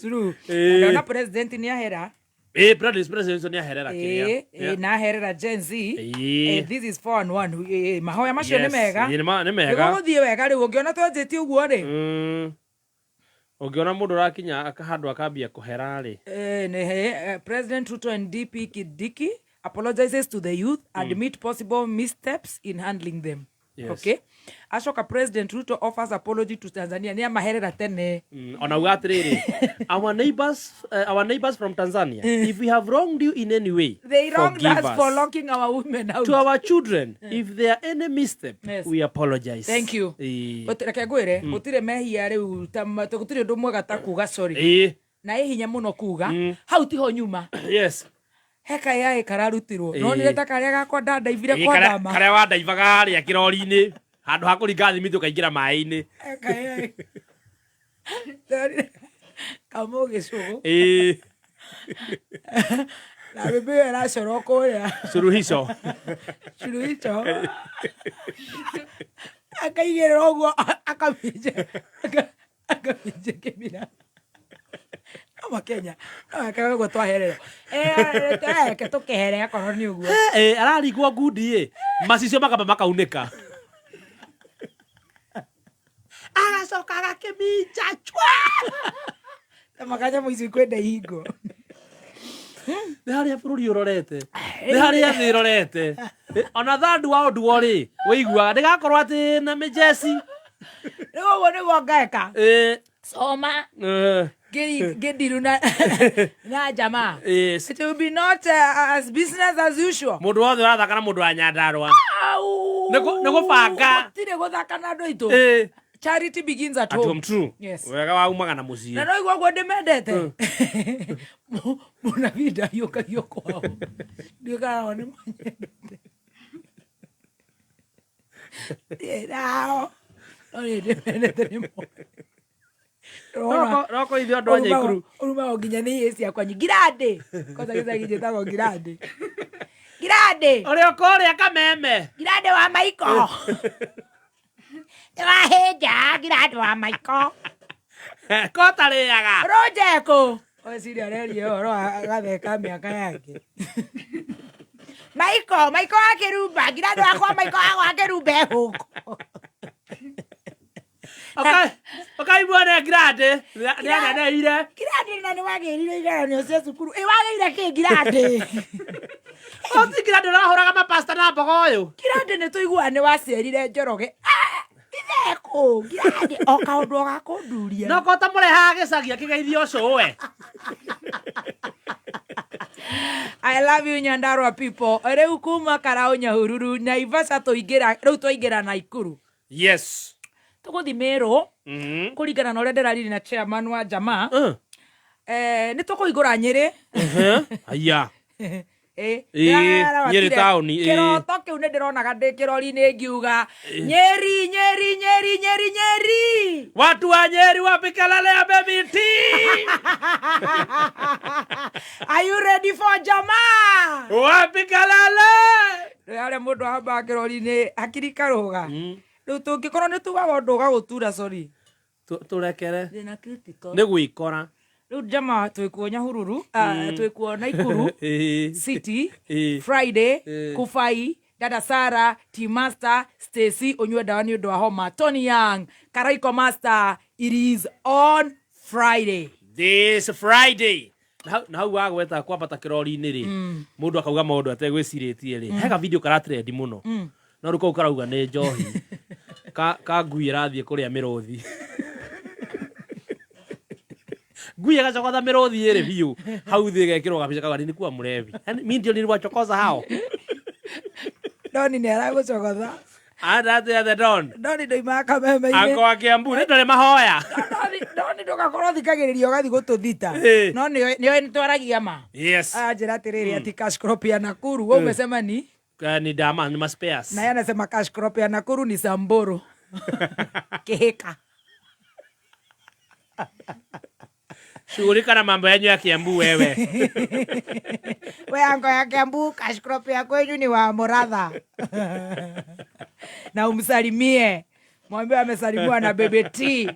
suru. Ĩĩ. Ndona president nĩ ahera. Ĩĩ, president nĩ aherera kĩrĩa. Ĩĩ, ĩĩ, na aherera Gen Z. Ĩĩ. This is 4 and 1. Ĩĩ, mahoya macio nĩ Yes, mega. ĩĩ, nĩ mega. Nĩgũgũthiĩ wega rĩu ũngĩona twanjĩtie ũguo rĩ. Ũngĩona mũndũ ũrakinya handũ akambia kũhera rĩ. President Ruto and DP Kindiki apologizes to the youth, admit possible missteps in handling them. Yes. Okay. Acoka President Ruto offers apology to Tanzania nĩ amaherera tene. Ona uga atĩrĩrĩ, our neighbors from Tanzania, if we have wronged you in any way, They wronged forgive us for locking our women out. To our children, if there are any misstep, Yes. we apologize. Thank you. Ĩĩ. Reke ngwĩre gũtirĩ mehia rĩu gũtirĩ ũndũ mwega ta kuga sorry. Ĩĩ. Na ĩ hinya mũno kuga hau tiho nyuma. Yes. He kayaĩ kararutirwo. Ĩĩ. Nonire ta karĩa gakwa ndandaibire Ĩĩ, kwa karĩa ndama. karĩa wandaibaga harĩa kĩrori-inĩ handũ ha kũringa thimiti ũkaingĩra maĩ-inĩ. He kayaĩ. Ndonire kamũ gĩcũgũ. Ĩĩ. Na mbembe ĩyo ĩracorwo kũrĩa. Suluhisho. Suluhisho. Akaigĩrĩra ũguo akaminja akaminja kĩmira. No makenya no mekaga ũguo twahererwo. Reke tũkĩhere akorwo nĩ ũguo. Ĩĩ, araringwo ngundi ĩ macicio makamba makaunĩka. Agacoka agakĩminja chwa. Ta makanyamũ icio ikwenda ihingo. Nĩ harĩa bũrũri ũrorete, nĩ harĩa thĩ ĩrorete. Ona thandu wa ũndũ rĩ wĩiguaga ndĩgakorwo atĩ na mĩjeci. Rĩu ũguo nĩguo ngeka. Ĩĩ. Soma. Eh. Ngĩndiru na jamaa. Yes. It will be not as business as usual. Mũndũ wothe ũrathaka na mũndũ wa Nyandarua. Au. Nĩ gũbanga. Gũtirĩ gũthaka na andũ aitũ. Ĩĩ. Charity begins at At home. home, true. Yes. Wega wa umaga na mũciĩ. Na no igua ũguo ndĩmendete. Mũnabii ndahiũkagio kwao. Ndiũĩ nĩ manyendete. Ndirĩ nao. No nĩ ndĩmendete nĩ mo. Roko ithuĩ andũ a Nyaikuru. Ũrumagwo nginya nĩ ihĩĩ ciakwa nyingĩ. Ngirandĩ. Kwanza gĩcagi njĩtagwo ngirandĩ. Ngirandĩ. Ũrĩa ũkũrĩa kameme. Ngirandĩ wa Maiko. Nĩwahĩnja ngirandĩ wa Maiko. Kotarĩaga. Rũnjekũ. Weciria areria ũhoro wa gatheka mĩaka yake. Maiko, Maiko wa Kĩrumba, ngirandĩ wakwa Maiko wa Kĩrumba e gũkũ. Ũkaigua nĩ ngirandĩ nĩaneneire. Ngirandĩ na nĩwagĩrire igeranio cia cukuru. Ĩ wagĩire kĩ ngirandĩ? Ũti ngirandĩ ũrahũraga mapasta na mbogo ũyũ. Ngirandĩ nĩtũiguaga nĩwacerire Njoroge. Ah, Ithekũ, ngirandĩ o kaũndũ o gakũnduria. No kota mũrehaga gĩcagi akĩgeithio cũwe. I love you Nyandarua people. Rĩu kuma Karau Nyahururu Naivasha tũingĩra rĩu twaingĩra Naikuru. Yes. Tũgũthiĩ Meru kũringana na ũrĩa ndĩrarire na chairman wa jamaa. Nĩ tũkũhingũra Nyĩrĩ. Aya. Ĩ, Ĩ, ndĩrarora Nyĩrĩ tire. taũni, ĩ. Kĩroto kĩu nĩ ndĩronaga ndĩ kĩrori-inĩ ngiuga Nyeri Nyeri Nyeri Nyeri Nyeri. Watu wa Nyeri wapi kelele ya baby T? Are you ready for jamaa? Wapi kelele? Rĩu harĩa mũndũ ahambaga kĩrori-inĩ hakiri karũga. Rĩu tũngĩkorwo nĩ tugaga ũndũ ũgagũtura sorry. Tũrekere. Ndĩna critical. Nĩ gwĩkora. Rĩu jamaa twĩkuo Nyahururu, twĩkuo Naikuru Ĩĩ. City, Ĩĩ. Friday, Ĩĩ. Kufai, Dada Sara, T Master, Stacy ũnyue ndawa nĩ ũndũ wa homa, Tony Young, Karaiko Master, it is on Friday. This Friday. Na hau wagweta kwambata kĩrori-inĩ rĩ mũndũ akauga maũndũ ategwĩcirĩtie rĩ hega video karatrendi mũno no rĩu kau karauga nĩ njohi ka ngui ĩrathiĩ kũrĩa mĩrũthi ngui ĩgacokotha mĩrũthi ĩrĩ biũ hau thĩ ĩgekĩrwo gabica kauga nilikuwa mlevi. Yaani mi ndio niliwachokoza hao. Doni nĩ aragũcogotha. Andatĩa the don. Doni ndoimaga kameme-inĩ. Anko wa Kiambu nĩ ndore mahoya. Doni ndũga Ũgakorwo thikagĩrĩria ũgathiĩ gũtũthita. Eh. No nĩoĩ nĩtwaragia ma. Yes. Anjĩra atĩrĩrĩ ati cash crop ya Nakuru. Wewe umesema ni? Ni dama ni maspares. Na yeye anasema cash crop ya Nakuru ni Samburu. Kihika. Shughulika na mambo yenyu ya Kiambu wewe. We ango ya Kiambu, cash crop ya kwenyu ni wa Muratha. Na umsalimie. Mwambie amesalimiwa na Bebe T.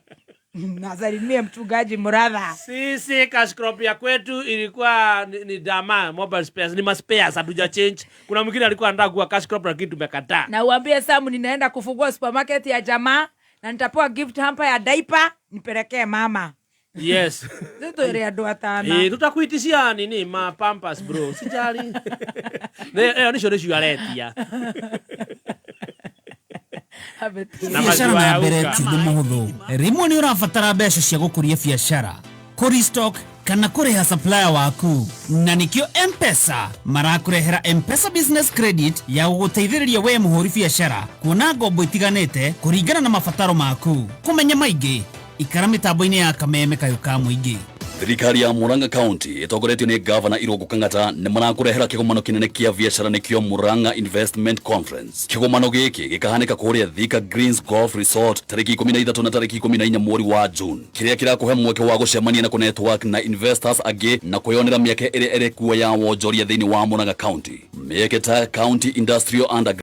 Nasalimie mchungaji Muratha. Sisi cash crop ya kwetu ilikuwa ni dama mobile spares, ni maspares hatuja change. Kuna mwingine alikuwa anataka kuwa cash crop lakini tumekataa. Na uambie Sam ninaenda kufungua supermarket ya jamaa na nitapewa gift hamper ya diaper nipelekee mama. Yes. Twĩre andũ atana. Eh, tutakuitishia nini ma pampas bro. Sijali. Ĩyo nicio nĩcio aretia. Na Biacara maziwa na ya mbere unga. ti ũndũ mũhũthũ. Rĩmwe nĩ ũrabatara mbeca cia gũkũria biacara, kũrestock kana kũrĩha supplier waku, na nĩkĩo M-Pesa marakũrehera M-Pesa Business Credit ya gũgũteithĩrĩria we mũhũri biacara kuona ngombo itiganĩte kũringana na mabataro maku. Kũmenya maingĩ, ikara mĩtambo-inĩ ya Kameme Kayũ ka Mũingĩ. Thirikari ya Murang'a County ĩtongoretio nĩ gavana Irũngũ Kang'ata nĩ marakũrehera kĩgomano kĩnene kĩa biacara nĩkĩo Murang'a Investment Conference. Kĩgomano gĩkĩ gĩkahanĩka kũrĩa Thika Greens Golf Resort tarĩki 13 na tarĩki 14 mweri wa June, kĩrĩa kĩrakũhe mweke wa gũcemania na kũnetwork na investors angĩ na kwĩyonera mĩeke ĩrĩa ĩrĩ kuo ya wonjoria thĩinĩ wa Murang'a County. Mĩeke ta County Industrial and